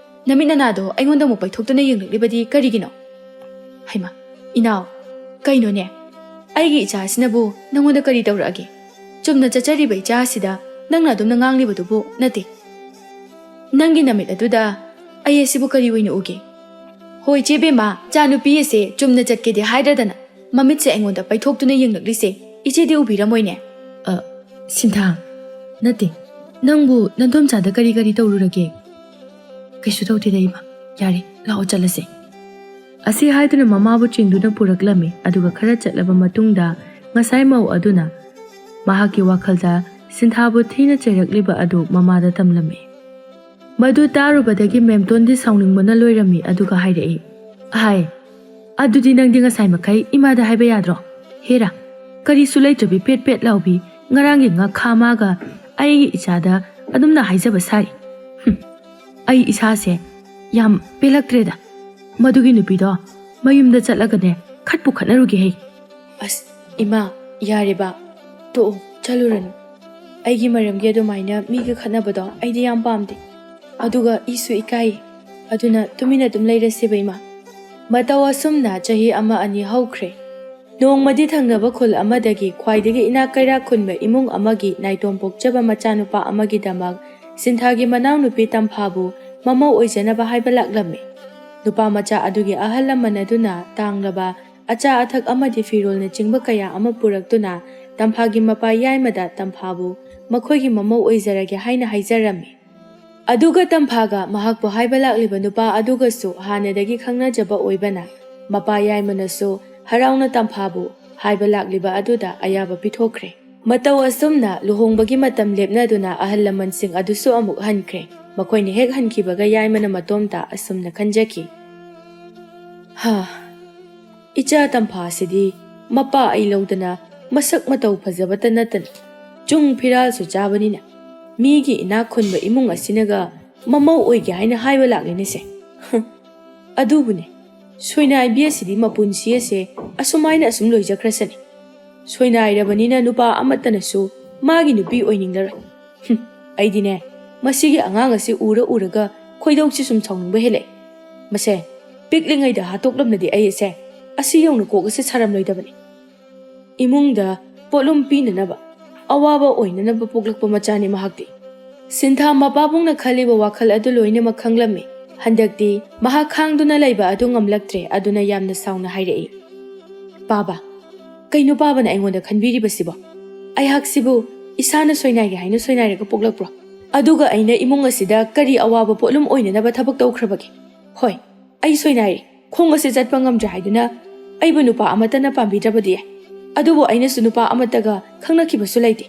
ꯅꯃꯤꯠ ꯅꯅꯥꯗꯣ ꯑꯩꯉꯣꯟꯗ ꯑꯃꯨꯛ ꯄꯩꯊꯣꯛꯇꯨꯅ ꯌꯦꯡꯂꯛꯂꯤꯕꯗꯤ ꯀꯔꯤꯒꯤꯅꯣ? ꯍꯩꯃꯥ, ꯏꯅꯥꯎ, ꯀꯩꯅꯣꯅꯦ? ꯑꯩꯒꯤ ꯏꯆꯥꯁꯤꯅꯕꯨ ꯅꯪꯉꯣꯟꯗ ꯀꯔꯤ ꯇꯧꯔꯛꯑꯒꯦ? ꯆꯨꯝꯅ ꯆꯠꯆꯔꯤꯕ ꯏꯆꯥꯁꯤꯗ ꯅꯪꯅ ꯑꯗꯨꯝꯅ ꯉꯥꯡꯂꯤꯕꯗꯨꯕꯨ ꯅꯠꯇꯦ꯫ ꯅꯪꯒꯤ ꯅꯃꯤꯠ ꯑꯗꯨꯗ ꯑꯩ ꯑꯁꯤꯕꯨ ꯀꯔꯤ ꯑꯣꯏꯅ ꯎꯒꯦ? ꯍꯣꯏ, ꯏꯆꯦ ꯕꯦꯝꯃ, ꯆꯥ ꯅꯨꯄꯤ ꯑꯁꯦ ꯆꯨꯝꯅ ꯆꯠꯀꯦꯗꯤ ꯍꯥꯏꯗ꯭ꯔꯗꯅ ꯃꯃꯤꯠꯁꯦ ꯑꯩꯉꯣꯟꯗ ꯄꯩꯊꯣꯛꯇꯨꯅ ꯌꯦꯡꯂꯛꯂꯤꯁꯦ ꯏꯆꯦꯗꯤ ꯎꯕꯤꯔꯝꯃꯣꯏꯅꯦ꯫ ꯑ, ꯁꯤꯟꯊꯥ, ꯅꯠꯇꯦ, ꯅꯪꯕꯨ ꯅꯗꯣꯝꯆꯥꯗ ꯀꯔꯤ ꯀꯔꯤ ꯇꯧꯔꯨꯔꯒꯦ? ꯀꯩꯁꯨ ꯇꯧꯗꯦꯗ ꯏꯃꯥ꯫ ꯌꯥꯔꯦ, ꯂꯥꯛꯑꯣ ꯆꯠꯂꯁꯦ꯫ ꯑꯁꯤ ꯍꯥꯏꯗꯨꯅ ꯃꯃꯥꯕꯨ ꯆꯤꯡꯗꯨꯅ ꯄꯨꯔꯛꯂꯝꯃꯤ, ꯑꯗꯨꯒ ꯈꯔ ꯆꯠꯂꯕ ꯃꯇꯨꯡꯗ ꯉꯁꯥꯏ ꯃꯧ ꯑꯗꯨꯅ ꯃꯍꯥꯛꯀꯤ ꯋꯥꯈꯜꯗ ꯁꯤꯟꯊꯥꯕꯨ ꯊꯤꯅ ꯆꯩꯔꯛꯂꯤꯕ ꯑꯗꯨ ꯃꯃꯥꯗ ꯇꯝꯂꯝꯃꯤ꯫ ꯃꯗꯨ ꯇꯥꯔꯨꯕꯗꯒꯤ ꯃꯦꯝꯇꯣꯟꯗꯤ ꯁꯥꯎꯅꯤꯡꯕꯅ ꯂꯣꯏꯔꯝꯃꯤ, ꯑꯗꯨꯒ ꯍꯥꯏꯔꯛꯏ, "ꯑꯍꯥꯏ, ꯑꯗꯨꯗꯤ ꯅꯪꯗꯤ ꯉꯁꯥꯏ ꯃꯈꯩ ꯏꯃꯥꯗ ꯍꯥꯏꯕ ꯌꯥꯗ꯭ꯔꯣ? ꯍꯦꯔꯥ, ꯀꯔꯤꯁꯨ ꯂꯩꯇ꯭ꯔꯕꯤ ꯄꯦꯠ ꯄꯦꯠ ꯂꯥꯎꯕꯤ ꯉꯔꯥꯡꯒꯤ ꯉꯥꯈꯥ ꯃꯥꯒ ꯑꯩꯒꯤ ꯏꯆꯥꯗ ꯑꯗꯨꯝꯅ ꯍꯥꯏꯖꯕ ꯁꯥꯔꯤ꯫ ꯍꯨꯝ, ꯑꯩ ꯏꯁꯥꯁꯦ ꯌꯥꯝ ꯄꯦꯜꯂꯛꯇ꯭ꯔꯦꯗ꯫ ꯃꯗꯨꯒꯤ ꯅꯨꯄꯤꯗꯣ ꯃꯌꯨꯝꯗ ꯆꯠꯂꯒꯅꯦ ꯈꯠꯄꯨ ꯈꯠꯅꯔꯨꯒꯦ ꯍꯩ꯫" "ꯑꯁ, ꯏꯃꯥ, ꯌꯥꯔꯦꯕ, ꯇꯣꯛꯑꯣ, ꯆꯠꯂꯨꯔꯅꯨ꯫ ꯑꯩꯒꯤ ꯃꯔꯝꯒꯤ ꯑꯗꯨꯃꯥꯏꯅ ꯃꯤꯒ ꯈꯠꯅꯕꯗꯣ ꯑꯩꯗꯤ ꯌꯥꯝ ꯄꯥꯝꯗꯦ꯫ ꯑꯗꯨꯒ ꯏꯁꯨ ꯏꯀꯥꯏ꯫ ꯑꯗꯨꯅ ꯇꯨꯃꯤꯟꯅ ꯑꯗꯨꯝ ꯂꯩꯔꯁꯦꯕ, ꯏꯃꯥ꯫" ꯃꯇꯧ ꯑꯁꯨꯝꯅ ꯆꯍꯤ ꯑꯃ ꯑꯅꯤ ꯍꯧꯈ꯭ꯔꯦ꯫ ꯅꯣꯡꯃꯗꯤ ꯊꯪꯅꯕ ꯈꯨꯜ ꯑꯃꯗꯒꯤ ꯈ꯭ꯋꯥꯏꯗꯒꯤ ꯏꯅꯥꯛ ꯀꯩꯔꯥꯛ ꯈꯨꯟꯕ ꯏꯃꯨꯡ ꯑꯃꯒꯤ ꯅꯥꯏꯇꯣꯝ ꯄꯣꯛꯆꯕ ꯃꯆꯥꯅꯨꯄꯥ ꯑꯃꯒꯤꯗꯃꯛ ꯁꯤꯟꯊꯥꯒꯤ ꯃꯅꯥꯎꯅꯨꯄꯤ ꯇꯝꯐꯥꯕꯨ ꯃꯃꯧ ꯑꯣꯏꯖꯅꯕ ꯍꯥꯏꯕ ꯂꯥꯛꯂꯝꯃꯤ꯫ ꯅꯨꯄꯥ ꯃꯆꯥ ꯑꯗꯨꯒꯤ ꯑꯍꯜ ꯂꯃꯟ ꯑꯗꯨꯅ ꯇꯥꯡꯂꯕ ꯑꯆꯥ ꯑꯊꯛ ꯑꯃꯗꯤ ꯐꯤꯔꯣꯜꯅꯆꯤꯡꯕ ꯀꯌꯥ ꯑꯃ ꯄꯨꯔꯛꯇꯨꯅ ꯇꯝꯐꯥꯒꯤ ꯃꯄꯥ ꯌꯥꯏꯃꯗ ꯇꯝꯐꯥꯕꯨ ꯃꯈꯣꯏꯒꯤ ꯃꯃꯧ ꯑꯣꯏꯖꯔꯒꯦ ꯍꯥꯏꯅ ꯍꯥꯏꯖꯔꯝꯃꯤ꯫ ꯑꯗꯨꯒ ꯇꯝꯐꯥꯒ ꯃꯍꯥꯛꯄꯨ ꯍꯥꯏꯕ ꯂꯥꯛꯂꯤꯕ ꯅꯨꯄꯥ ꯑꯗꯨꯒꯁꯨ ꯍꯥꯟꯅꯗꯒꯤ ꯈꯪꯅꯖꯕ ꯑꯣꯏꯕꯅ ꯃꯄꯥ ꯌꯥꯏꯃꯅꯁꯨ ꯍꯔꯥꯎꯅ ꯇꯝꯐꯥꯕꯨ ꯍꯥꯏꯕ ꯂꯥꯛꯂꯤꯕ ꯑꯗꯨꯗ ꯑꯌꯥꯕ ꯄꯤꯊꯣꯛꯈ꯭ꯔꯦ꯫ ꯃꯇꯧ ꯑꯁꯨꯝꯅ ꯂꯨꯍꯣꯡꯕꯒꯤ ꯃꯇꯝ ꯂꯦꯞꯅꯗꯨꯅ ꯑꯍꯜ ꯂꯃꯟꯁꯤꯡ ꯑꯗꯨꯁꯨ ꯑꯃꯨꯛ ꯍꯟꯈ꯭ꯔꯦ꯫ ꯃꯈꯣꯏꯅ ꯍꯦꯛ ꯍꯟꯈꯤꯕꯒ ꯌꯥꯏꯃꯅ ꯃꯇꯣꯝꯇ ꯑꯁꯨꯝꯅ ꯈꯟꯖꯈꯤ, "ꯍꯥ, ꯏꯆꯥ ꯇꯝꯐꯥꯁꯤꯗꯤ ꯃꯄꯥ ꯑꯩ ꯂꯧꯗꯅ ꯃꯁꯛ ꯃꯇꯧ ꯐꯖꯕꯇ ꯅꯠꯇꯅ ꯆꯨꯡ ꯐꯤꯔꯥꯜꯁꯨ ꯆꯥꯕꯅꯤꯅ ꯃꯤꯒꯤ ꯏꯅꯥꯛ ꯈꯨꯟꯕ ꯏꯃꯨꯡ ꯑꯁꯤꯅꯒ ꯃꯃꯧ ꯑꯣꯏꯒꯦ ꯍꯥꯏꯅ ꯍꯥꯏꯕ ꯂꯥꯛꯂꯤꯅꯦꯁꯦ꯫ ꯍꯨꯝ, ꯑꯗꯨꯕꯨꯅꯦ, ꯁꯣꯏꯅꯥꯏꯕꯤ ꯑꯁꯤꯗꯤ ꯃꯄꯨꯟꯁꯤ ꯑꯁꯦ ꯑꯁꯨꯃꯥꯏꯅ ꯑꯁꯨꯝ ꯂꯣꯏꯖꯈ꯭ꯔꯁꯅꯤ꯫ ꯁꯣꯏꯅꯥꯏꯔꯕꯅꯤꯅ ꯅꯨꯄꯥ ꯑꯃꯠꯇꯅꯁꯨ ꯃꯥꯒꯤ ꯅꯨꯄꯤ ꯑꯣꯏꯅꯤꯡꯂꯔꯣꯏ꯫ ꯍꯨꯝ, ꯑꯩꯗꯤꯅꯦ, ꯃꯁꯤꯒꯤ ꯑꯉꯥꯡ ꯑꯁꯤ ꯎꯔ ꯎꯔꯒ ꯈꯣꯏꯗꯧꯁꯤ ꯁꯨꯝ ꯁꯥꯎꯅꯤꯡꯕ ꯍꯦꯜꯂꯛꯑꯦ꯫ ꯃꯁꯦ ꯄꯤꯛꯂꯤꯉꯩꯗ ꯍꯥꯠꯇꯣꯛꯂꯝꯂꯗꯤ ꯑꯩꯁꯦ ꯑꯁꯤ ꯌꯧꯅ ꯀꯣꯛ ꯑꯁꯤ ꯁꯥꯔꯝꯂꯣꯏꯗꯕꯅꯤ꯫ ꯏꯃꯨꯡꯗ ꯄꯣꯠꯂꯨꯝ ꯄꯤꯅꯅꯕ ꯑꯋꯥꯕ ꯑꯣꯏꯅꯅꯕ ꯄꯣꯛꯂꯛꯄ ꯃꯆꯥꯅꯤ ꯃꯍꯥꯛꯇꯤ꯫ ꯁꯤꯟꯊꯥ ꯃꯄꯥꯕꯨꯡꯅ ꯈꯜꯂꯤꯕ ꯋꯥꯈꯜ ꯑꯗꯨ ꯂꯣꯏꯅꯃꯛ ꯈꯪꯂꯝꯃꯤ꯫ ꯍꯟꯗꯛꯇꯤ ꯃꯍꯥꯛ ꯈꯥꯡꯗꯨꯅ ꯂꯩꯕ ꯑꯗꯨ ꯉꯝꯂꯛꯇ꯭ꯔꯦ, ꯑꯗꯨꯅ ꯌꯥꯝꯅ ꯁꯥꯎꯅ ꯍꯥꯏꯔꯛꯏ, "ꯄꯥꯕ, ꯀꯩꯅꯣ ꯄꯥꯕꯅ ꯑꯩꯉꯣꯟꯗ ꯈꯟꯕꯤꯔꯤꯕꯁꯤꯕꯣ? ꯑꯩꯍꯥꯛꯁꯤꯕꯨ ꯏꯁꯥꯅ ꯁꯣꯏꯅꯥꯏꯒꯦ ꯍꯥꯏꯅ ꯁꯣꯏꯅꯥꯏꯔꯒ ꯄꯣꯛꯂꯛꯄ꯭ꯔꯣ? ꯑꯗꯨꯒ ꯑꯩꯅ ꯏꯃꯨꯡ ꯑꯁꯤꯗ ꯀꯔꯤ ꯑꯋꯥꯕ ꯄꯣꯠꯂꯨꯝ ꯑꯣꯏꯅꯅꯕ ꯊꯕꯛ ꯇꯧꯈ꯭ꯔꯕꯒꯦ? ꯍꯣꯏ, ꯑꯩ ꯁꯣꯏꯅꯥꯏꯔꯦ, ꯈꯣꯡ ꯑꯁꯤ ꯆꯠꯄ ꯉꯝꯗ꯭ꯔꯦ ꯍꯥꯏꯗꯨꯅ ꯑꯩꯕꯨ ꯅꯨꯄꯥ ꯑꯃꯠꯇꯅ ꯄꯥꯝꯕꯤꯗ꯭ꯔꯕꯗꯤ ꯌꯥꯏ, ꯑꯗꯨꯕꯨ ꯑꯩꯅꯁꯨ ꯅꯨꯄꯥ ꯑꯃꯠꯇꯒ ꯈꯪꯅꯈꯤꯕꯁꯨ ꯂꯩꯇꯦ꯫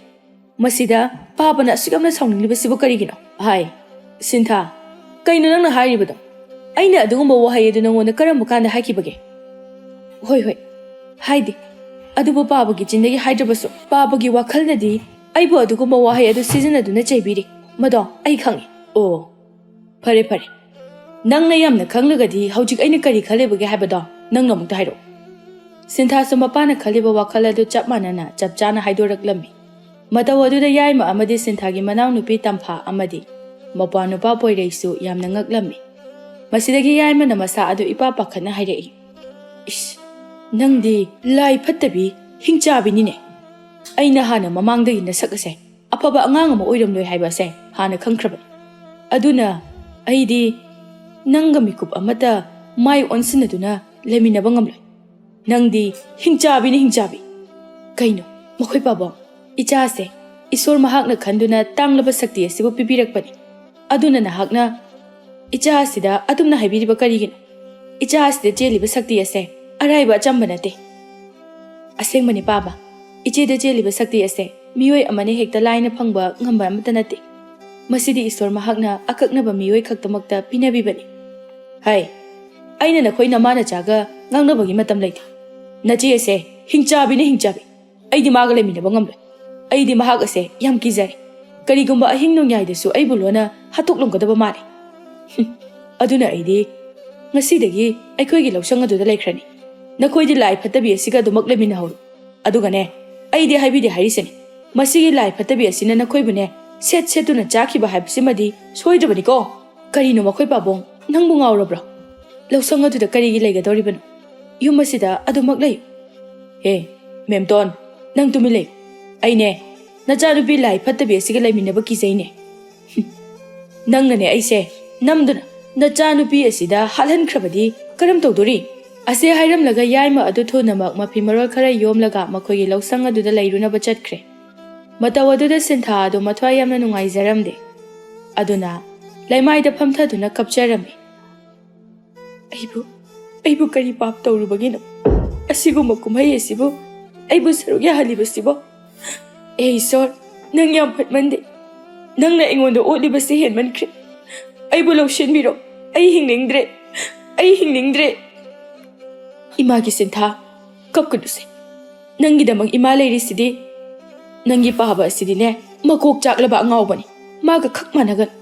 ꯃꯁꯤꯗ ꯄꯥꯕꯅ ꯑꯁꯨꯛ ꯌꯥꯝꯅ ꯁꯥꯎꯅꯤꯡꯂꯤꯕꯁꯤꯕꯨ ꯀꯔꯤꯒꯤꯅꯣ?" ꯍꯥꯏ꯫ ꯁꯤꯟꯊꯥ, ꯀꯩꯅꯣ ꯅꯪꯅ ꯍꯥꯏꯔꯤꯕꯗꯣ? ꯑꯩꯅ ꯑꯗꯨꯒꯨꯝꯕ ꯋꯥꯍꯩ ꯑꯗꯨ ꯅꯪꯉꯣꯟꯗ ꯀꯔꯝꯕ ꯀꯥꯟꯗ ꯍꯥꯏꯈꯤꯕꯒꯦ? ꯍꯣꯏ, ꯍꯣꯏ, ꯍꯥꯏꯗꯦ꯫ ꯑꯗꯨꯕꯨ ꯄꯥꯕꯒꯤ ꯆꯤꯟꯗꯒꯤ ꯍꯥꯏꯗ꯭ꯔꯕꯁꯨ, ꯄꯥꯕꯒꯤ ꯋꯥꯈꯜꯅꯗꯤ ꯑꯩꯕꯨ ꯑꯗꯨꯒꯨꯝꯕ ꯋꯥꯍꯩ ꯑꯗꯨ ꯁꯤꯖꯤꯟꯅꯗꯨꯅ ꯆꯩꯕꯤꯔꯤ꯫ ꯃꯗꯣ ꯑꯩ ꯈꯪꯏ꯫ ꯑꯣ, ꯐꯔꯦ, ꯐꯔꯦ꯫ ꯅꯪꯅ ꯌꯥꯝꯅ ꯈꯪꯂꯒꯗꯤ ꯍꯧꯖꯤꯛ ꯑꯩꯅ ꯀꯔꯤ ꯈꯜꯂꯤꯕꯒꯦ ꯍꯥꯏꯕꯗꯣ ꯅꯪꯅ ꯑꯃꯨꯛꯇ ꯍꯥꯏꯔꯛꯎ꯫ ꯁꯤꯟꯊꯥꯁꯨ ꯃꯄꯥꯅ ꯈꯜꯂꯤꯕ ꯋꯥꯈꯜ ꯑꯗꯨ ꯆꯞ ꯃꯥꯟꯅꯅ ꯆꯞ ꯆꯥꯅ ꯍꯥꯏꯗꯣꯔꯛꯂꯝꯃꯤ꯫ ꯃꯇꯧ ꯑꯗꯨꯗ ꯌꯥꯏꯃ ꯑꯃꯗꯤ ꯁꯤꯟꯊꯥꯒꯤ ꯃꯅꯥꯎꯅꯨꯄꯤ ꯇꯝꯐꯥ ꯑꯃꯗꯤ ꯃꯄ꯭ꯋꯥ ꯅꯨꯄꯥ ꯄꯣꯏꯔꯩꯁꯨ ꯌꯥꯝꯅ ꯉꯛꯂꯝꯃꯤ꯫ ꯃꯁꯤꯗꯒꯤ ꯌꯥꯏꯃꯅ ꯃꯁꯥ ꯑꯗꯨ ꯏꯄꯥ ꯄꯥꯈꯠꯅ ꯍꯥꯏꯔꯛꯏ, "ꯏꯁ, ꯅꯪꯗꯤ ꯂꯥꯏ ꯐꯠꯇꯕꯤ ꯍꯤꯡꯆꯥꯕꯤꯅꯤꯅꯦ꯫ ꯑꯩꯅ ꯍꯥꯟꯅ ꯃꯃꯥꯡꯗꯒꯤ ꯅꯁꯛ ꯑꯁꯦ ꯑꯐꯕ ꯑꯉꯥꯡ ꯑꯃ ꯑꯣꯏꯔꯝꯂꯣꯏ ꯍꯥꯏꯕ ꯑꯁꯦ ꯍꯥꯟꯅ ꯈꯪꯈ꯭ꯔꯕꯅꯤ꯫ ꯑꯗꯨꯅ ꯑꯩꯗꯤ ꯅꯪꯒ ꯃꯤꯀꯨꯞ ꯑꯃꯠꯇ ꯃꯥꯏ ꯑꯣꯟꯁꯤꯟꯅꯗꯨꯅ ꯂꯩꯃꯤꯟꯅꯕ ꯉꯝꯂꯣꯏ꯫ ꯅꯪꯗꯤ ꯍꯤꯡꯆꯥꯕꯤꯅꯤ, ꯍꯤꯡꯆꯥꯕꯤ꯫" ꯀꯩꯅꯣ, ꯃꯈꯣꯏ ꯄꯥꯕꯣ, ꯏꯆꯥꯁꯦ ꯏꯁꯣꯔ ꯃꯍꯥꯛꯅ ꯈꯟꯗꯨꯅ ꯇꯥꯡꯂꯕ ꯁꯛꯇꯤ ꯑꯁꯤꯕꯨ ꯄꯤꯕꯤꯔꯛꯄꯅꯤ꯫ ꯑꯗꯨꯅ ꯅꯍꯥꯛꯅ ꯏꯆꯥ ꯑꯁꯤꯗ ꯑꯗꯨꯝꯅ ꯍꯥꯏꯕꯤꯔꯤꯕ ꯀꯔꯤꯒꯤꯅꯣ? ꯏꯆꯥ ꯑꯁꯤꯗ ꯆꯦꯜꯂꯤꯕ ꯁꯛꯇꯤ ꯑꯁꯦ ꯑꯔꯥꯏꯕ ꯑꯆꯝꯕ ꯅꯠꯇꯦ꯫ ꯑꯁꯦꯡꯕꯅꯤ ꯄꯥꯕ, ꯏꯆꯦꯗ ꯆꯦꯜꯂꯤꯕ ꯁꯛꯇꯤ ꯑꯁꯦ ꯃꯤꯑꯣꯏ ꯑꯃꯅ ꯍꯦꯛꯇ ꯂꯥꯏꯅ ꯐꯪꯕ ꯉꯝꯕ ꯑꯃꯠꯇ ꯅꯠꯇꯦ꯫ ꯃꯁꯤꯗꯤ ꯏꯁꯣꯔ ꯃꯍꯥꯛꯅ ꯑꯀꯛꯅꯕ ꯃꯤꯑꯣꯏ ꯈꯛꯇꯃꯛꯇ ꯄꯤꯅꯕꯤꯕꯅꯤ꯫ ꯍꯥꯏ, ꯑꯩꯅ ꯅꯈꯣꯏ ꯅꯃꯥ ꯅꯆꯥꯒ ꯉꯥꯡꯅꯕꯒꯤ ꯃꯇꯝ ꯂꯩꯇꯦ꯫ ꯅꯆꯦ ꯑꯁꯦ ꯍꯤꯡꯆꯥꯕꯤꯅ ꯍꯤꯡꯆꯥꯕꯤ꯫ ꯑꯩꯗꯤ ꯃꯥꯒ ꯂꯩꯃꯤꯟꯅꯕ ꯉꯝꯂꯣꯏ꯫ ꯑꯩꯗꯤ ꯃꯍꯥꯛ ꯑꯁꯦ ꯌꯥꯝ ꯀꯤꯖꯔꯦ꯫ ꯀꯔꯤꯒꯨꯝꯕ ꯑꯍꯤꯡ ꯅꯣꯡꯌꯥꯏꯗꯁꯨ ꯑꯩꯕꯨ ꯂꯣꯟꯅ ꯍꯥꯠꯇꯣꯛꯂꯝꯒꯗꯕ ꯃꯥꯜꯂꯦ꯫ ꯍꯨꯝ, ꯑꯗꯨꯅ ꯑꯩꯗꯤ ꯉꯁꯤꯗꯒꯤ ꯑꯩꯈꯣꯏꯒꯤ ꯂꯧꯁꯪ ꯑꯗꯨꯗ ꯂꯩꯈ꯭ꯔꯅꯤ꯫ ꯅꯈꯣꯏꯗꯤ ꯂꯥꯏ ꯐꯠꯇꯕꯤ ꯑꯁꯤꯒ ꯑꯗꯨꯃꯛ ꯂꯩꯃꯤꯟꯅꯍꯧꯔꯣ꯫ ꯑꯗꯨꯒꯅꯦ, ꯑꯩꯗꯤ ꯍꯥꯏꯕꯤꯗꯦ ꯍꯥꯏꯔꯤꯁꯤꯅꯤ, ꯃꯁꯤꯒꯤ ꯂꯥꯏ ꯐꯠꯇꯕꯤ ꯑꯁꯤꯅ ꯅꯈꯣꯏꯕꯨꯅꯦ ꯁꯦꯠ ꯁꯦꯠꯇꯨꯅ ꯆꯥꯈꯤꯕ ꯍꯥꯏꯕꯁꯤꯃꯗꯤ ꯁꯣꯏꯗ꯭ꯔꯕꯅꯤꯀꯣ꯫ "ꯀꯔꯤꯅꯣ ꯃꯈꯣꯏ ꯄꯥꯕꯨꯡ? ꯅꯪꯕꯨ ꯉꯥꯎꯔꯕ꯭ꯔꯣ? ꯂꯧꯁꯪ ꯑꯗꯨꯗ ꯀꯔꯤꯒꯤ ꯂꯩꯒꯗꯧꯔꯤꯕꯅꯣ? ꯌꯨꯝ ꯑꯁꯤꯗ ꯑꯗꯨꯃꯛ ꯂꯩꯌꯨ꯫" "ꯍꯦ, ꯃꯦꯝꯇꯣꯟ, ꯅꯪ ꯇꯨꯃꯤꯟ ꯂꯩꯌꯨ꯫ ꯑꯩꯅꯦ, ꯅꯆꯥꯅꯨꯄꯤ ꯂꯥꯏ ꯐꯠꯇꯕꯤ ꯑꯁꯤꯒ ꯂꯩꯃꯤꯟꯅꯕ ꯀꯤꯖꯩꯅꯦ꯫" "ꯅꯪꯅꯅꯦ ꯑꯩꯁꯦ ꯅꯝꯗꯨꯅ ꯅꯆꯥꯅꯨꯄꯤ ꯑꯁꯤꯗ ꯍꯥꯠꯍꯟꯈ꯭ꯔꯕꯗꯤ ꯀꯔꯝ ꯇꯧꯗꯣꯔꯤ?" ꯑꯁꯤ ꯍꯥꯏꯔꯝꯂꯒ ꯌꯥꯏꯃ ꯑꯗꯨ ꯊꯨꯅꯃꯛ ꯃꯐꯤ ꯃꯔꯣꯜ ꯈꯔ ꯌꯣꯝꯂꯒ ꯃꯈꯣꯏꯒꯤ ꯂꯧꯁꯪ ꯑꯗꯨꯗ ꯂꯩꯔꯨꯅꯕ ꯆꯠꯈ꯭ꯔꯦ꯫ ꯃꯇꯧ ꯑꯗꯨꯗ ꯁꯤꯟꯊꯥ ꯑꯗꯨ ꯃꯊ꯭ꯋꯥꯏ ꯌꯥꯝꯅ ꯅꯨꯡꯉꯥꯏꯖꯔꯝꯗꯦ꯫ ꯑꯗꯨꯅ ꯂꯩꯃꯥꯏꯗ ꯐꯝꯊꯗꯨꯅ ꯀꯞꯆꯔꯝꯃꯤ꯫ "ꯑꯩꯕꯨ, ꯑꯩꯕꯨ ꯀꯔꯤ ꯄꯥꯞ ꯇꯧꯔꯨꯕꯒꯤꯅꯣ? ꯑꯁꯤꯒꯨꯝꯕ ꯀꯨꯝꯍꯩ ꯑꯁꯤꯕꯨ ꯑꯩꯕꯨ ꯁꯔꯨꯛ ꯌꯥꯍꯜꯂꯤꯕꯁꯤꯕꯣ? ꯑꯦ ꯏꯁꯣꯔ, ꯅꯪ ꯌꯥꯝ ꯐꯠꯃꯟꯗꯦ꯫ ꯅꯪꯅ ꯑꯩꯉꯣꯟꯗ ꯑꯣꯠꯂꯤꯕꯁꯤ ꯍꯦꯟꯃꯟꯈ꯭ꯔꯦ꯫ ꯑꯩꯕꯨ ꯂꯧꯁꯤꯟꯕꯤꯔꯣ꯫ ꯑꯩ ꯍꯤꯡꯅꯤꯡꯗ꯭ꯔꯦ꯫ ꯑꯩ ꯍꯤꯡꯅꯤꯡꯗ꯭ꯔꯦ꯫" "ꯏꯃꯥꯒꯤ ꯁꯤꯟꯊꯥ, ꯀꯞꯀꯅꯨꯁꯦ꯫ ꯅꯪꯒꯤꯗꯃꯛ ꯏꯃꯥ ꯂꯩꯔꯤꯁꯤꯗꯤ꯫ ꯅꯪꯒꯤ ꯄꯥꯕ ꯑꯁꯤꯗꯤꯅꯦ, ꯃꯀꯣꯛ ꯆꯥꯛꯂꯕ ꯑꯉꯥꯎꯕꯅꯤ꯫ ꯃꯥꯒ ꯈꯛ ꯃꯥꯟꯅꯒꯅꯨ꯫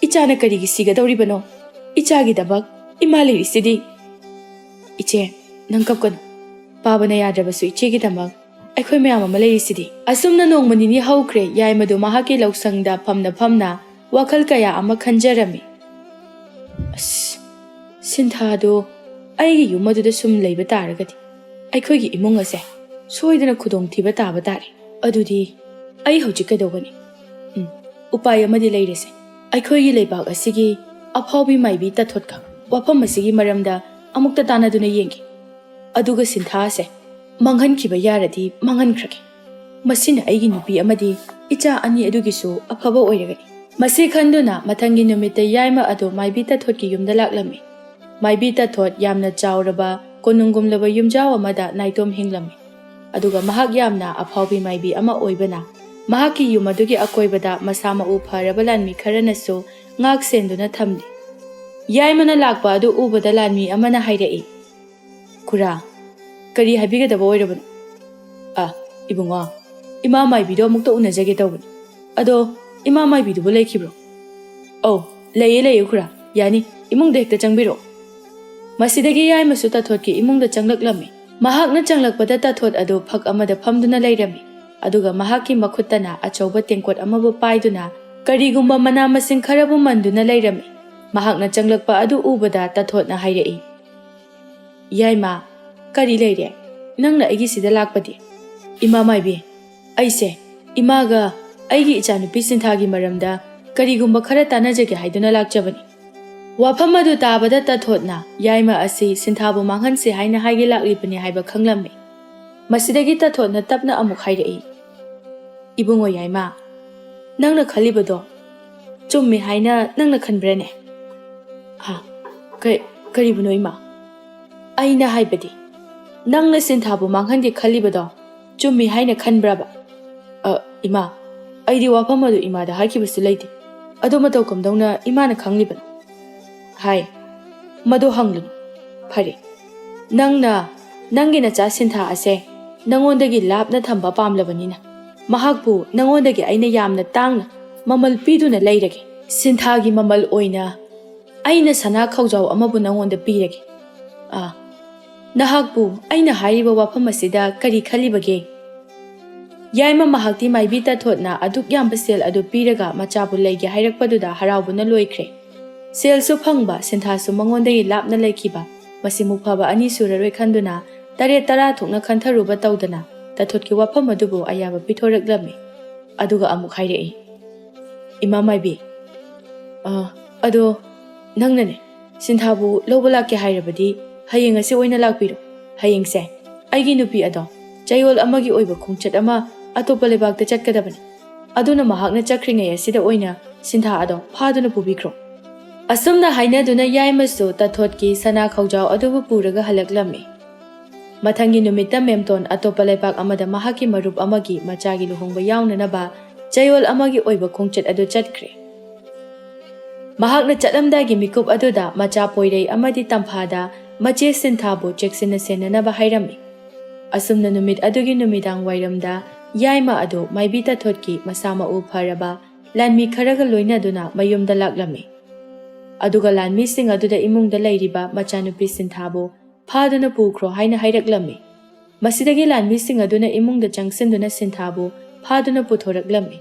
ꯏꯆꯥꯅ ꯀꯔꯤꯒꯤ ꯁꯤꯒꯗꯧꯔꯤꯕꯅꯣ? ꯏꯆꯥꯒꯤꯗꯃꯛ ꯏꯃꯥ ꯂꯩꯔꯤꯁꯤꯗꯤ꯫" "ꯏꯆꯦ, ꯅꯪ ꯀꯞꯀꯅꯨ꯫ ꯄꯥꯕꯅ ꯌꯥꯗ꯭ꯔꯕꯁꯨ ꯏꯆꯦꯒꯤꯗꯃꯛ ꯑꯩꯈꯣꯏ ꯃꯌꯥꯝ ꯑꯃ ꯂꯩꯔꯤꯁꯤꯗꯤ꯫" ꯑꯁꯨꯝꯅ ꯅꯣꯡꯃ ꯅꯤꯅꯤ ꯍꯧꯈ꯭ꯔꯦ꯫ ꯌꯥꯏꯃꯗꯨ ꯃꯍꯥꯛꯀꯤ ꯂꯧꯁꯪꯗ ꯐꯝꯅ ꯐꯝꯅ ꯋꯥꯈꯜ ꯀꯌꯥ ꯑꯃ ꯈꯟꯖꯔꯝꯃꯤ꯫ "ꯑꯁ, ꯁꯤꯟꯊꯥꯗꯣ ꯑꯩꯒꯤ ꯌꯨꯝ ꯑꯗꯨꯗ ꯁꯨꯝ ꯂꯩꯕ ꯇꯥꯔꯒꯗꯤ ꯑꯩꯈꯣꯏꯒꯤ ꯏꯃꯨꯡ ꯑꯁꯦ ꯁꯣꯏꯗꯅ ꯈꯨꯗꯣꯡꯊꯤꯕ ꯇꯥꯕ ꯇꯥꯔꯦ꯫ ꯑꯗꯨꯗꯤ ꯑꯩ ꯍꯧꯖꯤꯛ ꯀꯩꯗꯧꯒꯅꯤ? ꯎꯝ, ꯎꯄꯥꯏ ꯑꯃꯗꯤ ꯂꯩꯔꯦꯁꯦ꯫ ꯑꯩꯈꯣꯏꯒꯤ ꯂꯩꯕꯥꯛ ꯑꯁꯤꯒꯤ ꯑꯐꯥꯎꯕꯤ ꯃꯥꯏꯕꯤ ꯇꯥꯊꯣꯠꯀ ꯋꯥꯐꯝ ꯑꯁꯤꯒꯤ ꯃꯔꯝꯗ ꯑꯃꯨꯛꯇ ꯇꯥꯟꯅꯗꯨꯅ ꯌꯦꯡꯒꯦ꯫ ꯑꯗꯨꯒ ꯁꯤꯟꯊꯥꯁꯦ ꯃꯥꯡꯍꯟꯈꯤꯕ ꯌꯥꯔꯗꯤ ꯃꯥꯡꯍꯟꯈ꯭ꯔꯒꯦ꯫ ꯃꯁꯤꯅ ꯑꯩꯒꯤ ꯅꯨꯄꯤ ꯑꯃꯗꯤ ꯏꯆꯥ ꯑꯅꯤ ꯑꯗꯨꯒꯤꯁꯨ ꯑꯐꯕ ꯑꯣꯏꯔꯒꯅꯤ꯫" ꯃꯁꯤ ꯈꯟꯗꯨꯅ ꯃꯊꯪꯒꯤ ꯅꯨꯃꯤꯠꯇ ꯌꯥꯏꯃ ꯑꯗꯨ ꯃꯥꯏꯕꯤ ꯇꯥꯊꯣꯠꯀꯤ ꯌꯨꯝꯗ ꯂꯥꯛꯂꯝꯃꯤ꯫ ꯃꯥꯏꯕꯤ ꯇꯥꯊꯣꯠ ꯌꯥꯝꯅ ꯆꯥꯎꯔꯕ ꯀꯣꯅꯨꯡꯒꯨꯝꯂꯕ ꯌꯨꯝꯖꯥꯎ ꯑꯃꯗ ꯅꯥꯏꯇꯣꯝ ꯍꯤꯡꯂꯝꯃꯤ꯫ ꯑꯗꯨꯒ ꯃꯍꯥꯛ ꯌꯥꯝꯅ ꯑꯐꯥꯎꯕꯤ ꯃꯥꯏꯕꯤ ꯑꯃ ꯑꯣꯏꯕꯅ ꯃꯍꯥꯛꯀꯤ ꯌꯨꯝ ꯑꯗꯨꯒꯤ ꯑꯀꯣꯏꯕꯗ ꯃꯁꯥ ꯃꯎ ꯐꯔꯕ ꯂꯥꯟꯃꯤ ꯈꯔꯅꯁꯨ ꯉꯥꯛ ꯁꯦꯟꯗꯨꯅ ꯊꯝꯂꯤ꯫ ꯌꯥꯏꯃꯅ ꯂꯥꯛꯄ ꯑꯗꯨ ꯎꯕꯗ ꯂꯥꯟꯃꯤ ꯑꯃꯅ ꯍꯥꯏꯔꯛꯏ, "ꯈꯨꯔꯥ, ꯀꯔꯤ ꯍꯥꯏꯕꯤꯒꯗꯕ ꯑꯣꯏꯔꯕꯅꯣ?" "ꯑ, ꯏꯕꯨꯡꯉꯣ, ꯏꯃꯥ ꯃꯥꯏꯕꯤꯗꯣ ꯑꯃꯨꯛꯇ ꯎꯅꯖꯒꯦ ꯇꯧꯕꯅꯤ꯫ ꯑꯗꯣ ꯏꯃꯥ ꯃꯥꯏꯕꯤꯗꯨꯕꯨ ꯂꯩꯈꯤꯕ꯭ꯔꯣ?" "ꯑꯧ, ꯂꯩꯌꯦ, ꯂꯩꯌꯦ ꯈꯨꯔꯥ, ꯌꯥꯅꯤ, ꯏꯃꯨꯡꯗ ꯍꯦꯛꯇ ꯆꯪꯕꯤꯔꯛꯑꯣ꯫" ꯃꯁꯤꯗꯒꯤ ꯌꯥꯏꯃꯁꯨ ꯇꯥꯊꯣꯠꯀꯤ ꯏꯃꯨꯡꯗ ꯆꯪꯂꯛꯂꯝꯃꯤ꯫ ꯃꯍꯥꯛꯅ ꯆꯪꯂꯛꯄꯗ ꯇꯥꯊꯣꯠ ꯑꯗꯨ ꯐꯛ ꯑꯃꯗ ꯐꯝꯗꯨꯅ ꯂꯩꯔꯝꯃꯤ꯫ ꯑꯗꯨꯒ ꯃꯍꯥꯛꯀꯤ ꯃꯈꯨꯠꯇꯅ ꯑꯆꯧꯕ ꯇꯦꯡꯀꯣꯠ ꯑꯃꯕꯨ ꯄꯥꯏꯗꯨꯅ ꯀꯔꯤꯒꯨꯝꯕ ꯃꯅꯥ ꯃꯁꯤꯡ ꯈꯔꯕꯨ ꯃꯟꯗꯨꯅ ꯂꯩꯔꯝꯃꯤ꯫ ꯃꯍꯥꯛꯅ ꯆꯪꯂꯛꯄ ꯑꯗꯨ ꯎꯕꯗ ꯇꯥꯊꯣꯠꯅ ꯍꯥꯏꯔꯛꯏ, "ꯌꯥꯏꯃ, ꯀꯔꯤ ꯂꯩꯔꯦ? ꯅꯪꯅ ꯑꯩꯒꯤ ꯁꯤꯗ ꯂꯥꯛꯄꯗꯤ?" "ꯏꯃꯥ ꯃꯥꯏꯕꯤ, ꯑꯩꯁꯦ ꯏꯃꯥꯒ ꯑꯩꯒꯤ ꯏꯆꯥꯅꯨꯄꯤ ꯁꯤꯟꯊꯥꯒꯤ ꯃꯔꯝꯗ ꯀꯔꯤꯒꯨꯝꯕ ꯈꯔ ꯇꯥꯟꯅꯖꯒꯦ ꯍꯥꯏꯗꯨꯅ ꯂꯥꯛꯆꯕꯅꯤ꯫" ꯋꯥꯐꯝ ꯑꯗꯨ ꯇꯥꯕꯗ ꯇꯥꯊꯣꯠꯅ, "ꯌꯥꯏꯃ ꯑꯁꯤ ꯁꯤꯟꯊꯥꯕꯨ ꯃꯥꯡꯍꯟꯁꯦ ꯍꯥꯏꯅ ꯍꯥꯏꯒꯦ ꯂꯥꯛꯂꯤꯕꯅꯤ ꯍꯥꯏꯕ ꯈꯪꯂꯝꯃꯤ꯫ ꯃꯁꯤꯗꯒꯤ ꯇꯥꯊꯣꯠꯅ ꯇꯞꯅ ꯑꯃꯨꯛ ꯍꯥꯏꯔꯛꯏ, "ꯏꯕꯨꯡꯉꯣ ꯌꯥꯏꯃ, ꯅꯪꯅ ꯈꯜꯂꯤꯕꯗꯣ ꯆꯨꯝꯃꯤ ꯍꯥꯏꯅ ꯅꯪꯅ ꯈꯟꯕ꯭ꯔꯅꯦ?" "ꯍꯥ? ꯀ-, ꯀꯔꯤꯕꯨꯅꯣ ꯏꯃꯥ?" "ꯑꯩꯅ ꯍꯥꯏꯕꯗꯤ, ꯅꯪꯅ ꯁꯤꯟꯊꯥꯕꯨ ꯃꯥꯡꯍꯟꯒꯦ ꯈꯜꯂꯤꯕꯗꯣ ꯆꯨꯝꯃꯤ ꯍꯥꯏꯅ ꯈꯟꯕ꯭ꯔꯕ?" "ꯑ, ꯏꯃꯥ, ꯑꯩꯗꯤ ꯋꯥꯐꯝ ꯑꯗꯨ ꯏꯃꯥꯗ ꯍꯥꯏꯈꯤꯕꯁꯨ ꯂꯩꯇꯦ꯫ ꯑꯗꯨ ꯃꯇꯧ ꯀꯝꯗꯧꯅ ꯏꯃꯥꯅ ꯈꯪꯂꯤꯕꯅꯣ?" "ꯍꯥꯏ, ꯃꯗꯨ ꯍꯪꯂꯨꯅꯨ꯫ ꯐꯔꯦ, ꯅꯪꯅ ꯅꯪꯒꯤ ꯅꯆꯥ ꯁꯤꯟꯊꯥ ꯑꯁꯦ ꯅꯪꯉꯣꯟꯗꯒꯤ ꯂꯥꯞꯅ ꯊꯝꯕ ꯄꯥꯝꯂꯕꯅꯤꯅ, ꯃꯍꯥꯛꯄꯨ ꯅꯪꯉꯣꯟꯗꯒꯤ ꯑꯩꯅ ꯌꯥꯝꯅ ꯇꯥꯡꯅ ꯃꯃꯜ ꯄꯤꯗꯨꯅ ꯂꯩꯔꯒꯦ꯫ ꯁꯤꯟꯊꯥꯒꯤ ꯃꯃꯜ ꯑꯣꯏꯅ ꯑꯩꯅ ꯁꯅꯥ ꯈꯧꯖꯥꯎ ꯑꯃꯕꯨ ꯅꯪꯉꯣꯟꯗ ꯄꯤꯔꯒꯦ꯫ ꯑꯥ, ꯅꯍꯥꯛꯄꯨ ꯑꯩꯅ ꯍꯥꯏꯔꯤꯕ ꯋꯥꯐꯝ ꯑꯁꯤꯗ ꯀꯔꯤ ꯈꯜꯂꯤꯕꯒꯦ?" ꯌꯥꯏꯃ ꯃꯍꯥꯛꯇꯤ ꯃꯥꯏꯕꯤ ꯇꯥꯊꯣꯠꯅ ꯑꯗꯨꯛ ꯌꯥꯝꯕ ꯁꯦꯜ ꯑꯗꯨ ꯄꯤꯔꯒ ꯃꯆꯥꯕꯨ ꯂꯩꯒꯦ ꯍꯥꯏꯔꯛꯄꯗꯨꯗ ꯍꯔꯥꯎꯕꯅ ꯂꯣꯏꯈ꯭ꯔꯦ꯫ ꯁꯦꯜꯁꯨ ꯐꯪꯕ, ꯁꯤꯟꯊꯥꯁꯨ ꯃꯉꯣꯟꯗꯒꯤ ꯂꯥꯞꯅ ꯂꯩꯈꯤꯕ, ꯃꯁꯤꯃꯨꯛ ꯐꯕ ꯑꯅꯤ ꯁꯨꯔꯔꯣꯏ ꯈꯟꯗꯨꯅ ꯇꯔꯦꯠ ꯇꯔꯥ ꯊꯣꯛꯅ ꯈꯟꯊꯔꯨꯕ ꯇꯧꯗꯅ ꯇꯥꯊꯣꯠꯀꯤ ꯋꯥꯐꯝ ꯑꯗꯨꯕꯨ ꯑꯌꯥꯕ ꯄꯤꯊꯣꯔꯛꯂꯝꯃꯤ꯫ ꯑꯗꯨꯒ ꯑꯃꯨꯛ ꯍꯥꯏꯔꯛꯏ, "ꯏꯃꯥ ꯃꯥꯏꯕꯤ, ꯑ, ꯑꯗꯣ ꯅꯪꯅꯅꯦ, ꯁꯤꯟꯊꯥꯕꯨ ꯂꯧꯕ ꯂꯥꯛꯀꯦ ꯍꯥꯏꯔꯕꯗꯤ ꯍꯌꯦꯡ ꯑꯁꯤ ꯑꯣꯏꯅ ꯂꯥꯛꯄꯤꯔꯣ꯫ ꯍꯌꯦꯡꯁꯦ ꯑꯩꯒꯤ ꯅꯨꯄꯤ ꯑꯗꯣ ꯆꯌꯣꯜ ꯑꯃꯒꯤ ꯑꯣꯏꯕ ꯈꯣꯡꯆꯠ ꯑꯃ ꯑꯇꯣꯞꯄ ꯂꯩꯕꯥꯛꯇ ꯆꯠꯀꯗꯕꯅꯤ꯫ ꯑꯗꯨꯅ ꯃꯍꯥꯛꯅ ꯆꯠꯈ꯭ꯔꯤꯉꯩ ꯑꯁꯤꯗ ꯑꯣꯏꯅ ꯁꯤꯟꯊꯥ ꯑꯗꯣ ꯐꯥꯗꯨꯅ ꯄꯨꯕꯤꯈ꯭ꯔꯣ꯫" ꯑꯁꯨꯝꯅ ꯍꯥꯏꯅꯗꯨꯅ ꯌꯥꯏꯃꯁꯨ ꯇꯥꯊꯣꯠꯀꯤ ꯁꯅꯥ ꯈꯧꯖꯥꯎ ꯑꯗꯨꯕꯨ ꯄꯨꯔꯒ ꯍꯜꯂꯛꯂꯝꯃꯤ꯫ ꯃꯊꯪꯒꯤ ꯅꯨꯃꯤꯠꯇ ꯃꯦꯝꯇꯣꯟ ꯑꯇꯣꯞꯄ ꯂꯩꯕꯥꯛ ꯑꯃꯗ ꯃꯍꯥꯛꯀꯤ ꯃꯔꯨꯞ ꯑꯃꯒꯤ ꯃꯆꯥꯒꯤ ꯂꯨꯍꯣꯡꯕ ꯌꯥꯎꯅꯅꯕ ꯆꯌꯣꯜ ꯑꯃꯒꯤ ꯑꯣꯏꯕ ꯈꯣꯡꯆꯠ ꯑꯗꯨ ꯆꯠꯈ꯭ꯔꯦ꯫ ꯃꯍꯥꯛꯅ ꯆꯠꯂꯝꯗꯥꯏꯒꯤ ꯃꯤꯀꯨꯞ ꯑꯗꯨꯗ ꯃꯆꯥ ꯄꯣꯏꯔꯩ ꯑꯃꯗꯤ ꯇꯝꯐꯥꯗ ꯃꯆꯦ ꯁꯤꯟꯊꯥꯕꯨ ꯆꯦꯛꯁꯤꯟꯅ ꯁꯦꯟꯅꯅꯕ ꯍꯥꯏꯔꯝꯃꯤ꯫ ꯑꯁꯨꯝꯅ ꯅꯨꯃꯤꯠ ꯑꯗꯨꯒꯤ ꯅꯨꯃꯤꯗꯥꯡ ꯋꯥꯏꯔꯝꯗ ꯌꯥꯏꯃ ꯑꯗꯨ ꯃꯥꯏꯕꯤ ꯇꯥꯊꯣꯠꯀꯤ ꯃꯁꯥ ꯃꯎ ꯐꯔꯕ ꯂꯥꯟꯃꯤ ꯈꯔꯒ ꯂꯣꯏꯅꯗꯨꯅ ꯃꯌꯨꯝꯗ ꯂꯥꯛꯂꯝꯃꯤ꯫ ꯑꯗꯨꯒ ꯂꯥꯟꯃꯤꯁꯤꯡ ꯑꯗꯨꯗ ꯏꯃꯨꯡꯗ ꯂꯩꯔꯤꯕ ꯃꯆꯥꯅꯨꯄꯤ ꯁꯤꯟꯊꯥꯕꯨ ꯐꯥꯗꯨꯅ ꯄꯨꯈ꯭ꯔꯣ ꯍꯥꯏꯅ ꯍꯥꯏꯔꯛꯂꯝꯃꯤ꯫ ꯃꯁꯤꯗꯒꯤ ꯂꯥꯟꯃꯤꯁꯤꯡ ꯑꯗꯨꯅ ꯏꯃꯨꯡꯗ ꯆꯪꯁꯤꯟꯗꯨꯅ ꯁꯤꯟꯊꯥꯕꯨ ꯐꯥꯗꯨꯅ ꯄꯨꯊꯣꯔꯛꯂꯝꯃꯤ꯫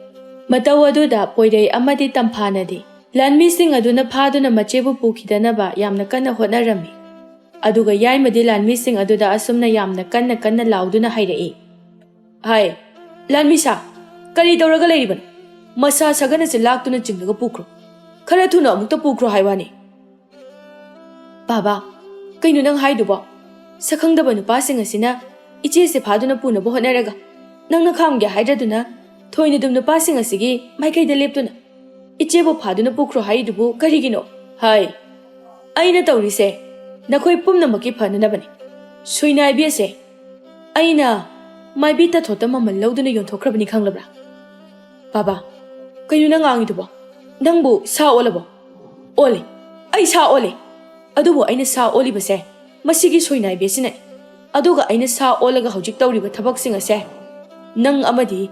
ꯃꯇꯧ ꯑꯗꯨꯗ ꯄꯣꯏꯔꯩ ꯑꯃꯗꯤ ꯇꯝꯐꯥꯅꯗꯤ ꯂꯥꯟꯃꯤꯁꯤꯡ ꯑꯗꯨꯅ ꯐꯥꯗꯨꯅ ꯃꯆꯦꯕꯨ ꯄꯨꯈꯤꯗꯅꯕ ꯌꯥꯝꯅ ꯀꯟꯅ ꯍꯣꯠꯅꯔꯝꯃꯤ꯫ ꯑꯗꯨꯒ ꯌꯥꯏꯃꯗꯤ ꯂꯥꯟꯃꯤꯁꯤꯡ ꯑꯗꯨꯗ ꯑꯁꯨꯝꯅ ꯌꯥꯝꯅ ꯀꯟꯅ ꯀꯟꯅ ꯂꯥꯎꯗꯨꯅ ꯍꯥꯏꯔꯛꯏ, "ꯍꯥꯏ, ꯂꯥꯟꯃꯤ ꯁꯥ, ꯀꯔꯤ ꯇꯧꯔꯒ ꯂꯩꯔꯤꯕꯅꯣ? ꯃꯁꯥ ꯁꯒꯟ ꯑꯁꯤ ꯂꯥꯛꯇꯨꯅ ꯆꯤꯡꯂꯒ ꯄꯨꯈ꯭ꯔꯣ꯫ ꯈꯔ ꯊꯨꯅ ꯑꯃꯨꯛꯇ ꯄꯨꯈ꯭ꯔꯣ ꯍꯥꯏ ꯋꯥꯅꯤ꯫" "ꯕꯥꯕꯥ, ꯀꯩꯅꯣ ꯅꯪ ꯍꯥꯏꯗꯨꯕꯣ? ꯁꯛꯈꯪꯗꯕ ꯅꯨꯄꯥꯁꯤꯡ ꯑꯁꯤꯅ ꯏꯆꯦꯁꯦ ꯐꯥꯗꯨꯅ ꯄꯨꯅꯕ ꯍꯣꯠꯅꯔꯒ ꯅꯪꯅ ꯈꯥꯝꯒꯦ ꯍꯥꯏꯗ꯭ꯔꯗꯨꯅ ꯊꯣꯏꯅ ꯑꯗꯨꯝ ꯅꯨꯄꯥꯁꯤꯡ ꯑꯁꯤꯒꯤ ꯃꯥꯏꯀꯩꯗ ꯂꯦꯞꯇꯨꯅ ꯏꯆꯦꯕꯨ ꯐꯥꯗꯨꯅ ꯄꯨꯈ꯭ꯔꯣ ꯍꯥꯏꯔꯤꯗꯨꯕꯨ ꯀꯔꯤꯒꯤꯅꯣ? ꯍꯥꯏ, ꯑꯩꯅ ꯇꯧꯔꯤꯁꯦ ꯅꯈꯣꯏ ꯄꯨꯝꯅꯃꯛꯀꯤ ꯐꯅꯅꯕꯅꯤ꯫ ꯁꯣꯏꯅꯥꯏꯕꯤ ꯑꯁꯦ ꯑꯩꯅ ꯃꯥꯏꯕꯤ ꯇꯥꯊꯣꯠꯇ ꯃꯃꯜ ꯂꯧꯗꯨꯅ ꯌꯣꯟꯊꯣꯛꯈ꯭ꯔꯕꯅꯤ ꯈꯪꯂꯕ꯭ꯔꯥ?" "ꯕꯥꯕꯥ, ꯀꯩꯅꯣ ꯅꯪ ꯉꯥꯡꯉꯤꯗꯨꯕꯣ? ꯅꯪꯕꯨ ꯁꯥ ꯑꯣꯜꯂꯕꯣ?" "ꯑꯣꯜꯂꯦ, ꯑꯩ ꯁꯥ ꯑꯣꯜꯂꯦ꯫ ꯑꯗꯨꯕꯨ ꯑꯩꯅ ꯁꯥ ꯑꯣꯜꯂꯤꯕꯁꯦ ꯃꯁꯤꯒꯤ ꯁꯣꯏꯅꯥꯏꯕꯤ ꯑꯁꯤꯅꯅꯤ꯫ ꯑꯗꯨꯒ ꯑꯩꯅ ꯁꯥ ꯑꯣꯜꯂꯒ ꯍꯧꯖꯤꯛ ꯇꯧꯔꯤꯕ ꯊꯕꯛꯁꯤꯡ ꯑꯁꯦ ꯅꯪ ꯑꯃꯗꯤ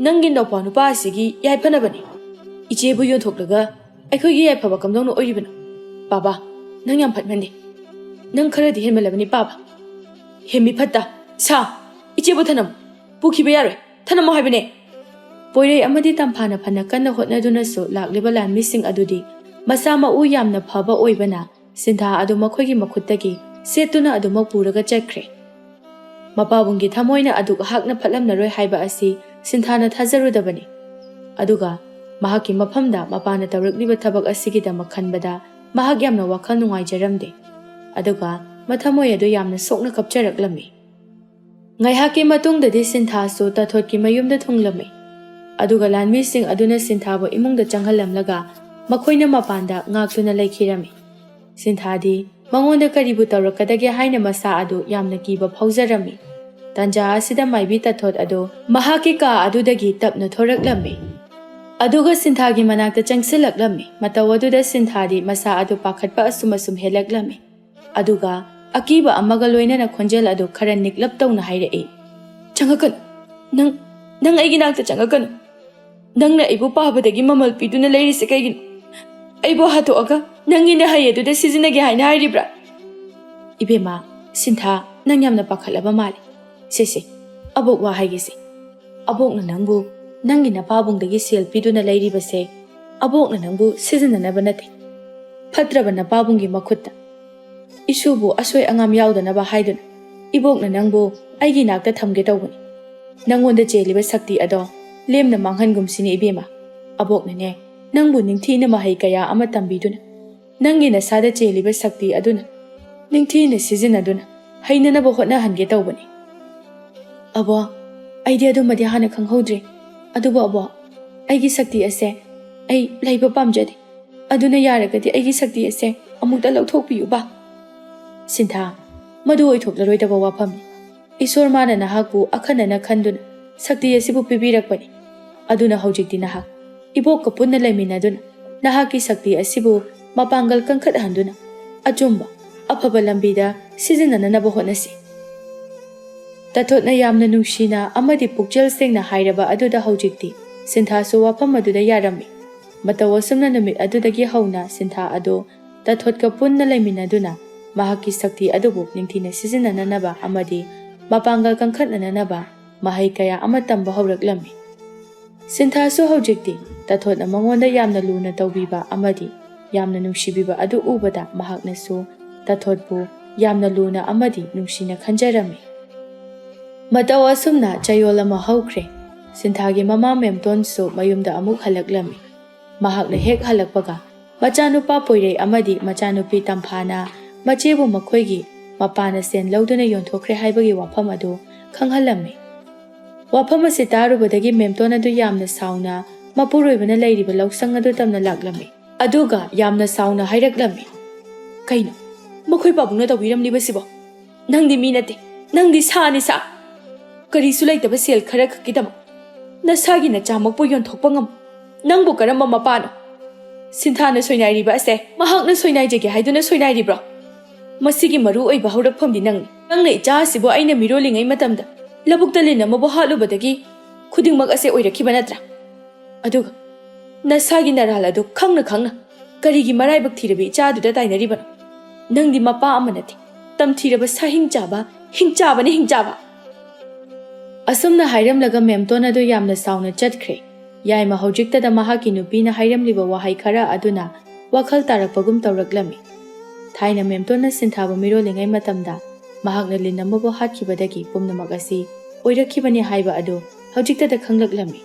ꯅꯪꯒꯤ ꯅꯧꯄꯥ ꯅꯨꯄꯥ ꯑꯁꯤꯒꯤ ꯌꯥꯏꯐꯅꯕꯅꯤ꯫ ꯏꯆꯦꯕꯨ ꯌꯣꯟꯊꯣꯛꯂꯒ ꯑꯩꯈꯣꯏꯒꯤ ꯌꯥꯏꯐꯕ ꯀꯝꯗꯧꯅ ꯑꯣꯏꯔꯤꯕꯅꯣ? ꯕꯥꯕꯥ, ꯅꯪ ꯌꯥꯝ ꯐꯠꯃꯟꯗꯦ꯫ ꯅꯪ ꯈꯔꯗꯤ ꯍꯦꯟꯃꯜꯂꯕꯅꯤ ꯄꯥꯕ꯫ ꯍꯦꯟꯃꯤ ꯐꯠꯇ, ꯁꯥ, ꯏꯆꯦꯕꯨ ꯊꯅꯝꯃꯨ꯫ ꯄꯨꯈꯤꯕ ꯌꯥꯔꯣꯏ꯫ ꯊꯅꯝꯃꯣ ꯍꯥꯏꯕꯅꯦ꯫" ꯄꯣꯏꯔꯩ ꯑꯃꯗꯤ ꯇꯝꯐꯥꯅ ꯐꯅ ꯀꯟꯅ ꯍꯣꯠꯅꯗꯨꯅꯁꯨ ꯂꯥꯛꯂꯤꯕ ꯂꯥꯟꯃꯤꯁꯤꯡ ꯑꯗꯨꯗꯤ ꯃꯁꯥ ꯃꯎ ꯌꯥꯝꯅ ꯐꯕ ꯑꯣꯏꯕꯅ ꯁꯤꯟꯊꯥ ꯑꯗꯨ ꯃꯈꯣꯏꯒꯤ ꯃꯈꯨꯠꯇꯒꯤ ꯁꯦꯠꯇꯨꯅ ꯑꯗꯨꯃꯛ ꯄꯨꯔꯒ ꯆꯠꯈ꯭ꯔꯦ꯫ ꯃꯄꯥꯕꯨꯡꯒꯤ ꯊꯃꯣꯏꯅ ꯑꯗꯨꯛ ꯍꯥꯛꯅ ꯐꯠꯂꯝꯂꯔꯣꯏ ꯍꯥꯏꯕ ꯑꯁꯤ ꯁꯤꯟꯊꯥꯅ ꯊꯥꯖꯔꯨꯗꯕꯅꯤ꯫ ꯑꯗꯨꯒ ꯃꯍꯥꯛꯀꯤ ꯃꯐꯝꯗ ꯃꯄꯥꯅ ꯇꯧꯔꯛꯂꯤꯕ ꯊꯕꯛ ꯑꯁꯤꯒꯤꯗꯃꯛ ꯈꯟꯕꯗ ꯃꯍꯥꯛ ꯌꯥꯝꯅ ꯋꯥꯈꯜ ꯅꯨꯡꯉꯥꯏꯖꯔꯝꯗꯦ꯫ ꯑꯗꯨꯒ ꯃꯊꯃꯣꯏ ꯑꯗꯨ ꯌꯥꯝꯅ ꯁꯣꯛꯅ ꯀꯞꯆꯔꯛꯂꯝꯃꯤ꯫ ꯉꯥꯏꯍꯥꯛꯀꯤ ꯃꯇꯨꯡꯗꯗꯤ ꯁꯤꯟꯊꯥꯁꯨ ꯇꯥꯊꯣꯠꯀꯤ ꯃꯌꯨꯝꯗ ꯊꯨꯡꯂꯝꯃꯤ꯫ ꯑꯗꯨꯒ ꯂꯥꯟꯃꯤꯁꯤꯡ ꯑꯗꯨꯅ ꯁꯤꯟꯊꯥꯕꯨ ꯏꯃꯨꯡꯗ ꯆꯪꯍꯜꯂꯝꯂꯒ ꯃꯈꯣꯏꯅ ꯃꯄꯥꯟꯗ ꯉꯥꯛꯇꯨꯅ ꯂꯩꯈꯤꯔꯝꯃꯤ꯫ ꯁꯤꯟꯊꯥꯗꯤ ꯃꯉꯣꯟꯗ ꯀꯔꯤꯕꯨ ꯇꯧꯔꯛꯀꯗꯒꯦ ꯍꯥꯏꯅ ꯃꯁꯥ ꯑꯗꯨ ꯌꯥꯝꯅ ꯀꯤꯕ ꯐꯥꯎꯖꯔꯝꯃꯤ꯫ ꯇꯥꯟꯖꯥ ꯑꯁꯤꯗ ꯃꯥꯏꯕꯤ ꯇꯥꯊꯣꯠ ꯑꯗꯨ ꯃꯍꯥꯛꯀꯤ ꯀꯥ ꯑꯗꯨꯗꯒꯤ ꯇꯞꯅ ꯊꯣꯔꯛꯂꯝꯃꯤ꯫ ꯑꯗꯨꯒ ꯁꯤꯟꯊꯥꯒꯤ ꯃꯅꯥꯛꯇ ꯆꯪꯁꯤꯜꯂꯛꯂꯝꯃꯤ꯫ ꯃꯇꯧ ꯑꯗꯨꯗ ꯁꯤꯟꯊꯥꯗꯤ ꯃꯁꯥ ꯑꯗꯨ ꯄꯥꯈꯠꯄ ꯑꯁꯨꯝ ꯑꯁꯨꯝ ꯍꯦꯜꯂꯛꯂꯝꯃꯤ꯫ ꯑꯗꯨꯒ ꯑꯀꯤꯕ ꯑꯃꯒ ꯂꯣꯏꯅꯅ ꯈꯣꯟꯖꯦꯜ ꯑꯗꯨ ꯈꯔ ꯅꯤꯛꯂꯞ ꯇꯧꯅ ꯍꯥꯏꯔꯛꯏ, "ꯆꯪꯉꯛꯀꯅꯨ꯫ ꯅꯪ, ꯅꯪ ꯑꯩꯒꯤ ꯅꯥꯛꯇ ꯆꯪꯉꯛꯀꯅꯨ꯫ ꯅꯪꯅ ꯑꯩꯕꯨ ꯄꯥꯕꯗꯒꯤ ꯃꯃꯜ ꯄꯤꯗꯨꯅ ꯂꯩꯔꯤꯁꯦ ꯀꯩꯒꯤꯅꯣ? ꯑꯩꯕꯨ ꯍꯥꯠꯇꯣꯛꯑꯒ ꯅꯪꯒꯤ ꯅꯍꯩ ꯑꯗꯨꯗ ꯁꯤꯖꯤꯟꯅꯒꯦ ꯍꯥꯏꯅ ꯍꯥꯏꯔꯤꯕ꯭ꯔꯥ?" "ꯏꯕꯦꯝꯃ, ꯁꯤꯟꯊꯥ, ꯅꯪ ꯌꯥꯝꯅ ꯄꯥꯈꯠꯂꯕ ꯃꯥꯜꯂꯦ꯫ ꯁꯦ, ꯁꯦ, ꯑꯕꯣꯛ ꯋꯥ ꯍꯥꯏꯒꯦꯁꯦ꯫ ꯑꯕꯣꯛꯅ ꯅꯪꯕꯨ ꯅꯪꯒꯤ ꯅꯄꯥꯕꯨꯡꯗꯒꯤ ꯁꯦꯜ ꯄꯤꯗꯨꯅ ꯂꯩꯔꯤꯕꯁꯦ ꯑꯕꯣꯛꯅ ꯅꯪꯕꯨ ꯁꯤꯖꯤꯟꯅꯅꯕ ꯅꯠꯇꯦ, ꯐꯠꯇ꯭ꯔꯕ ꯅꯄꯥꯕꯨꯡꯒꯤ ꯃꯈꯨꯠꯇ ꯏꯁꯨꯕꯨ ꯑꯁꯣꯏ ꯑꯉꯥꯝ ꯌꯥꯎꯗꯅꯕ ꯍꯥꯏꯗꯨꯅ ꯏꯕꯣꯛꯅ ꯅꯪꯕꯨ ꯑꯩꯒꯤ ꯅꯥꯛꯇ ꯊꯝꯒꯦ ꯇꯧꯕꯅꯤ꯫ ꯅꯪꯉꯣꯟꯗ ꯆꯦꯜꯂꯤꯕ ꯁꯛꯇꯤ ꯑꯗꯣ ꯂꯦꯝꯅ ꯃꯥꯡꯍꯟꯒꯨꯝꯁꯤꯅꯤ ꯏꯕꯦꯝꯃ꯫ ꯑꯕꯣꯛꯅꯅꯦ, ꯅꯪꯕꯨ ꯅꯤꯡꯊꯤꯅ ꯃꯍꯩ ꯀꯌꯥ ꯑꯃ ꯇꯝꯕꯤꯗꯨꯅ ꯅꯪꯒꯤ ꯅꯁꯥꯗ ꯆꯦꯜꯂꯤꯕ ꯁꯛꯇꯤ ꯑꯗꯨꯅ ꯅꯤꯡꯊꯤꯅ ꯁꯤꯖꯤꯟꯅꯗꯨꯅ ꯍꯩꯅꯅꯕ ꯍꯣꯠꯅꯍꯟꯒꯦ ꯇꯧꯕꯅꯤ꯫ ꯑꯕꯣ, ꯑꯩꯗꯤ ꯑꯗꯨꯃꯗꯤ ꯍꯥꯟꯅ ꯈꯪꯍꯧꯗ꯭ꯔꯦ꯫ ꯑꯗꯨꯕꯨ ꯑꯕꯣ, ꯑꯩꯒꯤ ꯁꯛꯇꯤ ꯑꯁꯦ ꯑꯩ ꯂꯩꯕ ꯄꯥꯝꯖꯗꯦ꯫ ꯑꯗꯨꯅ ꯌꯥꯔꯒꯗꯤ ꯑꯩꯒꯤ ꯁꯛꯇꯤ ꯑꯁꯦ ꯑꯃꯨꯛꯇ ꯂꯧꯊꯣꯛꯄꯤꯌꯨꯕ꯫ ꯁꯤꯟꯊꯥ, ꯃꯗꯨ ꯑꯣꯏꯊꯣꯛꯂꯔꯣꯏꯗꯕ ꯋꯥꯐꯝꯅꯤ꯫ ꯏꯁꯣꯔ ꯃꯥꯅ ꯅꯍꯥꯛꯄꯨ ꯑꯈꯟꯅꯅ ꯈꯟꯗꯨꯅ ꯁꯛꯇꯤ ꯑꯁꯤꯕꯨ ꯄꯤꯕꯤꯔꯛꯄꯅꯤ꯫ ꯑꯗꯨꯅ ꯍꯧꯖꯤꯛꯇꯤ ꯅꯍꯥꯛ ꯏꯕꯣꯛꯀ ꯄꯨꯟꯅ ꯂꯩꯃꯤꯟꯅꯗꯨꯅ ꯅꯍꯥꯛꯀꯤ ꯁꯛꯇꯤ ꯑꯁꯤꯕꯨ ꯃꯄꯥꯡꯒꯜ ꯀꯟꯈꯠꯍꯟꯗꯨꯅ ꯑꯆꯨꯝꯕ, ꯑꯐꯕ ꯂꯝꯕꯤꯗ ꯁꯤꯖꯤꯟꯅꯅꯅꯕ ꯍꯣꯠꯅꯁꯤ꯫ ꯇꯥꯊꯣꯠꯅ ꯌꯥꯝꯅ ꯅꯨꯡꯁꯤꯅ ꯑꯃꯗꯤ ꯄꯨꯛꯆꯦꯜ ꯁꯦꯡꯅ ꯍꯥꯏꯔꯕ ꯑꯗꯨꯗ ꯍꯧꯖꯤꯛꯇꯤ ꯁꯤꯟꯊꯥꯁꯨ ꯋꯥꯐꯝ ꯑꯗꯨꯗ ꯌꯥꯔꯝꯃꯤ꯫ ꯃꯇꯧ ꯑꯁꯨꯝꯅ ꯅꯨꯃꯤꯠ ꯑꯗꯨꯗꯒꯤ ꯍꯧꯅ ꯁꯤꯟꯊꯥ ꯑꯗꯨ ꯇꯥꯊꯣꯠꯀ ꯄꯨꯟꯅ ꯂꯩꯃꯤꯟꯅꯗꯨꯅ ꯃꯍꯥꯛꯀꯤ ꯁꯛꯇꯤ ꯑꯗꯨꯕꯨ ꯅꯤꯡꯊꯤꯅ ꯁꯤꯖꯤꯟꯅꯅꯅꯕ ꯑꯃꯗꯤ ꯃꯄꯥꯡꯒꯜ ꯀꯟꯈꯠꯅꯅꯕ ꯃꯍꯩ ꯀꯌꯥ ꯑꯃ ꯇꯝꯕ ꯍꯧꯔꯛꯂꯝꯃꯤ꯫ ꯁꯤꯟꯊꯥꯁꯨ ꯍꯧꯖꯤꯛꯇꯤ ꯇꯥꯊꯣꯠꯅ ꯃꯉꯣꯟꯗ ꯌꯥꯝꯅ ꯂꯨꯅ ꯇꯧꯕꯤꯕ ꯑꯃꯗꯤ ꯌꯥꯝꯅ ꯅꯨꯡꯁꯤꯕꯤꯕ ꯑꯗꯨ ꯎꯕꯗ ꯃꯍꯥꯛꯅꯁꯨ ꯇꯥꯊꯣꯠꯄꯨ ꯌꯥꯝꯅ ꯂꯨꯅ ꯑꯃꯗꯤ ꯅꯨꯡꯁꯤꯅ ꯈꯟꯖꯔꯝꯃꯤ꯫ ꯃꯇꯧ ꯑꯁꯨꯝꯅ ꯆꯌꯣꯜ ꯑꯃ ꯍꯧꯈ꯭ꯔꯦ꯫ ꯁꯤꯟꯊꯥꯒꯤ ꯃꯃꯥ ꯃꯦꯝꯇꯣꯟꯁꯨ ꯃꯌꯨꯝꯗ ꯑꯃꯨꯛ ꯍꯜꯂꯛꯂꯝꯃꯤ꯫ ꯃꯍꯥꯛꯅ ꯍꯦꯛ ꯍꯜꯂꯛꯄꯒ ꯃꯆꯥꯅꯨꯄꯥ ꯄꯣꯏꯔꯩ ꯑꯃꯗꯤ ꯃꯆꯥꯅꯨꯄꯤ ꯇꯝꯐꯥꯅ ꯃꯆꯦꯕꯨ ꯃꯈꯣꯏꯒꯤ ꯃꯄꯥꯅ ꯁꯦꯟ ꯂꯧꯗꯨꯅ ꯌꯣꯟꯊꯣꯛꯈ꯭ꯔꯦ ꯍꯥꯏꯕꯒꯤ ꯋꯥꯐꯝ ꯑꯗꯨ ꯈꯪꯍꯜꯂꯝꯃꯤ꯫ ꯋꯥꯐꯝ ꯑꯁꯤ ꯇꯥꯔꯨꯕꯗꯒꯤ ꯃꯦꯝꯇꯣꯟ ꯑꯗꯨ ꯌꯥꯝꯅ ꯁꯥꯎꯅ ꯃꯄꯨꯔꯣꯏꯕꯅ ꯂꯩꯔꯤꯕ ꯂꯧꯁꯪ ꯑꯗꯨ ꯇꯝꯅ ꯂꯥꯛꯂꯝꯃꯤ꯫ ꯑꯗꯨꯒ ꯌꯥꯝꯅ ꯁꯥꯎꯅ ꯍꯥꯏꯔꯛꯂꯝꯃꯤ, "ꯀꯩꯅꯣ? ꯃꯈꯣꯏ ꯄꯥꯕꯨꯡꯅ ꯇꯧꯕꯤꯔꯝꯂꯤꯕꯁꯤꯕꯣ? ꯅꯪꯗꯤ ꯃꯤ ꯅꯠꯇꯦ, ꯅꯪꯗꯤ ꯁꯥꯅꯤ ꯁꯥ꯫ ꯀꯔꯤꯁꯨ ꯂꯩꯇꯕ ꯁꯦꯜ ꯈꯔ ꯈꯛꯀꯤꯗꯃꯛ ꯅꯁꯥꯒꯤ ꯅꯆꯥꯃꯛꯄꯨ ꯌꯣꯟꯊꯣꯛꯄ ꯉꯝ? ꯅꯪꯕꯨ ꯀꯔꯝꯕ ꯃꯄꯥꯅꯣ? ꯁꯤꯟꯊꯥꯅ ꯁꯣꯏꯅꯥꯏꯔꯤꯕ ꯑꯁꯦ ꯃꯍꯥꯛꯅ ꯁꯣꯏꯅꯥꯏꯖꯒꯦ ꯍꯥꯏꯗꯨꯅ ꯁꯣꯏꯅꯥꯏꯔꯤꯕ꯭ꯔꯣ? ꯃꯁꯤꯒꯤ ꯃꯔꯨ ꯑꯣꯏꯕ ꯍꯧꯔꯛꯐꯝꯗꯤ ꯅꯪꯅꯤ꯫ ꯅꯪꯅ ꯏꯆꯥ ꯑꯁꯤꯕꯨ ꯑꯩꯅ ꯃꯤꯔꯣꯜꯂꯤꯉꯩ ꯃꯇꯝꯗ ꯂꯧꯕꯨꯛꯇ ꯂꯤꯟ ꯑꯃꯕꯨ ꯍꯥꯠꯂꯨꯕꯗꯒꯤ ꯈꯨꯗꯤꯡꯃꯛ ꯑꯁꯦ ꯑꯣꯏꯔꯛꯈꯤꯕ ꯅꯠꯇ꯭ꯔꯥ? ꯑꯗꯨꯒ ꯅꯁꯥꯒꯤ ꯅꯔꯥꯜ ꯑꯗꯨ ꯈꯪꯅ ꯈꯪꯅ ꯀꯔꯤꯒꯤ ꯃꯔꯥꯏꯕꯛ ꯊꯤꯔꯕꯤ ꯏꯆꯥꯗꯨꯗ ꯇꯥꯏꯅꯔꯤꯕꯅꯣ? ꯅꯪꯗꯤ ꯃꯄꯥ ꯑꯃ ꯅꯠꯇꯦ, ꯇꯝꯊꯤꯔꯕ ꯁꯥ ꯍꯤꯡ ꯆꯥꯕ, ꯍꯤꯡ ꯆꯥꯕꯅꯤ, ꯍꯤꯡ ꯆꯥꯕ!" ꯑꯁꯨꯝꯅ ꯍꯥꯏꯔꯝꯂꯒ ꯃꯦꯝꯇꯣꯟ ꯑꯗꯨ ꯌꯥꯝꯅ ꯁꯥꯎꯅ ꯆꯠꯈ꯭ꯔꯦ꯫ ꯌꯥꯏꯃ ꯍꯧꯖꯤꯛꯇꯗ ꯃꯍꯥꯛꯀꯤ ꯅꯨꯄꯤꯅ ꯍꯥꯏꯔꯝꯂꯤꯕ ꯋꯥꯍꯩ ꯈꯔ ꯑꯗꯨꯅ ꯋꯥꯈꯜ ꯇꯥꯔꯛꯄꯒꯨꯝ ꯇꯧꯔꯛꯂꯝꯃꯤ꯫ ꯊꯥꯏꯅ ꯃꯦꯝꯇꯣꯟꯅ ꯁꯤꯟꯊꯥꯕꯨ ꯃꯤꯔꯣꯜꯂꯤꯉꯩ ꯃꯇꯝꯗ ꯃꯍꯥꯛꯅ ꯂꯤꯟ ꯑꯃꯕꯨ ꯍꯥꯠꯈꯤꯕꯗꯒꯤ ꯄꯨꯝꯅꯃꯛ ꯑꯁꯤ ꯑꯣꯏꯔꯛꯈꯤꯕꯅꯤ ꯍꯥꯏꯕ ꯑꯗꯨ ꯍꯧꯖꯤꯛꯇꯗ ꯈꯪꯂꯛꯂꯝꯃꯤ꯫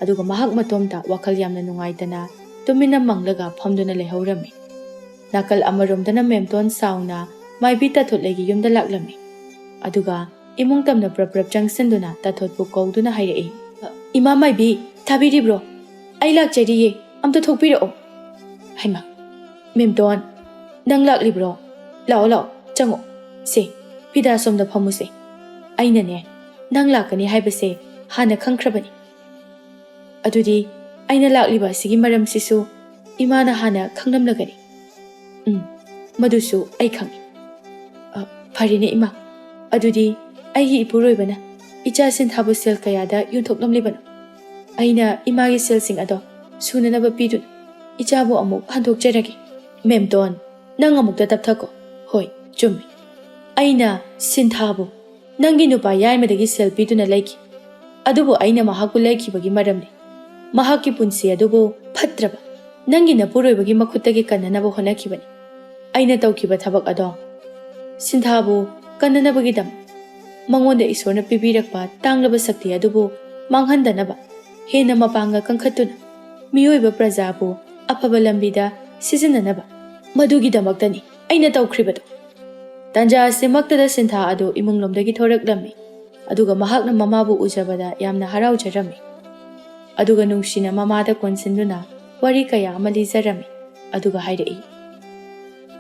ꯑꯗꯨꯒ ꯃꯍꯥꯛ ꯃꯇꯣꯝꯇ ꯋꯥꯈꯜ ꯌꯥꯝꯅ ꯅꯨꯡꯉꯥꯏꯇꯅ ꯇꯨꯃꯤꯟꯅ ꯃꯪꯂꯒ ꯐꯝꯗꯨꯅ ꯂꯩꯍꯧꯔꯝꯃꯤ꯫ ꯅꯥꯀꯜ ꯑꯃꯔꯣꯝꯗꯅ ꯃꯦꯝꯇꯣꯟ ꯁꯥꯎꯅ ꯃꯥꯏꯕꯤ ꯇꯥꯊꯣꯠꯂꯩꯒꯤ ꯌꯨꯝꯗ ꯂꯥꯛꯂꯝꯃꯤ꯫ ꯑꯗꯨꯒ ꯏꯃꯨꯡ ꯇꯝꯅ ꯄ꯭ꯔꯞ ꯄ꯭ꯔꯞ ꯆꯪꯁꯤꯟꯗꯨꯅ ꯇꯥꯊꯣꯠꯄꯨ ꯀꯧꯗꯨꯅ ꯍꯥꯏꯔꯛꯏ, "ꯏꯃꯥ ꯃꯥꯏꯕꯤ, ꯊꯥꯕꯤꯔꯤꯕ꯭ꯔꯣ? ꯑꯩ ꯂꯥꯛꯆꯔꯤꯌꯦ, ꯑꯝꯇ ꯊꯣꯛꯄꯤꯔꯛꯑꯣ꯫" "ꯍꯩꯃꯥ, ꯃꯦꯝꯇꯣꯟ, ꯅꯪ ꯂꯥꯛꯂꯤꯕ꯭ꯔꯣ? ꯂꯥꯛꯑꯣ, ꯂꯥꯛꯑꯣ, ꯆꯪꯉꯣ꯫ ꯁꯦ, ꯐꯤꯗꯥ ꯁꯣꯝꯗ ꯐꯝꯃꯨꯁꯦ꯫ ꯑꯩꯅꯅꯦ, ꯅꯪ ꯂꯥꯛꯀꯅꯤ ꯍꯥꯏꯕꯁꯦ ꯍꯥꯟꯅ ꯈꯪꯈ꯭ꯔꯕꯅꯤ꯫ ꯑꯗꯨꯗꯤ ꯑꯩꯅ ꯂꯥꯛꯂꯤꯕ ꯑꯁꯤꯒꯤ ꯃꯔꯝꯁꯤꯁꯨ ꯏꯃꯥꯅ ꯍꯥꯟꯅ ꯈꯪꯂꯝꯂꯒꯅꯤ꯫" "ꯎꯝ, ꯃꯗꯨꯁꯨ ꯑꯩ ꯈꯪꯏ꯫" "ꯑ, ꯐꯔꯦꯅꯦ ꯏꯃꯥ, ꯑꯗꯨꯗꯤ ꯑꯩꯒꯤ ꯏꯄꯨꯔꯣꯏꯕꯅ ꯏꯆꯥ ꯁꯤꯟꯊꯥꯕꯨ ꯁꯦꯜ ꯀꯌꯥꯗ ꯌꯣꯟꯊꯣꯛꯂꯝꯂꯤꯕꯅꯣ? ꯑꯩꯅ ꯏꯃꯥꯒꯤ ꯁꯦꯜꯁꯤꯡ ꯑꯗꯣ ꯁꯨꯅꯅꯕ ꯄꯤꯗꯨꯅ ꯏꯆꯥꯕꯨ ꯑꯃꯨꯛ ꯍꯟꯗꯣꯛꯆꯔꯒꯦ꯫" "ꯃꯦꯝꯇꯣꯟ, ꯅꯪ ꯑꯃꯨꯛꯇ ꯇꯞꯊꯈꯣ꯫ ꯍꯣꯏ, ꯆꯨꯝꯃꯤ꯫ ꯑꯩꯅ ꯁꯤꯟꯊꯥꯕꯨ ꯅꯪꯒꯤ ꯅꯨꯄꯥ ꯌꯥꯏꯃꯗꯒꯤ ꯁꯦꯜ ꯄꯤꯗꯨꯅ ꯂꯩꯈꯤ꯫ ꯑꯗꯨꯕꯨ ꯑꯩꯅ ꯃꯍꯥꯛꯄꯨ ꯂꯩꯈꯤꯕꯒꯤ ꯃꯔꯝꯗꯤ ꯃꯍꯥꯛꯀꯤ ꯄꯨꯟꯁꯤ ꯑꯗꯨꯕꯨ ꯐꯠꯇ꯭ꯔꯕ ꯅꯪꯒꯤ ꯅꯄꯨꯔꯣꯏꯕꯒꯤ ꯃꯈꯨꯠꯇꯒꯤ ꯀꯟꯅꯅꯕ ꯍꯣꯠꯅꯈꯤꯕꯅꯤ꯫ ꯑꯩꯅ ꯇꯧꯈꯤꯕ ꯊꯕꯛ ꯑꯗꯣ ꯁꯤꯟꯊꯥꯕꯨ ꯀꯟꯅꯅꯕꯒꯤꯗꯃꯛ ꯃꯉꯣꯟꯗ ꯏꯁꯣꯔꯅ ꯄꯤꯕꯤꯔꯛꯄ ꯇꯥꯡꯂꯕ ꯁꯛꯇꯤ ꯑꯗꯨꯕꯨ ꯃꯥꯡꯍꯟꯗꯅꯕ, ꯍꯦꯟꯅ ꯃꯄꯥꯡꯒꯜ ꯀꯟꯈꯠꯇꯨꯅ ꯃꯤꯑꯣꯏꯕ ꯄ꯭ꯔꯖꯥꯕꯨ ꯑꯐꯕ ꯂꯝꯕꯤꯗ ꯁꯤꯖꯤꯟꯅꯅꯕ, ꯃꯗꯨꯒꯤꯗꯃꯛꯇꯅꯤ ꯑꯩꯅ ꯇꯧꯈ꯭ꯔꯤꯕꯗꯨ꯫" ꯇꯥꯟꯖꯥ ꯑꯁꯤꯃꯛꯇꯗ ꯁꯤꯟꯊꯥ ꯑꯗꯨ ꯏꯃꯨꯡ ꯂꯣꯝꯗꯒꯤ ꯊꯣꯔꯛꯂꯝꯃꯤ꯫ ꯑꯗꯨꯒ ꯃꯍꯥꯛꯅ ꯃꯃꯥꯕꯨ ꯎꯖꯕꯗ ꯌꯥꯝꯅ ꯍꯔꯥꯎꯖꯔꯝꯃꯤ꯫ ꯑꯗꯨꯒ ꯅꯨꯡꯁꯤꯅ ꯃꯃꯥꯗ ꯀꯣꯟꯁꯤꯟꯗꯨꯅ ꯋꯥꯔꯤ ꯀꯌꯥ ꯑꯃ ꯂꯤꯖꯔꯝꯃꯤ꯫ ꯑꯗꯨꯒ ꯍꯥꯏꯔꯛꯏ,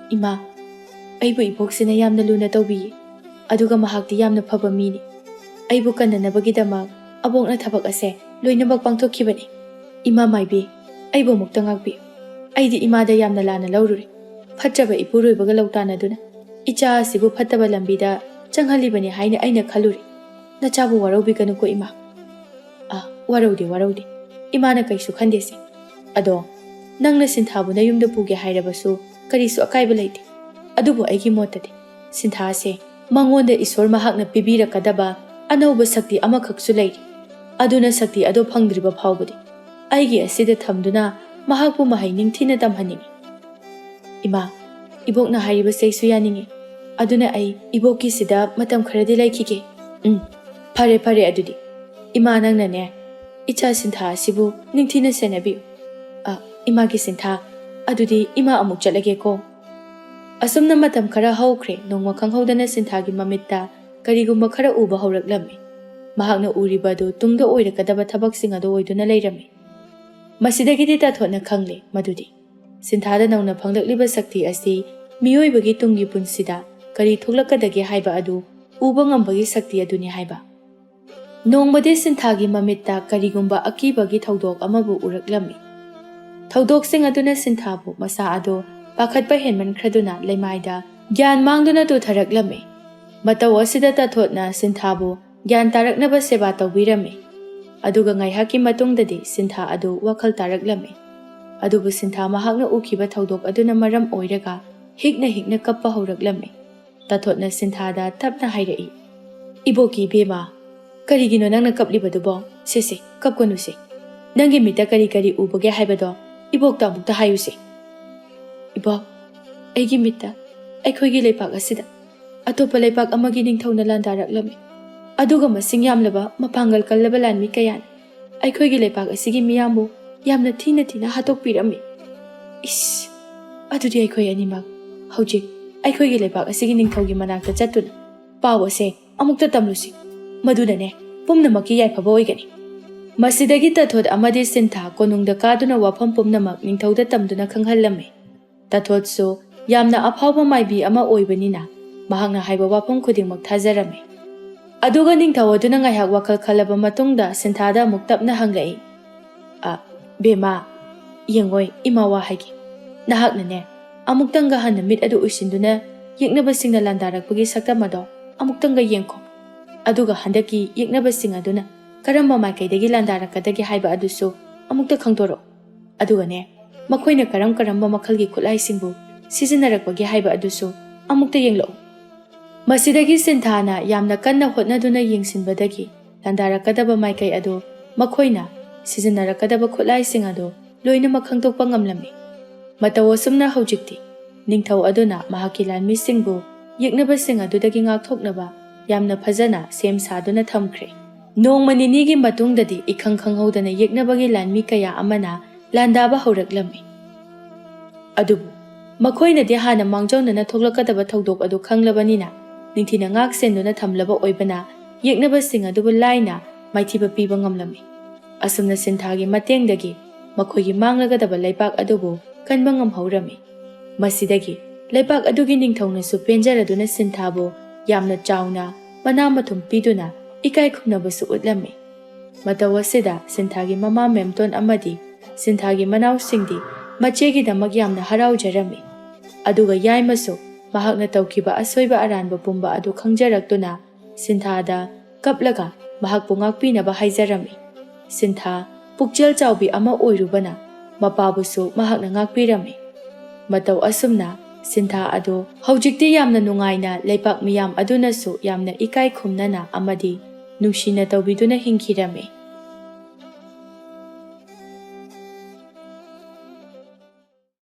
"ꯏꯃꯥ, ꯑꯩꯕꯨ ꯏꯕꯣꯛꯁꯤꯅ ꯌꯥꯝꯅ ꯂꯨꯅ ꯇꯧꯕꯤꯌꯦ꯫ ꯑꯗꯨꯒ ꯃꯍꯥꯛꯇꯤ ꯌꯥꯝꯅ ꯐꯕ ꯃꯤꯅꯤ꯫ ꯑꯩꯕꯨ ꯀꯟꯅꯅꯕꯒꯤꯗꯃꯛ ꯑꯕꯣꯛꯅ ꯊꯕꯛ ꯑꯁꯦ ꯂꯣꯏꯅꯃꯛ ꯄꯥꯡꯊꯣꯛꯈꯤꯕꯅꯤ꯫ ꯏꯃꯥ ꯃꯥꯏꯕꯤ, ꯑꯩꯕꯨ ꯑꯃꯨꯛꯇ ꯉꯥꯛꯄꯤꯌꯨ꯫ ꯑꯩꯗꯤ ꯏꯃꯥꯗ ꯌꯥꯝꯅ ꯂꯥꯟꯅ ꯂꯧꯔꯨꯔꯦ꯫ ꯐꯠꯇ꯭ꯔꯕ ꯏꯄꯨꯔꯣꯏꯕꯒ ꯂꯧꯇꯥꯟꯅꯗꯨꯅ ꯏꯆꯥ ꯑꯁꯤꯕꯨ ꯐꯠꯇꯕ ꯂꯝꯕꯤꯗ ꯆꯪꯍꯜꯂꯤꯕꯅꯤ ꯍꯥꯏꯅ ꯑꯩꯅ ꯈꯜꯂꯨꯔꯦ꯫ ꯅꯆꯥꯕꯨ ꯋꯥꯔꯧꯕꯤꯒꯅꯨꯀꯣ ꯏꯃꯥ꯫" "ꯑ, ꯋꯥꯔꯧꯗꯦ, ꯋꯥꯔꯧꯗꯦ꯫ ꯏꯃꯥꯅ ꯀꯩꯁꯨ ꯈꯟꯗꯦꯁꯦ꯫ ꯑꯗꯣ ꯅꯪꯅ ꯁꯤꯟꯊꯥꯕꯨ ꯅꯌꯨꯝꯗ ꯄꯨꯒꯦ ꯍꯥꯏꯔꯕꯁꯨ ꯀꯔꯤꯁꯨ ꯑꯀꯥꯏꯕ ꯂꯩꯇꯦ꯫ ꯑꯗꯨꯕꯨ ꯑꯩꯒꯤ ꯃꯣꯠꯇꯗꯤ ꯁꯤꯟꯊꯥꯁꯦ ꯃꯉꯣꯟꯗ ꯏꯁꯣꯔ ꯃꯍꯥꯛꯅ ꯄꯤꯕꯤꯔꯛꯀꯗꯕ ꯑꯅꯧꯕ ꯁꯛꯇꯤ ꯑꯃꯈꯛꯁꯨ ꯂꯩꯔꯤ꯫ ꯑꯗꯨꯅ ꯁꯛꯇꯤ ꯑꯗꯣ ꯐꯪꯗ꯭ꯔꯤꯕ ꯐꯥꯎꯕꯗꯤ ꯑꯩꯒꯤ ꯑꯁꯤꯗ ꯊꯝꯗꯨꯅ ꯃꯍꯥꯛꯄꯨ ꯃꯍꯩ ꯅꯤꯡꯊꯤꯅ ꯇꯝꯍꯟꯅꯤꯡꯏ꯫ ꯏꯃꯥ, ꯏꯕꯣꯛꯅ ꯍꯥꯏꯔꯤꯕꯁꯦ ꯑꯩꯁꯨ ꯌꯥꯅꯤꯡꯏ꯫ ꯑꯗꯨꯅ ꯑꯩ ꯏꯕꯣꯛꯀꯤꯁꯤꯗ ꯃꯇꯝ ꯈꯔꯗꯤ ꯂꯩꯈꯤꯒꯦ꯫ ꯎꯝ, ꯐꯔꯦ, ꯐꯔꯦ ꯑꯗꯨꯗꯤ꯫ ꯏꯃꯥ, ꯅꯪꯅꯅꯦ, ꯏꯆꯥ ꯁꯤꯟꯊꯥ ꯑꯁꯤꯕꯨ ꯅꯤꯡꯊꯤꯅ ꯁꯦꯟꯅꯕꯤꯌꯨ꯫ ꯑ, ꯏꯃꯥꯒꯤ ꯁꯤꯟꯊꯥ, ꯑꯗꯨꯗꯤ ꯏꯃꯥ ꯑꯃꯨꯛ ꯆꯠꯂꯒꯦꯀꯣ꯫ ꯑꯁꯨꯝꯅ ꯃꯇꯝ ꯈꯔ ꯍꯧꯈ꯭ꯔꯦ꯫ ꯅꯣꯡꯃ ꯈꯪꯍꯧꯗꯅ ꯁꯤꯟꯊꯥꯒꯤ ꯃꯃꯤꯠꯇ ꯀꯔꯤꯒꯨꯝꯕ ꯈꯔ ꯎꯕ ꯍꯧꯔꯛꯂꯝꯃꯤ꯫ ꯃꯍꯥꯛꯅ ꯎꯔꯤꯕ ꯑꯗꯨ ꯇꯨꯡꯗ ꯑꯣꯏꯔꯛꯀꯗꯕ ꯊꯕꯛꯁꯤꯡ ꯑꯗꯨ ꯑꯣꯏꯗꯨꯅ ꯂꯩꯔꯝꯃꯤ꯫ ꯃꯁꯤꯗꯒꯤꯗꯤ ꯇꯥꯊꯣꯠꯅ ꯈꯪꯂꯦ ꯃꯗꯨꯗꯤ ꯁꯤꯟꯊꯥꯗ ꯅꯧꯅ ꯐꯪꯂꯛꯂꯤꯕ ꯁꯛꯇꯤ ꯑꯁꯤ ꯃꯤꯑꯣꯏꯕꯒꯤ ꯇꯨꯡꯒꯤ ꯄꯨꯟꯁꯤꯗ ꯀꯔꯤ ꯊꯣꯛꯂꯛꯀꯗꯒꯦ ꯍꯥꯏꯕ ꯑꯗꯨ ꯎꯕ ꯉꯝꯕꯒꯤ ꯁꯛꯇꯤ ꯑꯗꯨꯅꯤ ꯍꯥꯏꯕ꯫ ꯅꯣꯡꯃꯗꯤ ꯁꯤꯟꯊꯥꯒꯤ ꯃꯃꯤꯠꯇ ꯀꯔꯤꯒꯨꯝꯕ ꯑꯀꯤꯕꯒꯤ ꯊꯧꯗꯣꯛ ꯑꯃꯕꯨ ꯎꯔꯛꯂꯝꯃꯤ꯫ ꯊꯧꯗꯣꯛꯁꯤꯡ ꯑꯗꯨꯅ ꯁꯤꯟꯊꯥꯕꯨ ꯃꯁꯥ ꯑꯗꯨ ꯄꯥꯈꯠꯄ ꯍꯦꯟꯃꯟꯈ꯭ꯔꯗꯨꯅ ꯂꯩꯃꯥꯏꯗ ꯒ꯭ꯌꯥꯟ ꯃꯥꯡꯗꯨꯅ ꯇꯨꯊꯔꯛꯂꯝꯃꯤ꯫ ꯃꯇꯧ ꯑꯁꯤꯗ ꯇꯥꯊꯣꯠꯅ ꯁꯤꯟꯊꯥꯕꯨ ꯒ꯭ꯌꯥꯟ ꯇꯥꯔꯛꯅꯕ ꯁꯦꯕꯥ ꯇꯧꯕꯤꯔꯝꯃꯤ꯫ ꯑꯗꯨꯒ ꯉꯥꯏꯍꯥꯛꯀꯤ ꯃꯇꯨꯡꯗꯗꯤ ꯁꯤꯟꯊꯥ ꯑꯗꯨ ꯋꯥꯈꯜ ꯇꯥꯔꯛꯂꯝꯃꯤ꯫ ꯑꯗꯨꯕꯨ ꯁꯤꯟꯊꯥ ꯃꯍꯥꯛꯅ ꯎꯈꯤꯕ ꯊꯧꯗꯣꯛ ꯑꯗꯨꯅ ꯃꯔꯝ ꯑꯣꯏꯔꯒ ꯍꯤꯛꯅ ꯍꯤꯛꯅ ꯀꯞꯄ ꯍꯧꯔꯛꯂꯝꯃꯤ꯫ ꯇꯥꯊꯣꯠꯅ ꯁꯤꯟꯊꯥꯗ ꯇꯞꯅ ꯍꯥꯏꯔꯛꯏ, "ꯏꯕꯣꯛꯀꯤ ꯏꯕꯦꯝꯃ, ꯀꯔꯤꯒꯤꯅꯣ ꯅꯪꯅ ꯀꯞꯂꯤꯕꯗꯨꯕꯣ? ꯁꯦ ꯁꯦ, ꯀꯞꯀꯅꯨꯁꯦ꯫ ꯅꯪꯒꯤ ꯃꯤꯠꯇ ꯀꯔꯤ ꯀꯔꯤ ꯎꯕꯒꯦ ꯍꯥꯏꯕꯗꯣ ꯏꯕꯣꯛꯇ ꯑꯃꯨꯛꯇ ꯍꯥꯏꯌꯨꯁꯦ꯫" "ꯏꯕꯣꯛ, ꯑꯩꯒꯤ ꯃꯤꯠꯇ ꯑꯩꯈꯣꯏꯒꯤ ꯂꯩꯄꯥꯛ ꯑꯁꯤꯗ ꯑꯇꯣꯞꯄ ꯂꯩꯄꯥꯛ ꯑꯃꯒꯤ ꯅꯤꯡꯊꯧꯅ ꯂꯥꯟꯗꯥꯔꯛꯂꯝꯃꯤ꯫ ꯑꯗꯨꯒ ꯃꯁꯤꯡ ꯌꯥꯝꯂꯕ ꯃꯄꯥꯡꯒꯜ ꯀꯜꯂꯕ ꯂꯥꯟꯃꯤ ꯀꯌꯥꯅ ꯑꯩꯈꯣꯏꯒꯤ ꯂꯩꯄꯥꯛ ꯑꯁꯤꯒꯤ ꯃꯤꯌꯥꯝꯕꯨ ꯌꯥꯝꯅ ꯊꯤꯅ ꯊꯤꯅ ꯍꯥꯠꯇꯣꯛꯄꯤꯔꯝꯃꯤ꯫ ꯏꯁ, ꯑꯗꯨꯗꯤ ꯑꯩꯈꯣꯏ ꯑꯅꯤꯃꯛ ꯍꯧꯖꯤꯛ ꯑꯩꯈꯣꯏꯒꯤ ꯂꯩꯄꯥꯛ ꯑꯁꯤꯒꯤ ꯅꯤꯡꯊꯧꯒꯤ ꯃꯅꯥꯛꯇ ꯆꯠꯇꯨꯅ ꯄꯥꯎ ꯑꯁꯦ ꯑꯃꯨꯛꯇ ꯇꯝꯂꯨꯁꯤ꯫ ꯃꯗꯨꯅꯅꯦ ꯄꯨꯝꯅꯃꯛꯀꯤ ꯌꯥꯏꯐꯕ ꯑꯣꯏꯒꯅꯤ꯫" ꯃꯁꯤꯗꯒꯤ ꯇꯥꯊꯣꯠ ꯑꯃꯗꯤ ꯁꯤꯟꯊꯥ ꯀꯣꯅꯨꯡꯗ ꯀꯥꯗꯨꯅ ꯋꯥꯐꯝ ꯄꯨꯝꯅꯃꯛ ꯅꯤꯡꯊꯧꯗ ꯇꯝꯗꯨꯅ ꯈꯪꯍꯜꯂꯝꯃꯤ꯫ ꯇꯥꯊꯣꯠꯁꯨ ꯌꯥꯝꯅ ꯑꯐꯥꯎꯕ ꯃꯥꯏꯕꯤ ꯑꯃ ꯑꯣꯏꯕꯅꯤꯅ ꯃꯍꯥꯛꯅ ꯍꯥꯏꯕ ꯋꯥꯐꯝ ꯈꯨꯗꯤꯡꯃꯛ ꯊꯥꯖꯔꯝꯃꯤ꯫ ꯑꯗꯨꯒ ꯅꯤꯡꯊꯧ ꯑꯗꯨꯅ ꯉꯥꯏꯍꯥꯛ ꯋꯥꯈꯜ ꯈꯜꯂꯕ ꯃꯇꯨꯡꯗ ꯁꯤꯟꯊꯥꯗ ꯑꯃꯨꯛ ꯇꯞꯅ ꯍꯪꯂꯛꯏ, "ꯑ, ꯕꯦꯝꯃ, ꯌꯦꯡꯉꯣꯏ, ꯏꯃꯥ ꯋꯥ ꯍꯥꯏꯒꯦ꯫ ꯅꯍꯥꯛꯅꯅꯦ ꯑꯃꯨꯛꯇꯪꯒ ꯍꯟꯅ ꯃꯤꯠ ꯑꯗꯨ ꯎꯏꯁꯤꯟꯗꯨꯅ ꯌꯦꯛꯅꯕꯁꯤꯡꯅ ꯂꯥꯟꯗꯥꯔꯛꯄꯒꯤ ꯁꯛꯇꯝ ꯑꯗꯣ ꯑꯃꯨꯛꯇꯪꯒ ꯌꯦꯡꯈꯣ꯫ ꯑꯗꯨꯒ ꯍꯟꯗꯛꯀꯤ ꯌꯦꯛꯅꯕꯁꯤꯡ ꯑꯗꯨꯅ ꯀꯔꯝꯕ ꯃꯥꯏꯀꯩꯗꯒꯤ ꯂꯥꯟꯗꯥꯔꯛꯀꯗꯒꯦ ꯍꯥꯏꯕ ꯑꯗꯨꯁꯨ ꯑꯃꯨꯛꯇ ꯈꯪꯗꯣꯔꯛꯎ꯫ ꯑꯗꯨꯒꯅꯦ, ꯃꯈꯣꯏꯅ ꯀꯔꯝ ꯀꯔꯝꯕ ꯃꯈꯜꯒꯤ ꯈꯨꯠꯂꯥꯏꯁꯤꯡꯕꯨ ꯁꯤꯖꯤꯟꯅꯔꯛꯄꯒꯦ ꯍꯥꯏꯕ ꯑꯗꯨꯁꯨ ꯑꯃꯨꯛꯇ ꯌꯦꯡꯂꯛꯎ꯫" ꯃꯁꯤꯗꯒꯤ ꯁꯤꯟꯊꯥꯅ ꯌꯥꯝꯅ ꯀꯟꯅ ꯍꯣꯠꯅꯗꯨꯅ ꯌꯦꯡꯁꯤꯟꯕꯗꯒꯤ ꯂꯥꯟꯗꯥꯔꯛꯀꯗꯕ ꯃꯥꯏꯀꯩ ꯑꯗꯨ ꯃꯈꯣꯏꯅ ꯁꯤꯖꯤꯟꯅꯔꯛꯀꯗꯕ ꯈꯨꯠꯂꯥꯏꯁꯤꯡ ꯑꯗꯨ ꯂꯣꯏꯅꯃꯛ ꯈꯪꯗꯣꯛꯄ ꯉꯝꯂꯝꯃꯤ꯫ ꯃꯇꯧ ꯑꯁꯨꯝꯅ ꯍꯧꯖꯤꯛꯇꯤ ꯅꯤꯡꯊꯧ ꯑꯗꯨꯅ ꯃꯍꯥꯛꯀꯤ ꯂꯥꯟꯃꯤꯁꯤꯡꯕꯨ ꯌꯦꯛꯅꯕꯁꯤꯡ ꯑꯗꯨꯗꯒꯤ ꯉꯥꯛꯊꯣꯛꯅꯕ ꯌꯥꯝꯅ ꯐꯖꯅ ꯁꯦꯝ ꯁꯥꯗꯨꯅ ꯊꯝꯈ꯭ꯔꯦ꯫ ꯅꯣꯡꯃ ꯅꯤꯅꯤꯒꯤ ꯃꯇꯨꯡꯗꯗꯤ ꯏꯈꯪ ꯈꯪꯍꯧꯗꯅ ꯌꯦꯛꯅꯕꯒꯤ ꯂꯥꯟꯃꯤ ꯀꯌꯥ ꯑꯃꯅ ꯂꯥꯟꯗꯥꯕ ꯍꯧꯔꯛꯂꯝꯃꯤ꯫ ꯑꯗꯨꯕꯨ ꯃꯈꯣꯏꯅꯗꯤ ꯍꯥꯟꯅ ꯃꯥꯡꯖꯧꯅꯅ ꯊꯣꯛꯂꯛꯀꯗꯕ ꯊꯧꯗꯣꯛ ꯑꯗꯨ ꯈꯪꯂꯕꯅꯤꯅ, ꯅꯤꯡꯊꯤꯅ ꯉꯥꯛ ꯁꯦꯟꯗꯨꯅ ꯊꯝꯂꯕ ꯑꯣꯏꯕꯅ, ꯌꯦꯛꯅꯕꯁꯤꯡ ꯑꯗꯨꯕꯨ ꯂꯥꯏꯅ ꯃꯥꯏꯊꯤꯕ ꯄꯤꯕ ꯉꯝꯂꯝꯃꯤ꯫ ꯑꯁꯨꯝꯅ ꯁꯤꯟꯊꯥꯒꯤ ꯃꯇꯦꯡꯗꯒꯤ ꯃꯈꯣꯏꯒꯤ ꯃꯥꯡꯂꯒꯗꯕ ꯂꯩꯕꯥꯛ ꯑꯗꯨꯕꯨ ꯀꯟꯕ ꯉꯝꯍꯧꯔꯝꯃꯤ꯫ ꯃꯁꯤꯗꯒꯤ ꯂꯩꯕꯥꯛ ꯑꯗꯨꯒꯤ ꯅꯤꯡꯊꯧꯅꯁꯨ ꯄꯦꯟꯖꯔꯗꯨꯅ ꯁꯤꯟꯊꯥꯕꯨ ꯌꯥꯝꯅ ꯆꯥꯎꯅ ꯃꯅꯥ ꯃꯊꯨꯝ ꯄꯤꯗꯨꯅ ꯏꯀꯥꯏ ꯈꯨꯝꯅꯕꯁꯨ ꯎꯠꯂꯝꯃꯤ꯫ ꯃꯇꯧ ꯑꯁꯤꯗ ꯁꯤꯟꯊꯥꯒꯤ ꯃꯃꯥ ꯃꯦꯝꯇꯣꯟ ꯑꯃꯗꯤ ꯁꯤꯟꯊꯥꯒꯤ ꯃꯅꯥꯎꯁꯤꯡꯗꯤ ꯃꯆꯦꯒꯤꯗꯃꯛ ꯌꯥꯝꯅ ꯍꯔꯥꯎꯖꯔꯝꯃꯤ꯫ ꯑꯗꯨꯒ ꯌꯥꯏꯃꯁꯨ ꯃꯍꯥꯛꯅ ꯇꯧꯈꯤꯕ ꯑꯁꯣꯏꯕ ꯑꯔꯥꯟꯕ ꯄꯨꯝꯕ ꯑꯗꯨ ꯈꯪꯖꯔꯛꯇꯨꯅ ꯁꯤꯟꯊꯥꯗ ꯀꯞꯂꯒ ꯃꯍꯥꯛꯄꯨ ꯉꯥꯛꯄꯤꯅꯕ ꯍꯥꯏꯖꯔꯝꯃꯤ꯫ ꯁꯤꯟꯊꯥ ꯄꯨꯛꯆꯦꯜ ꯆꯥꯎꯕꯤ ꯑꯃ ꯑꯣꯏꯔꯨꯕꯅ ꯃꯄꯥꯕꯨꯁꯨ ꯃꯍꯥꯛꯅ ꯉꯥꯛꯄꯤꯔꯝꯃꯤ꯫ ꯃꯇꯧ ꯑꯁꯨꯝꯅ ꯁꯤꯟꯊꯥ ꯑꯗꯨ ꯍꯧꯖꯤꯛꯇꯤ ꯌꯥꯝꯅ ꯅꯨꯡꯉꯥꯏꯅ, ꯂꯩꯄꯥꯛ ꯃꯤꯌꯥꯝ ꯑꯗꯨꯅꯁꯨ ꯌꯥꯝꯅ ꯏꯀꯥꯏ ꯈꯨꯝꯅꯅ ꯑꯃꯗꯤ ꯅꯨꯡꯁꯤꯅ ꯇꯧꯕꯤꯗꯨꯅ ꯍꯤꯡꯈꯤꯔꯝꯃꯤ꯫